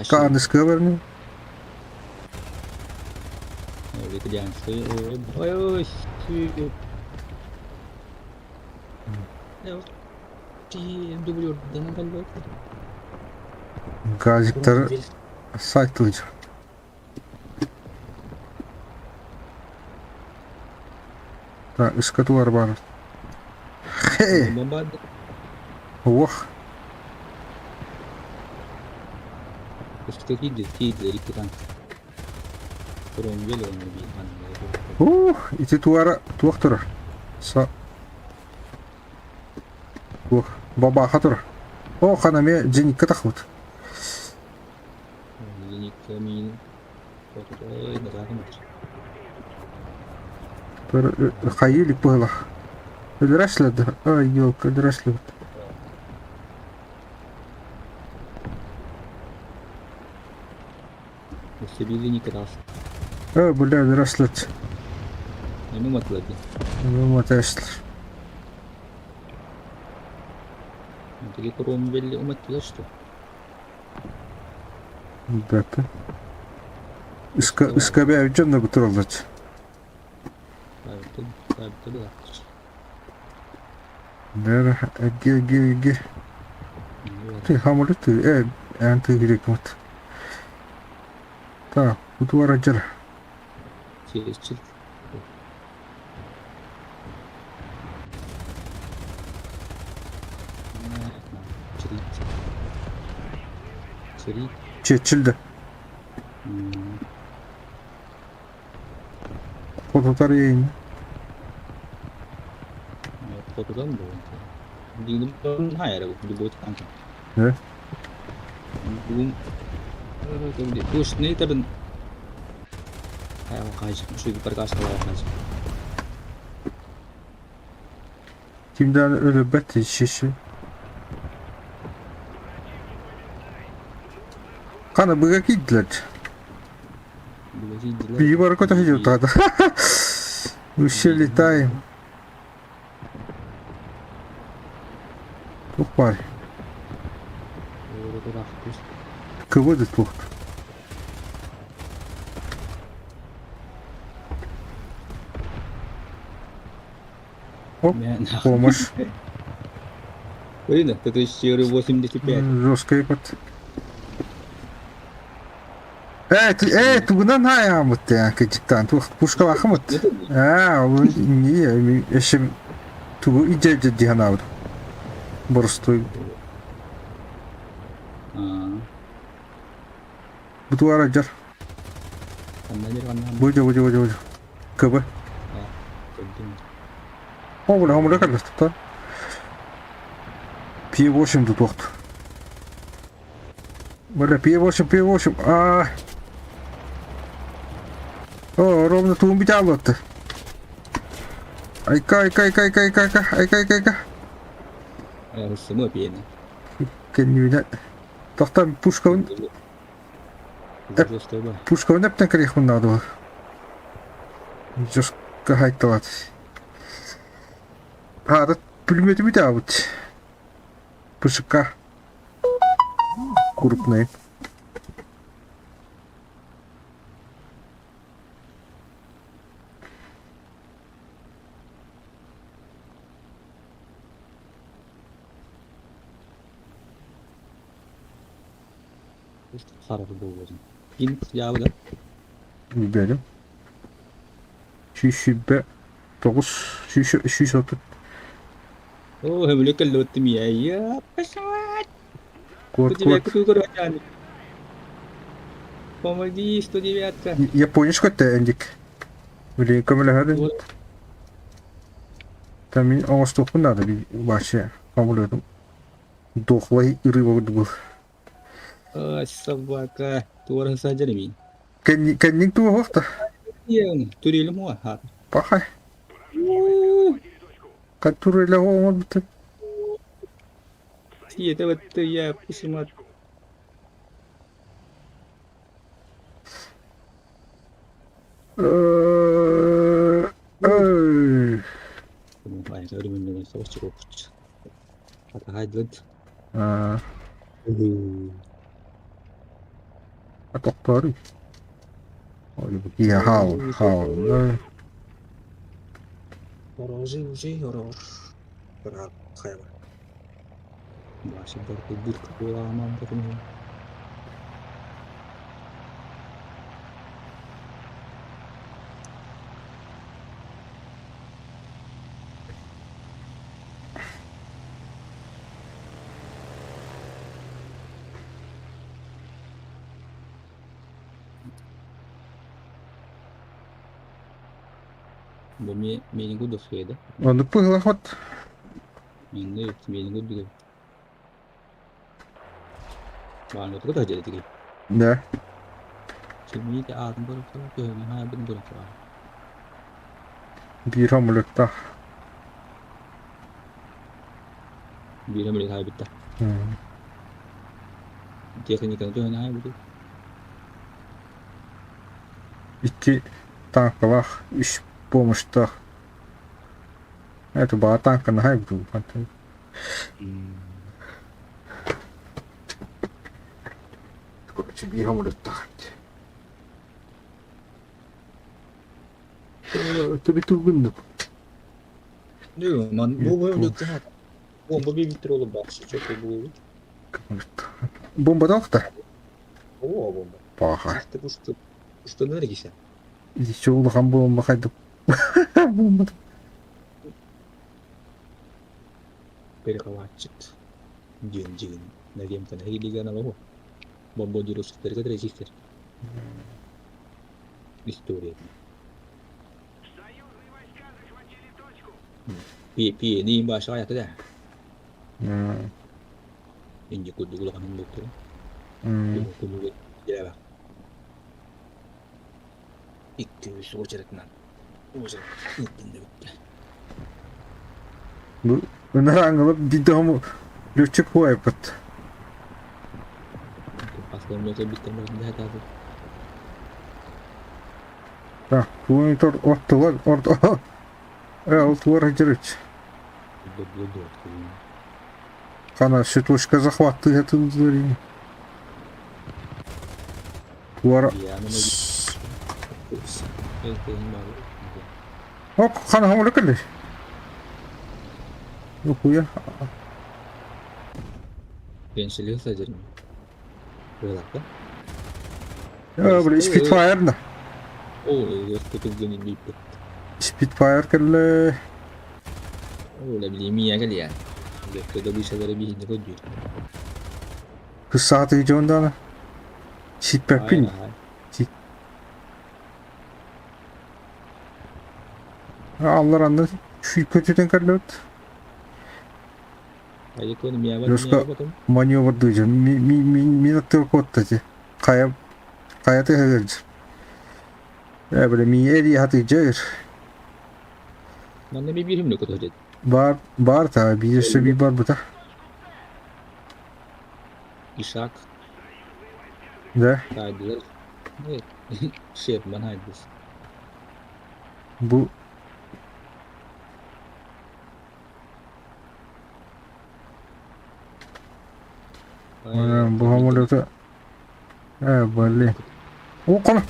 Кааныска барны. Газиктар сайтылыч. Так, ыскатылар бар. Хе! Ох. Ух, ити туара туох турар. Са Туох, бабаха турар. О, ханаме зеникка тахбыт. Хайы илик быһылах. Өлөрөслөдө. Ай, елка, өлөрөслөбүт. Э, бля, өлөрөслөт. Маташлар. Бәпі. Иска, иска бә жонно бутураллач. Бер, эге, эге, эге. Ты хамыры ты, э, эн ты керек мут. Так, бутуара жар. Чечилди. Хотутар yayın. Не? Кимден өлөбөт шиши. Қана быга кийдилер. Биги бар көтө идет тогда. Мы все летаем. Тух бар. Кого тух? Оп, помощь. Блин, это 85. Жесткий под. Э, ты, э, тугунан хаямыт я кечиктан тух пушка бахамыт. А, ол не, эшем тугу иже диханабыт. Борстой. Бутуара жар. Бужа, бужа, бужа, бужа. КБ. О, бля, хомуля калласта. P8 тут вахт. Бля, P8, P8. А. О, ровно тугун бит аллатты. Айка, айка, айка, айка, айка, айка, айка, айка, айка. Кеннүүнэ. Тохтан пушкабын пушкабын эптен кэлиэхпин наада. Жестко хайталат. Хаата пулемети бүтээбит. ПШК. Крупный. Билбэтим. 129, 130. Оо, хөмүлэ кэллэбиттим я пошла. Код, код. Помоги, 109-ка. Японец көттө эндик. Блин, көмөлөһөрүн. Там мин оҥостуохпун наада вообще хамылыатым. Дохлай рыба курдук. Ай, собака. Туоран саадьар мин. Кэнниҥ туоһуох да. Турелим уа. Пахай. Как туреле оҥорбутун. Сиэтэ баттı я пусумат. Тохтооруй. Хаал, хаал. Бу миэнин курдук суеда. Оннук быһыылаах Миэнин миэнин курдук. Баанга туга да Да. Симиите аатын көрө көһүнү хаабын көрө Биир самолеттаах. Биир самолет хаайбытта. Техниканы төһөнү хаайбыты. Икки танкалаах, үс помощтаах. Это баа танканы хаайбыт. Короче, биир самолеттаах. Төбе тугуннук. Man бу бу Бомба bir bitir oğlum bak çok bu. Бомба да? О, бомба. Паха. Ты пушты. Пушты нергися. Еще улахан бомба хайдып. Бомба. Перехватчик. Дин дин. Надем-то на религия на лого. Бомбардировщик регистр. История. Пи пи не баша я тогда. Инди куду улахан доктор. Куду дела. Икки очереднан. Очередь. Бу аңылып бидому летчик хуайпыт. Так, монитор оттулар, орт. Э, ол жүрүч. Кана точка захваты это говорим. Туара. Ок, хана хамы кэлли. Нухуя. Пенсилер сажырым. Böyle Я, бля, Spitfire на. О, биппит. Spitfire кэлле. О, la билими кэлиэн. Бэккэ бишелere бихинне көдүр. Кысааты жондана. Сиппеппин. Аллар анны шүй көтүтен кэллэт. Жоско маневр дыжы. Ми ми ми ми тыркотта Кая кая тыгырж. Э, бля, ми эри хаты жер. Манна би бирим көтөжөт. Бар бар та бир би бар бута. Ишак. Да. Хайдылар. Шерман хайдыс. Бу Бу самолеты. Э, блин. О, кана.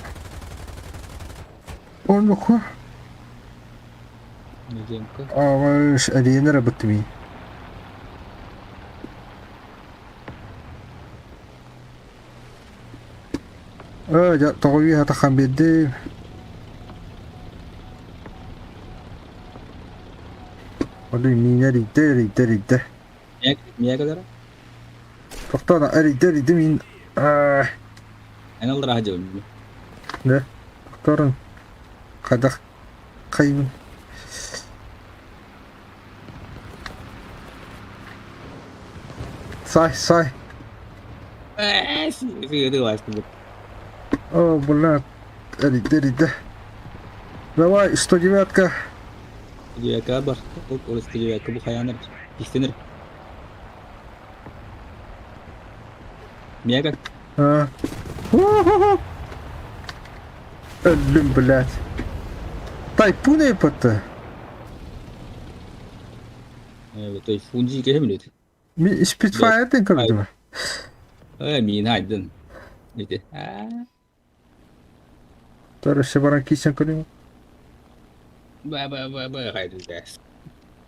Он ну Недемка. А, әдейін бітті ми. Ээ, дьэ, тоҕо үөһэ таххан биэрдим. Блин, миинэ эрийдэ, эрийдэ, эрийдэ. Миэ кэлэрэ? Тохтоо, эрийдэ, эрийдэ миин. Аа, Эн аллараа дьылым. да, тохторун. Хайдах хайбын. Сай, сай. Ээ, сыгыды О, бля, эрийдэ, эрийдэ. Давай, 109-ка. Девятка бар. Ол 109-ка бу хайаныр. Истенер. Миэхэ А. Өллүм, блядь. Тайпун эппэтэ. Тайфун дии кэһэ билет. Мин Спитфайрдын көрдүм. Э, миин айдын. Ити. Төрөсө баран киирсэн көрүҥ. Ба ба ба ба хайдын.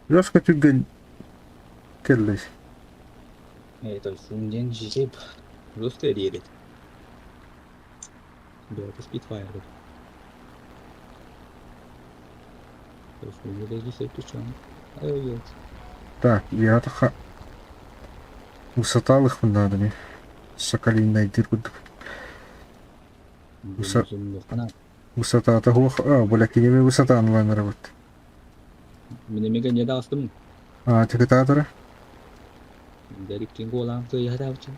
Лёшка түргэн кэллэ. Тайфун диэн жип. Просто эрийэрит. Бэйэтэ Спитфайр. Тайфун Так, я таха высоталыхпын наада ми. Соколиннайдыыр курдук. Высотата хуох, а, бля, кинеми высотаны ланарабыт. Мин эмиэ не даҕастым. А, тикетаатара? Дэриккин куолаан кыайыһатаабычча.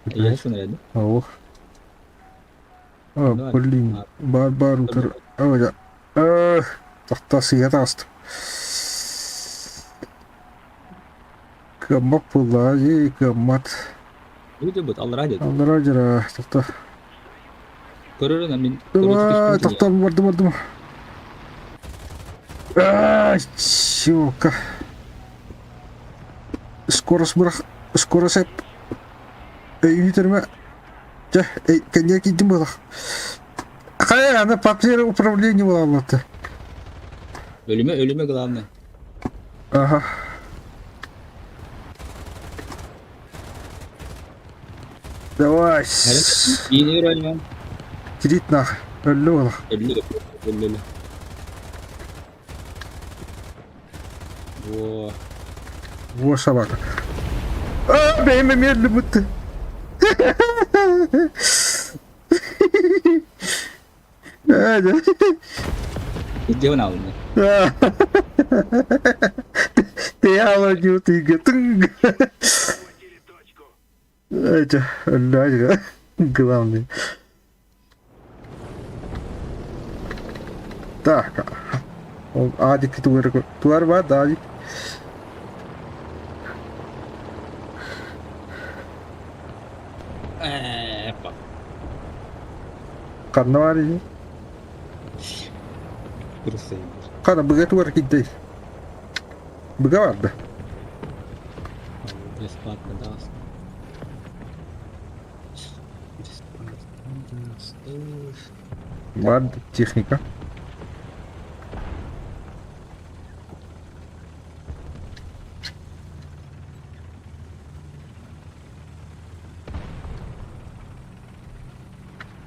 Эйиэхэ сынайады. Ох. А, блин, бар бар утар. А, да. Эх, тохтоо сыыһа таҕыстым. Кыаммат буоллаҕа дии, кыаммат. Видеобут аллараа деді. Аллараа дьара, тохтоо. Көрөрүн мин Давай, тохтоо, бардым, бардым. А, сука. Скорость бырах, скорость эп. Өйүтэрмэ. Дьэ, кэнниэ киирдим буолах. Хайа, аны папир управление буолаллар. Өлүмэ, өлүмэ главное. Ага. Давай. Иини өлүмэ. Кирит нах. Өллү буолах. Өллү, өллү. Во. Во собака. А, бэйэм эмиэ өллүбүт. Где он алны? Ты алладью ты тынг. Это главный. Так. Ол Адик тугар туар бар да Адик. Ханна бар ини? Хана быга тугар киирдэй? Быга барда. Бесплатно даст. Бесплатно даст. Бар техника.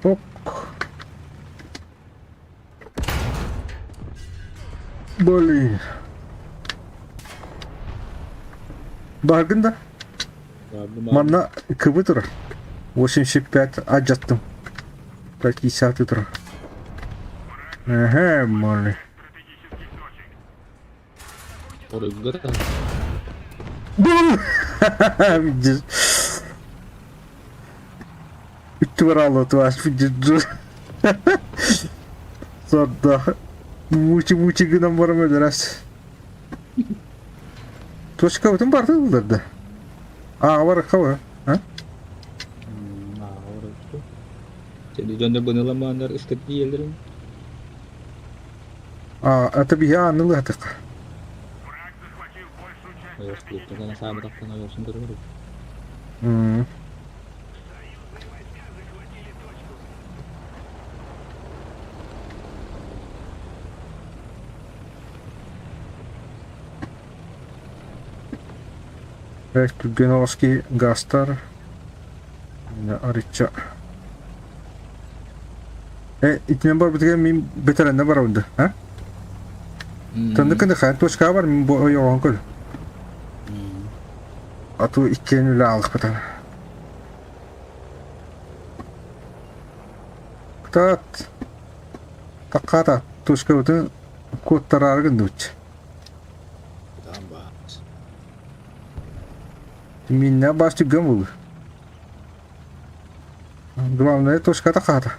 Ок. Блин. Баргын да? Манна кыбы турар. 85 адьаттым. 50 турар. Эһэ, молли. Оройгута. Видишь. Үттүбэр туас видишь. Сорда. Мучи-мучи гынан барам өлөрөс. Точка бүтүн барды ылларда. Аа, бар кабы. А? Дьоннор быныламааннар ыстатиелерин. А, это биһи аанылыатык. Түргеновский гастар. Арыча. Э, итинэн барбытыгар мин бэтэрээннэ барабын да, а? Тонну кыны хаан точкаҕа бар, мин бу ойоҕоһун көр. А то иккиэн үлэ аалыхпытан. Кытаат, таккаата, точкабытын куоттараары гынныбыт. Миннэ баас түргэн буолуо. Главное точката хаата.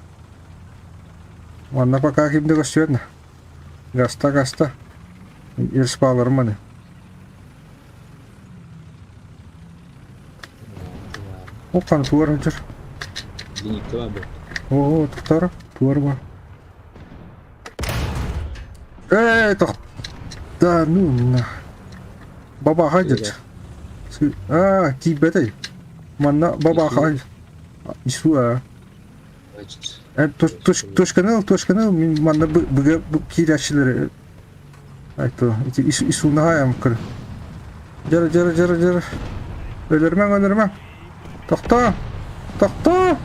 Манна пока ким да көстүбэт на. Гаста гаста. Ирспаларым маны. О, қан туар өтер. Зенитка бар бу. О, тоқтар, туар бар. Эй, тох. Да ну на. Бабаха дед. А, тиийбэтэй. Манна бабаха Исуа. Точканы точканы мин манна быга киирээччилэри айто ити исунаһаайам көр. Дьара дьара дьара дьара. Өлөрүмэҥ өлөрүмэҥ. Тохтоо! Тохтоо!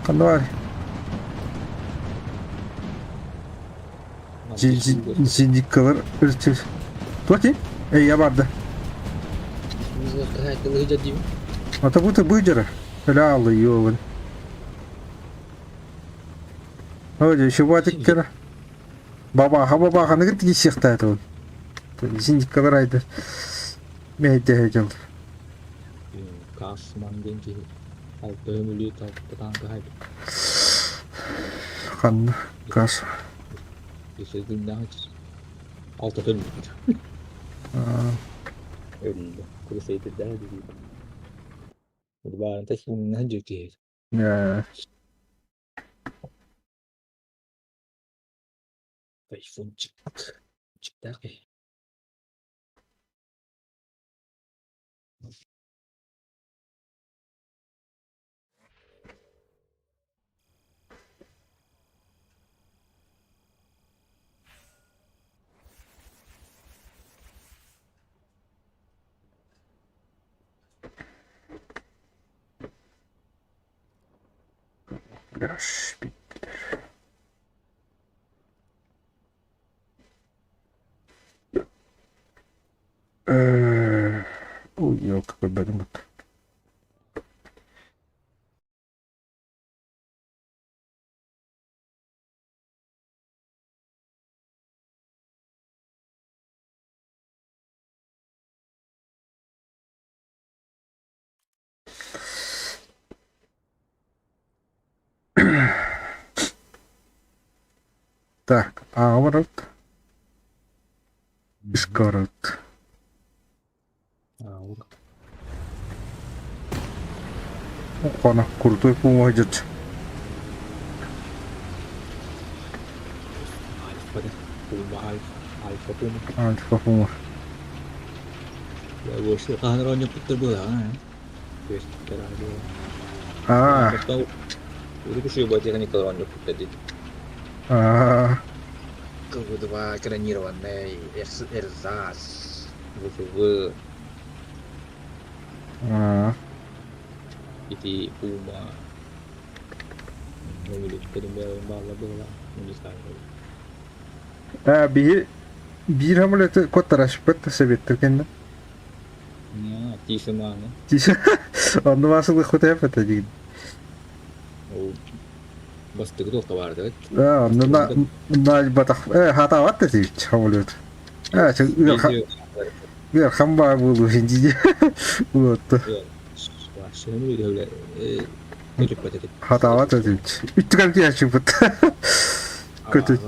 Ханна баар? Синдикалар ырчыр. Туох дии? Эйя барда. Ата бу быдьара. Өлө аалы йообун. Ой, еще батик кера. Бабаха бабаханы кытта киссиэхтээтэ ол. Синдикалар айдар. Мэйдэһэ дьыл. Касман диэн киһи алта өҥүлүү талтатаан каһайбыт. Ханна кас. Алта өлбүт. Өлдө. Курусайдырдаах дии. Баарынта суумнаһа дьү киһи. Тайфунчик. Чиктаах киһи. Ой, елка көрбөтүм бутта. Так, аҕа Искорот. Хана крутой пума идет. Альфа, Пума, Альфа, Альфа Пума. Альфа Пума. Аа. Аа. КВ-2 экранированный, Эрзас, ВФВ, Аа. ити Пума. Ну, или балла была, ну, не знаю. Аа, биһи биир самолеты куоттарашпыт советтер кэннэ. Тиисымааны. Онно баасылык это диин. Бастыгы туох баар Аа, онно на наалбатах э хатаабат да тиит самолет. Аа, ыархан баа буолуу дии. Вот. Хатаабат да тиит. Үттүгэн киһи Көтү.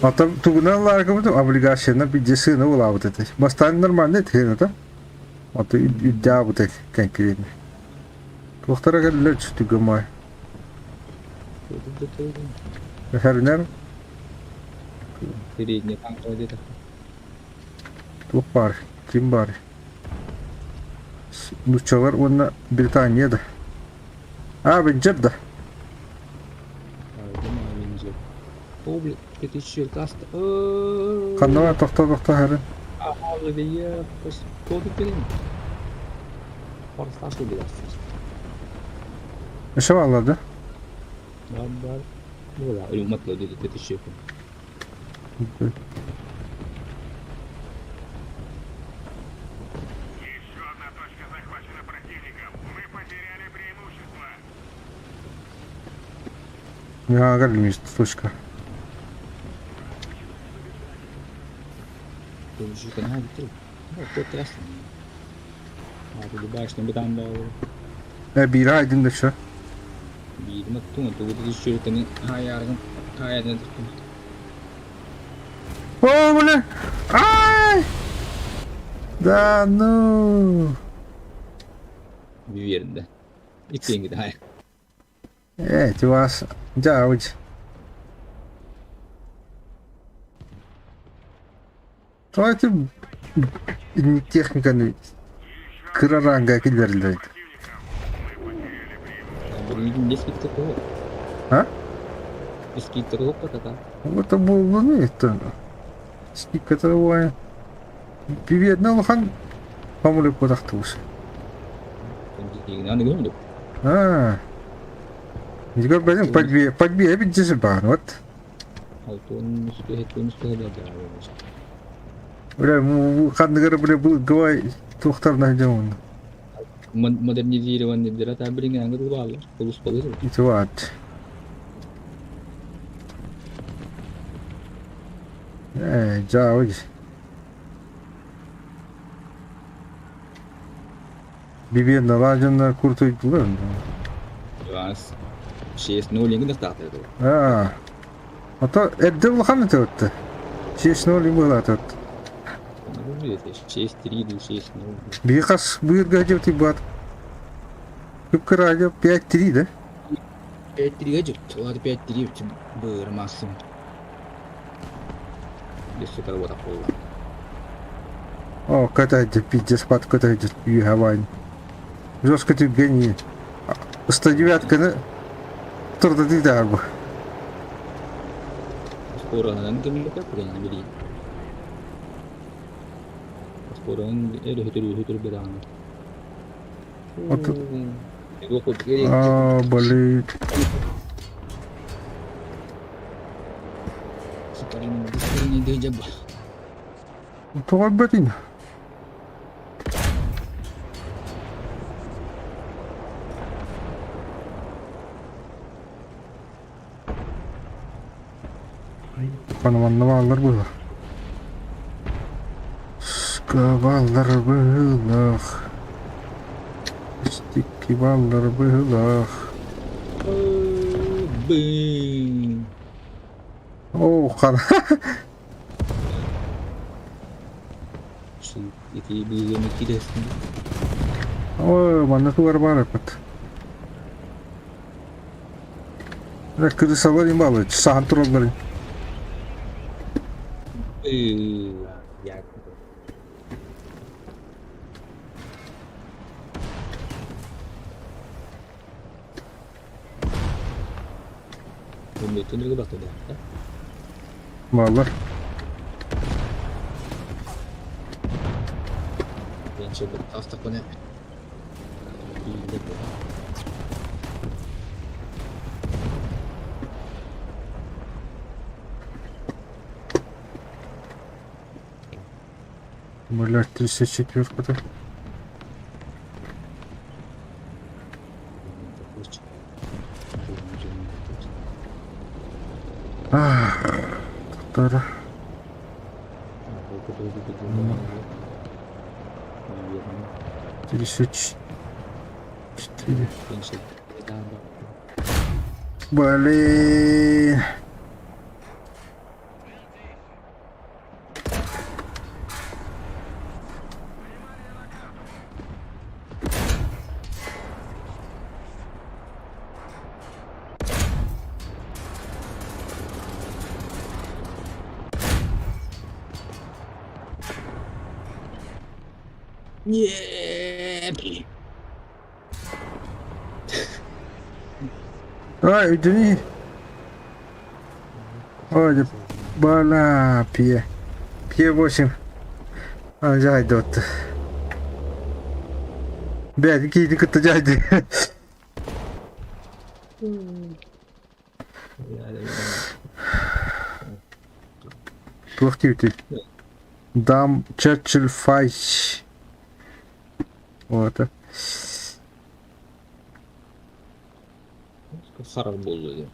Ата тугунан лааргабыт облигацияна бидде сыына булаабыт этэ. Бастаан нормально этэ это. Ата үрдээбит конкретно. Туохтара кэллэр түгэмай. Хәрнер туох баар, ким баар? Нуччалар уонна Британия да. А, Венджер да. О, блин, 2000 каста. Ханна тохто тохто хары. Еще алла да? Я точка. Биир айдын да все. О, бля! Ай! Да ну! Э, ти вас... Да, вот. Давайте техниканы кыра ранга киллэриллэр. А? Вот это было, ну это... Сколько это Пиведна улахан помулук кутахтыбыс. Аа. Игорь бәлем подбе подбе бит бар вот. Бля, ханныгар бля был гавай тухтар найдем. Модернизированный дырата билиҥҥи аҥы бааллар, олус балыр. Вот. Э, жа, Бибен ладжанна куртуйдулар. 6-0 иҥин астаатыр. Аа. Ото эрдэ улахан өтөттө. 6-0 была тут. 6-3, 6-0. Бихас быырга жеп бат. Күпкір 5-3 да? 5-3 жеп, олар 5-3 быыр максимум. Дессе работа полла. О, катайте, пиздец, пат катайте, югавань. Жестко ты гений. 109-ка, да? Турда ты дарбу. Скоро кемликке курен били. Скоро эр хөтөр хөтөр беран. Вот. А, блин. Тоҕо бэтин. Панаманна бааллар было. Скабаллар быһылах. Стикки бааллар быһылах. Бым. О, хан. Ити быгыны киресин. Ой, манна туар бар эпит. Крысалар им балы, сахан тураллар. Я. Баллар. Блять, 34-ка-то. Ах, татара. 34. Блин. Нет. Ай, иди. Ой, бала, пье. Пье 8. А, дьаһайдыбыт. Бэйэтин киһитин кытта дьаһайды. Туох диэбитий? Дам Черчилль Файч. Вот. Харар буолла дии.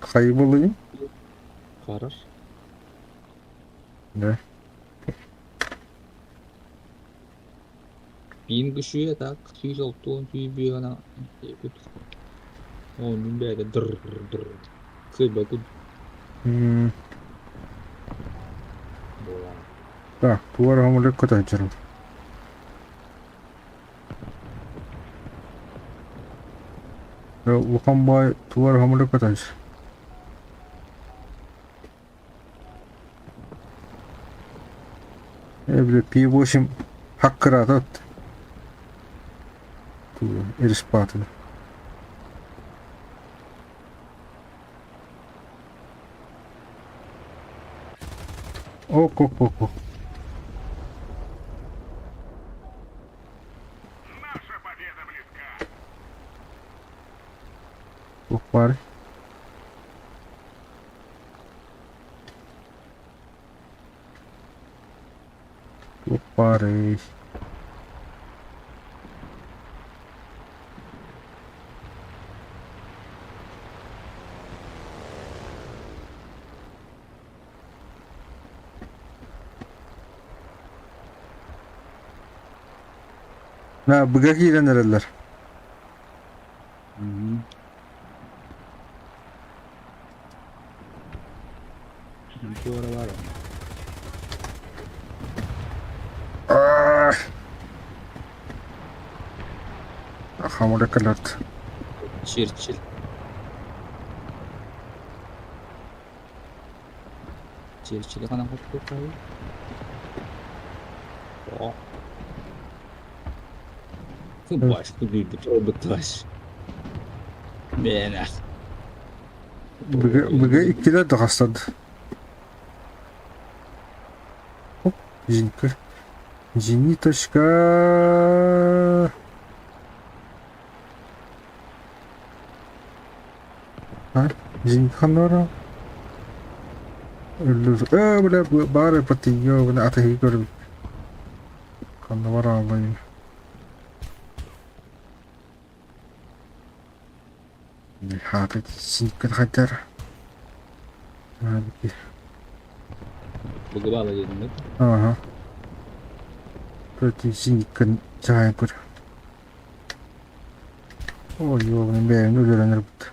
Хайы буолла Харар. Да. Пин күшүө так 160 сүүрбүөҕүнэ кут. Оонньуун бэйэтэ дыр-дыр кыайбаккын буолан. Так, туора хомулек көтөчөрүм. Улахан баай туора хомулек көтөчөр. Э, бля, P8 хаккыраата Ириспаатын. Ок-ок-ок-ок. Туох баарый? Туох баарый? На, быга киирэн эрэллэр. Туора баар. Хамыра кэлэрт. Черчилль. Черчилль ханан хоттуоххайый? О. Баш, кудуйбут, робот Бээнэ. Быга, быга иккилэр да хастады. Оп, Зинка. Зениточка. А, Зенитханора. Э, бля, бары патыйё, атыһы көрүм. Ханна барааллайым. Хаата сииккин хайдар. Быгыбаала диэтиҥ Ага. Против сииккин чаайан көр. Ой, ёбаный бэйэм өлөрөн ырбыт.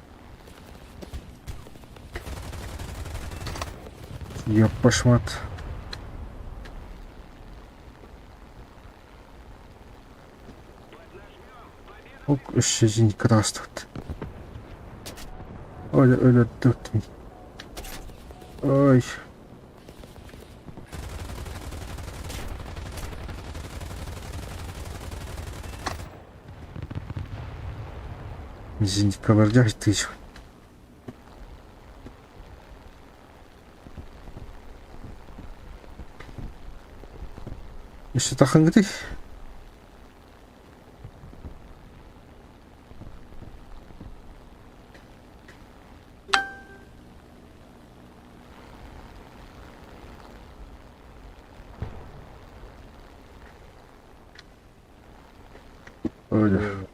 Ёппашмат. Ок, өссө зенитка таҕыстыбыт. Ой, өлөрдүбүт. Ой. Зениткалар дьаһайтыыр. Өссө таххыҥҥытый? Öyle.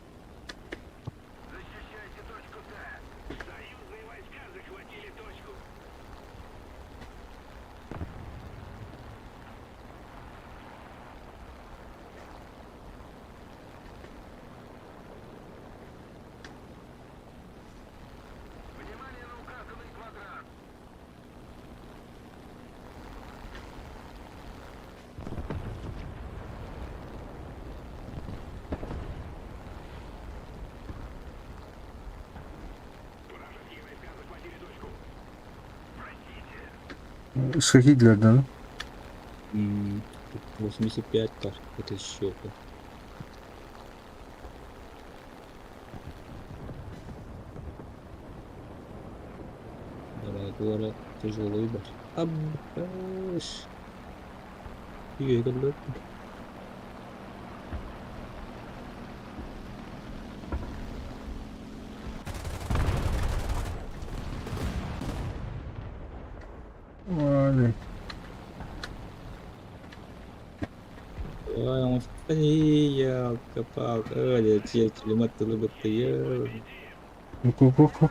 Скольки для да? 85 так, это еще. Туора тяжелый бар. Абыш. Үөгэллэр. Ой, Ой, Елка-палка, ой, ку-ку-ку.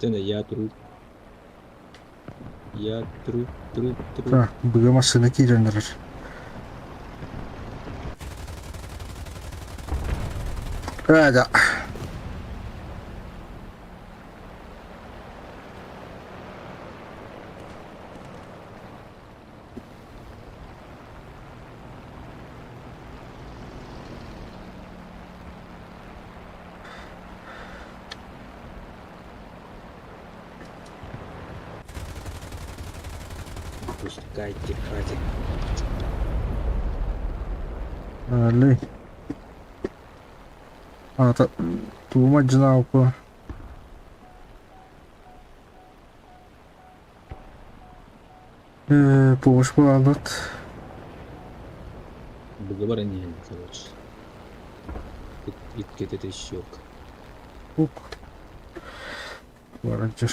Я труп. Я труп, труп, труп. Так, быга массыына киирэн эрэр. Ээ, да. Пускайте, хватит. Али. Аата туума дьанаалка. Э, помощь буолааллар. Договора не короче. Икки щек. Ук. Баранчыр.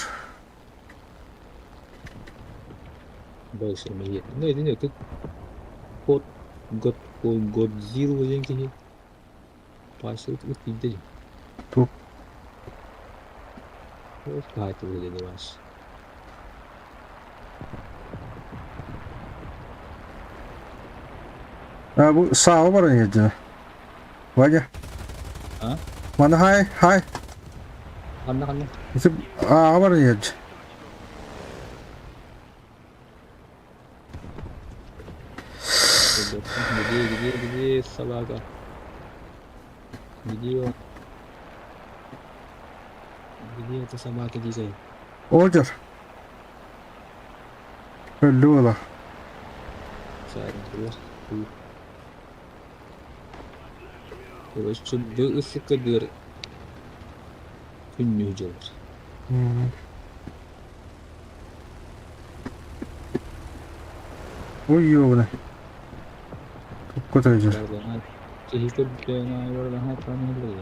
Дальше мы Ну, это нет, тут кот, год, Годзилла диэн киһи. Паша ыт ыт Тук. Хаатылы ваш. А, бу сааҕа баран иһэрдинэ. Ваня. А? Маны хай, хай. Ханна ханна. Ити ааҕа баран иһэрдь. Где, где, где собака? Где он? Где эта собака дизель? Олдьор. Өллү буолар. Короче, ысыкадыр күннүү дьылар. Ой, ёбана. Тукка тойдьор. Киһи көрдөөн аайы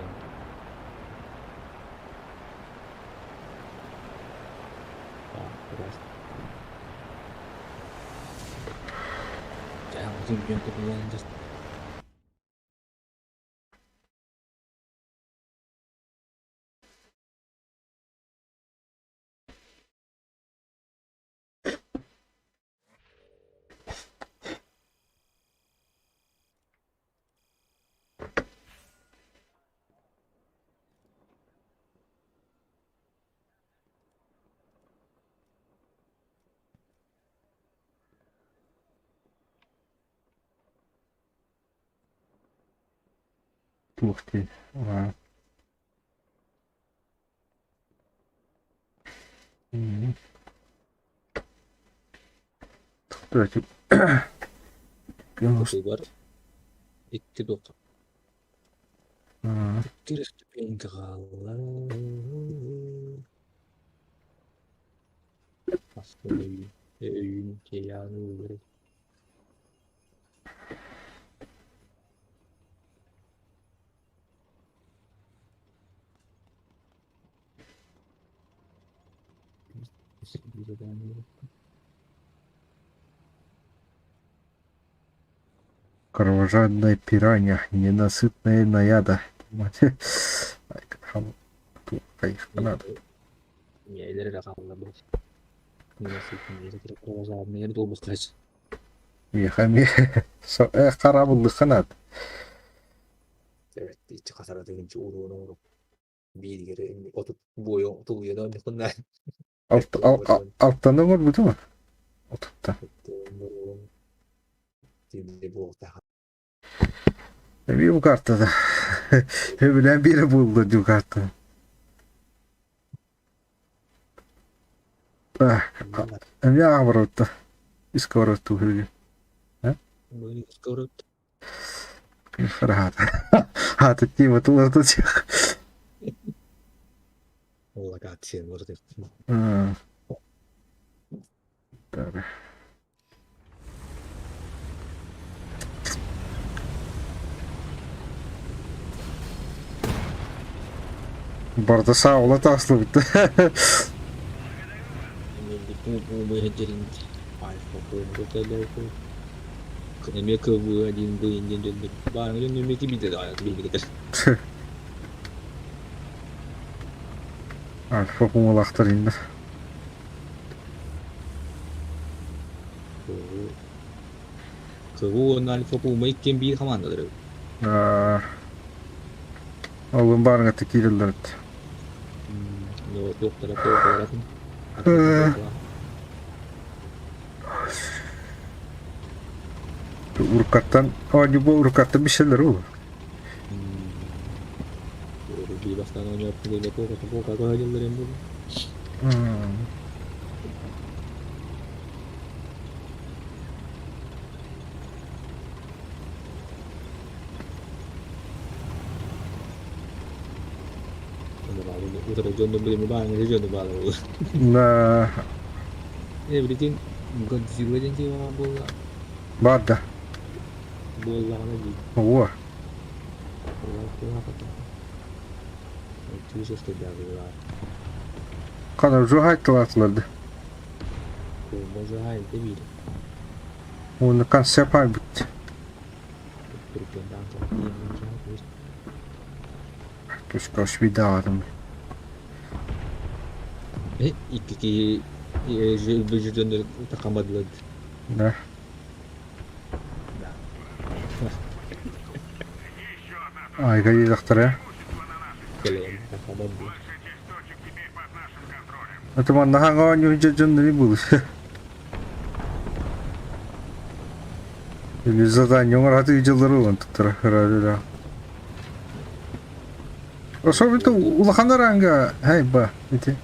Туох дии. Давайте. Бар. Икки духа. Икки ступенька хаалла. Өйүн тияны Кровожадная пиранья, ненасытная наяда. Мать. Ай, хам. Конечно, надо. Мехами. Харабыллыханат. Evet, ичи хасаратыгын уруун бииргere отут буойон тулуйан оннукунна. Алтаны бар бу ма? Отутта. Эми бу картада. Эбилен бири булду бу карта. Эми агырытта. Искороту хүргү. Искорот. Фархат. Хата тима туларда тех. Локация может. Барда сааула таслыбыт. Эмиэ КВ один Б диэн дьоннор баарыҥа дьон эмиэ кибиитэ биһиги Альфа кумулахтар иннер. КВ уонна Альфа Пума иккиэн биир хамаандалар эбит. Олун баарыҥа киирэллэр эт. Туохтара туох Уруккаттан оонньуу уруккаттан билсэллэр ол. Биир бастаан оонньооппун диэн туох туох көһө дьыллар буолла. Утары дьонно билими бааны дьону баалы буолла. Да. Эбритин Годзилла диэн киһи буолла. Бар да. Буоллаҕына дии. Ого. Хана жухайтылаатылар да. Уонна концепт айбыт. Тускаш видаатым. Икки киһи дьоннор такамадылар. Да. Айга диэтэхтэрэ. Это манна хаҥа оонньуу дьоннори буолуй. Или задание оҥораты дьыллары ылан туттара ыраа Особенно улахан аранга хай ба ити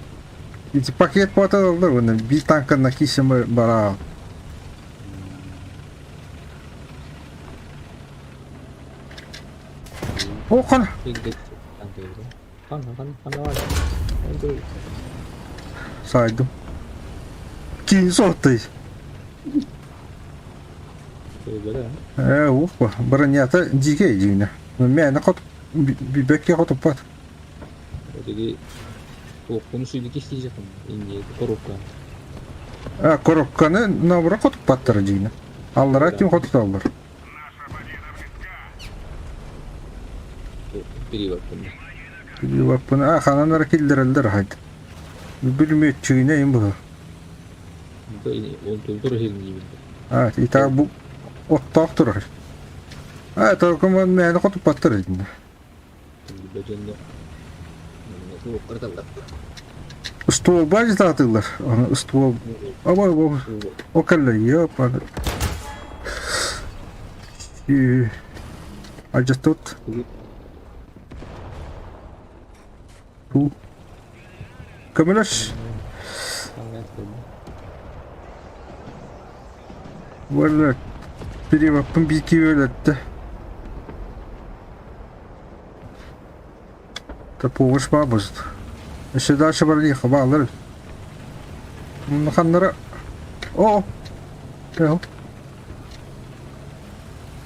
ити пакет буоталалар уонна биир танканна киисэм бараа О, хан. Сайдым. Киин соһуттай. Э, опа, бронята дикэй дьиҥнэ. Мээнэ хот бэккэ хотуппат. А, коробканы наоборот хотуппаттар дьиҥнэ. Аллара ким хотуталлар. Переваппын. А, ханан эрэ киллэрэллэр аһайд. Бүлүмүөтчүгүнэ им быһа. А, итаа бу оттоох турар. А, только мээнэ хотуппаттар итиннэ. Ствол баажытаатылар. Аны ствол. Аба, аба. О кэллэ, ёпа. Алдьаттыбыт. Туу. Көмөлөс. Уонна переваппын биир киһи өлөрдө. Помощь баабыт. Өссө дальше барыахха бааллар. Ханнара Оо!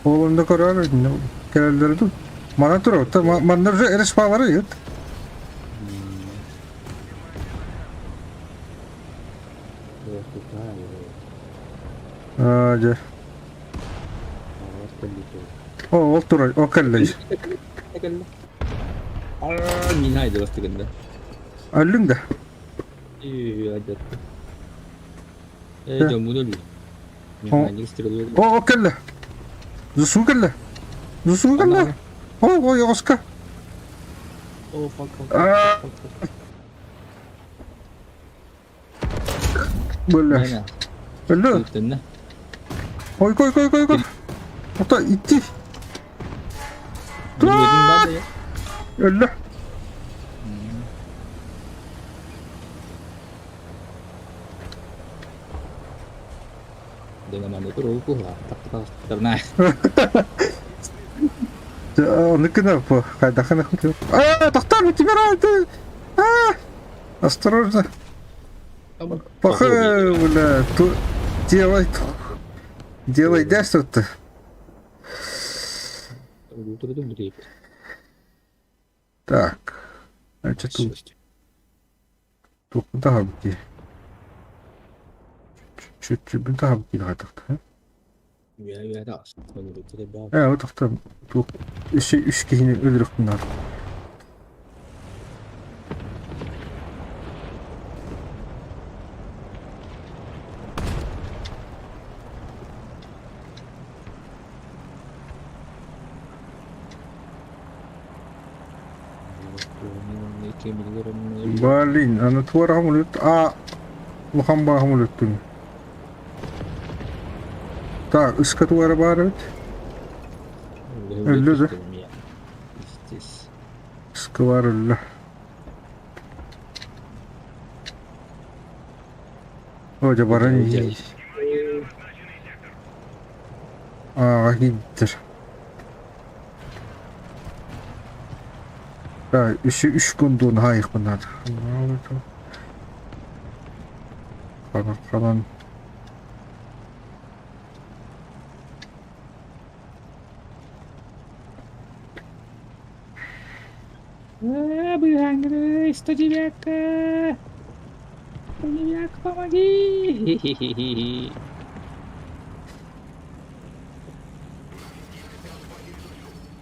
Ол онно көрөөр кэлэллэр дуу. Манан турар. Манна уже респалары ыт. Аа, дьэ. О, ол турар, ол кэллэ. Өллүҥ да? О, кэллэ. Зусу кэллэ. Зусу кэллэ. О, ойоҕоско. Бөллө. Өллө. Ой, кой, кой, кой, кой. Ото итти. Өллө. Оннук гына хайдахына. Аа, тохтоор, тимир аа. Осторожно. Паха, бля, ту... делай, делай да что-то. Так, значит, тут, тут куда где? Чуть-чуть, куда где Ээ, отохто туох өссө үс киһини өлөрүөхпүн наада. Блин, аны туораҕым үлүт а улахан бааһым үлүттүм. Так, ыска тугара баар эбит. Өллө да. Ыска баар өллө. О, дьэ баран иһии. Ааҕа киирдэр. Так, үсү үс гондуон хаайыахпын наада. Ханан ханан Быһаҥҥы 109-ка! 109 помоги!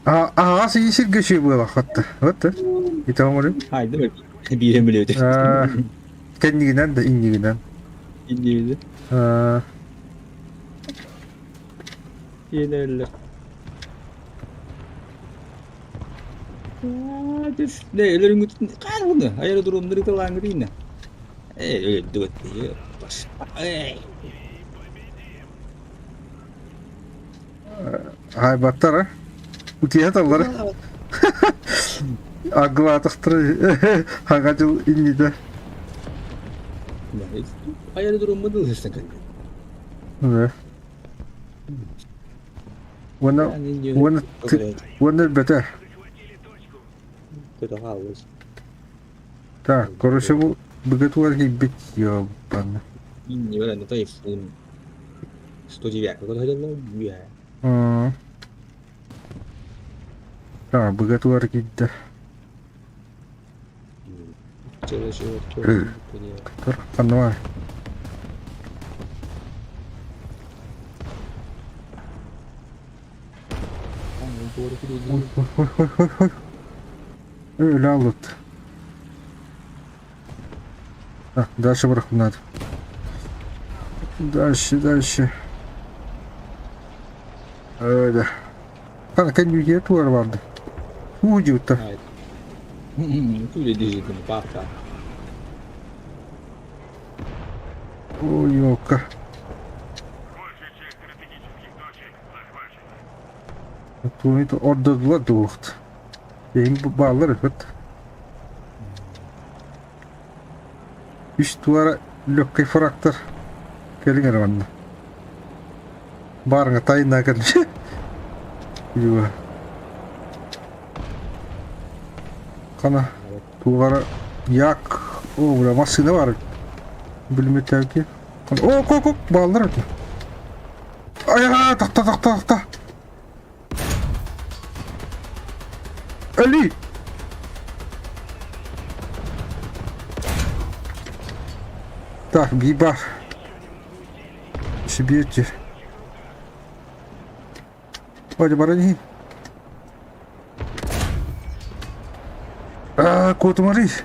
А, аҕас ийи сиргэ үчүгэй буолаххатта. Вот ити оҥорун. Хайда биирэ билиэти. Кэннигинэн да иннигинэн. Иннигинэн. Иэнэллэр. Не, өлөрүҥүтүн хаалгыны, аэродромнары талаангырыйна. Э, өлөрдүбэт. Эй. Хайбаттар, утуйа таллар. Агылаатахтара хаҥа дьыл иннитэ. Аэродромҥа дылыһыстан кэлбит. Уонна уонна уонна өлбөтө. Так, короче, бу быгытугар киирбит ёбан. Инни тайфун. 109 көтөһөллөр. Так, быгытугар киирдэ. Тур, ханна Ой, ой, ой, ой, ой. Өлө алыт. Так, дальше барах надо. Дальше, дальше. Öyle. Kana кэннигэр туар барды. Уу дьута. Күлэ дижитин папа. Ой, ёлка. Тугу ордодулар дуохт. Эһин бааллар эбит. Үс туара легкий фрактор. Кэлиҥ эрэ манна. Баарыҥа тайна кэлли. Юа. Хана тугара як о бля массыына бар. Билметээки. О, ко ко бааллар эбит. Ай, тахта тахта тахта. Али! Так, биба. Сибирти. Ой, барани. А, кот Марис.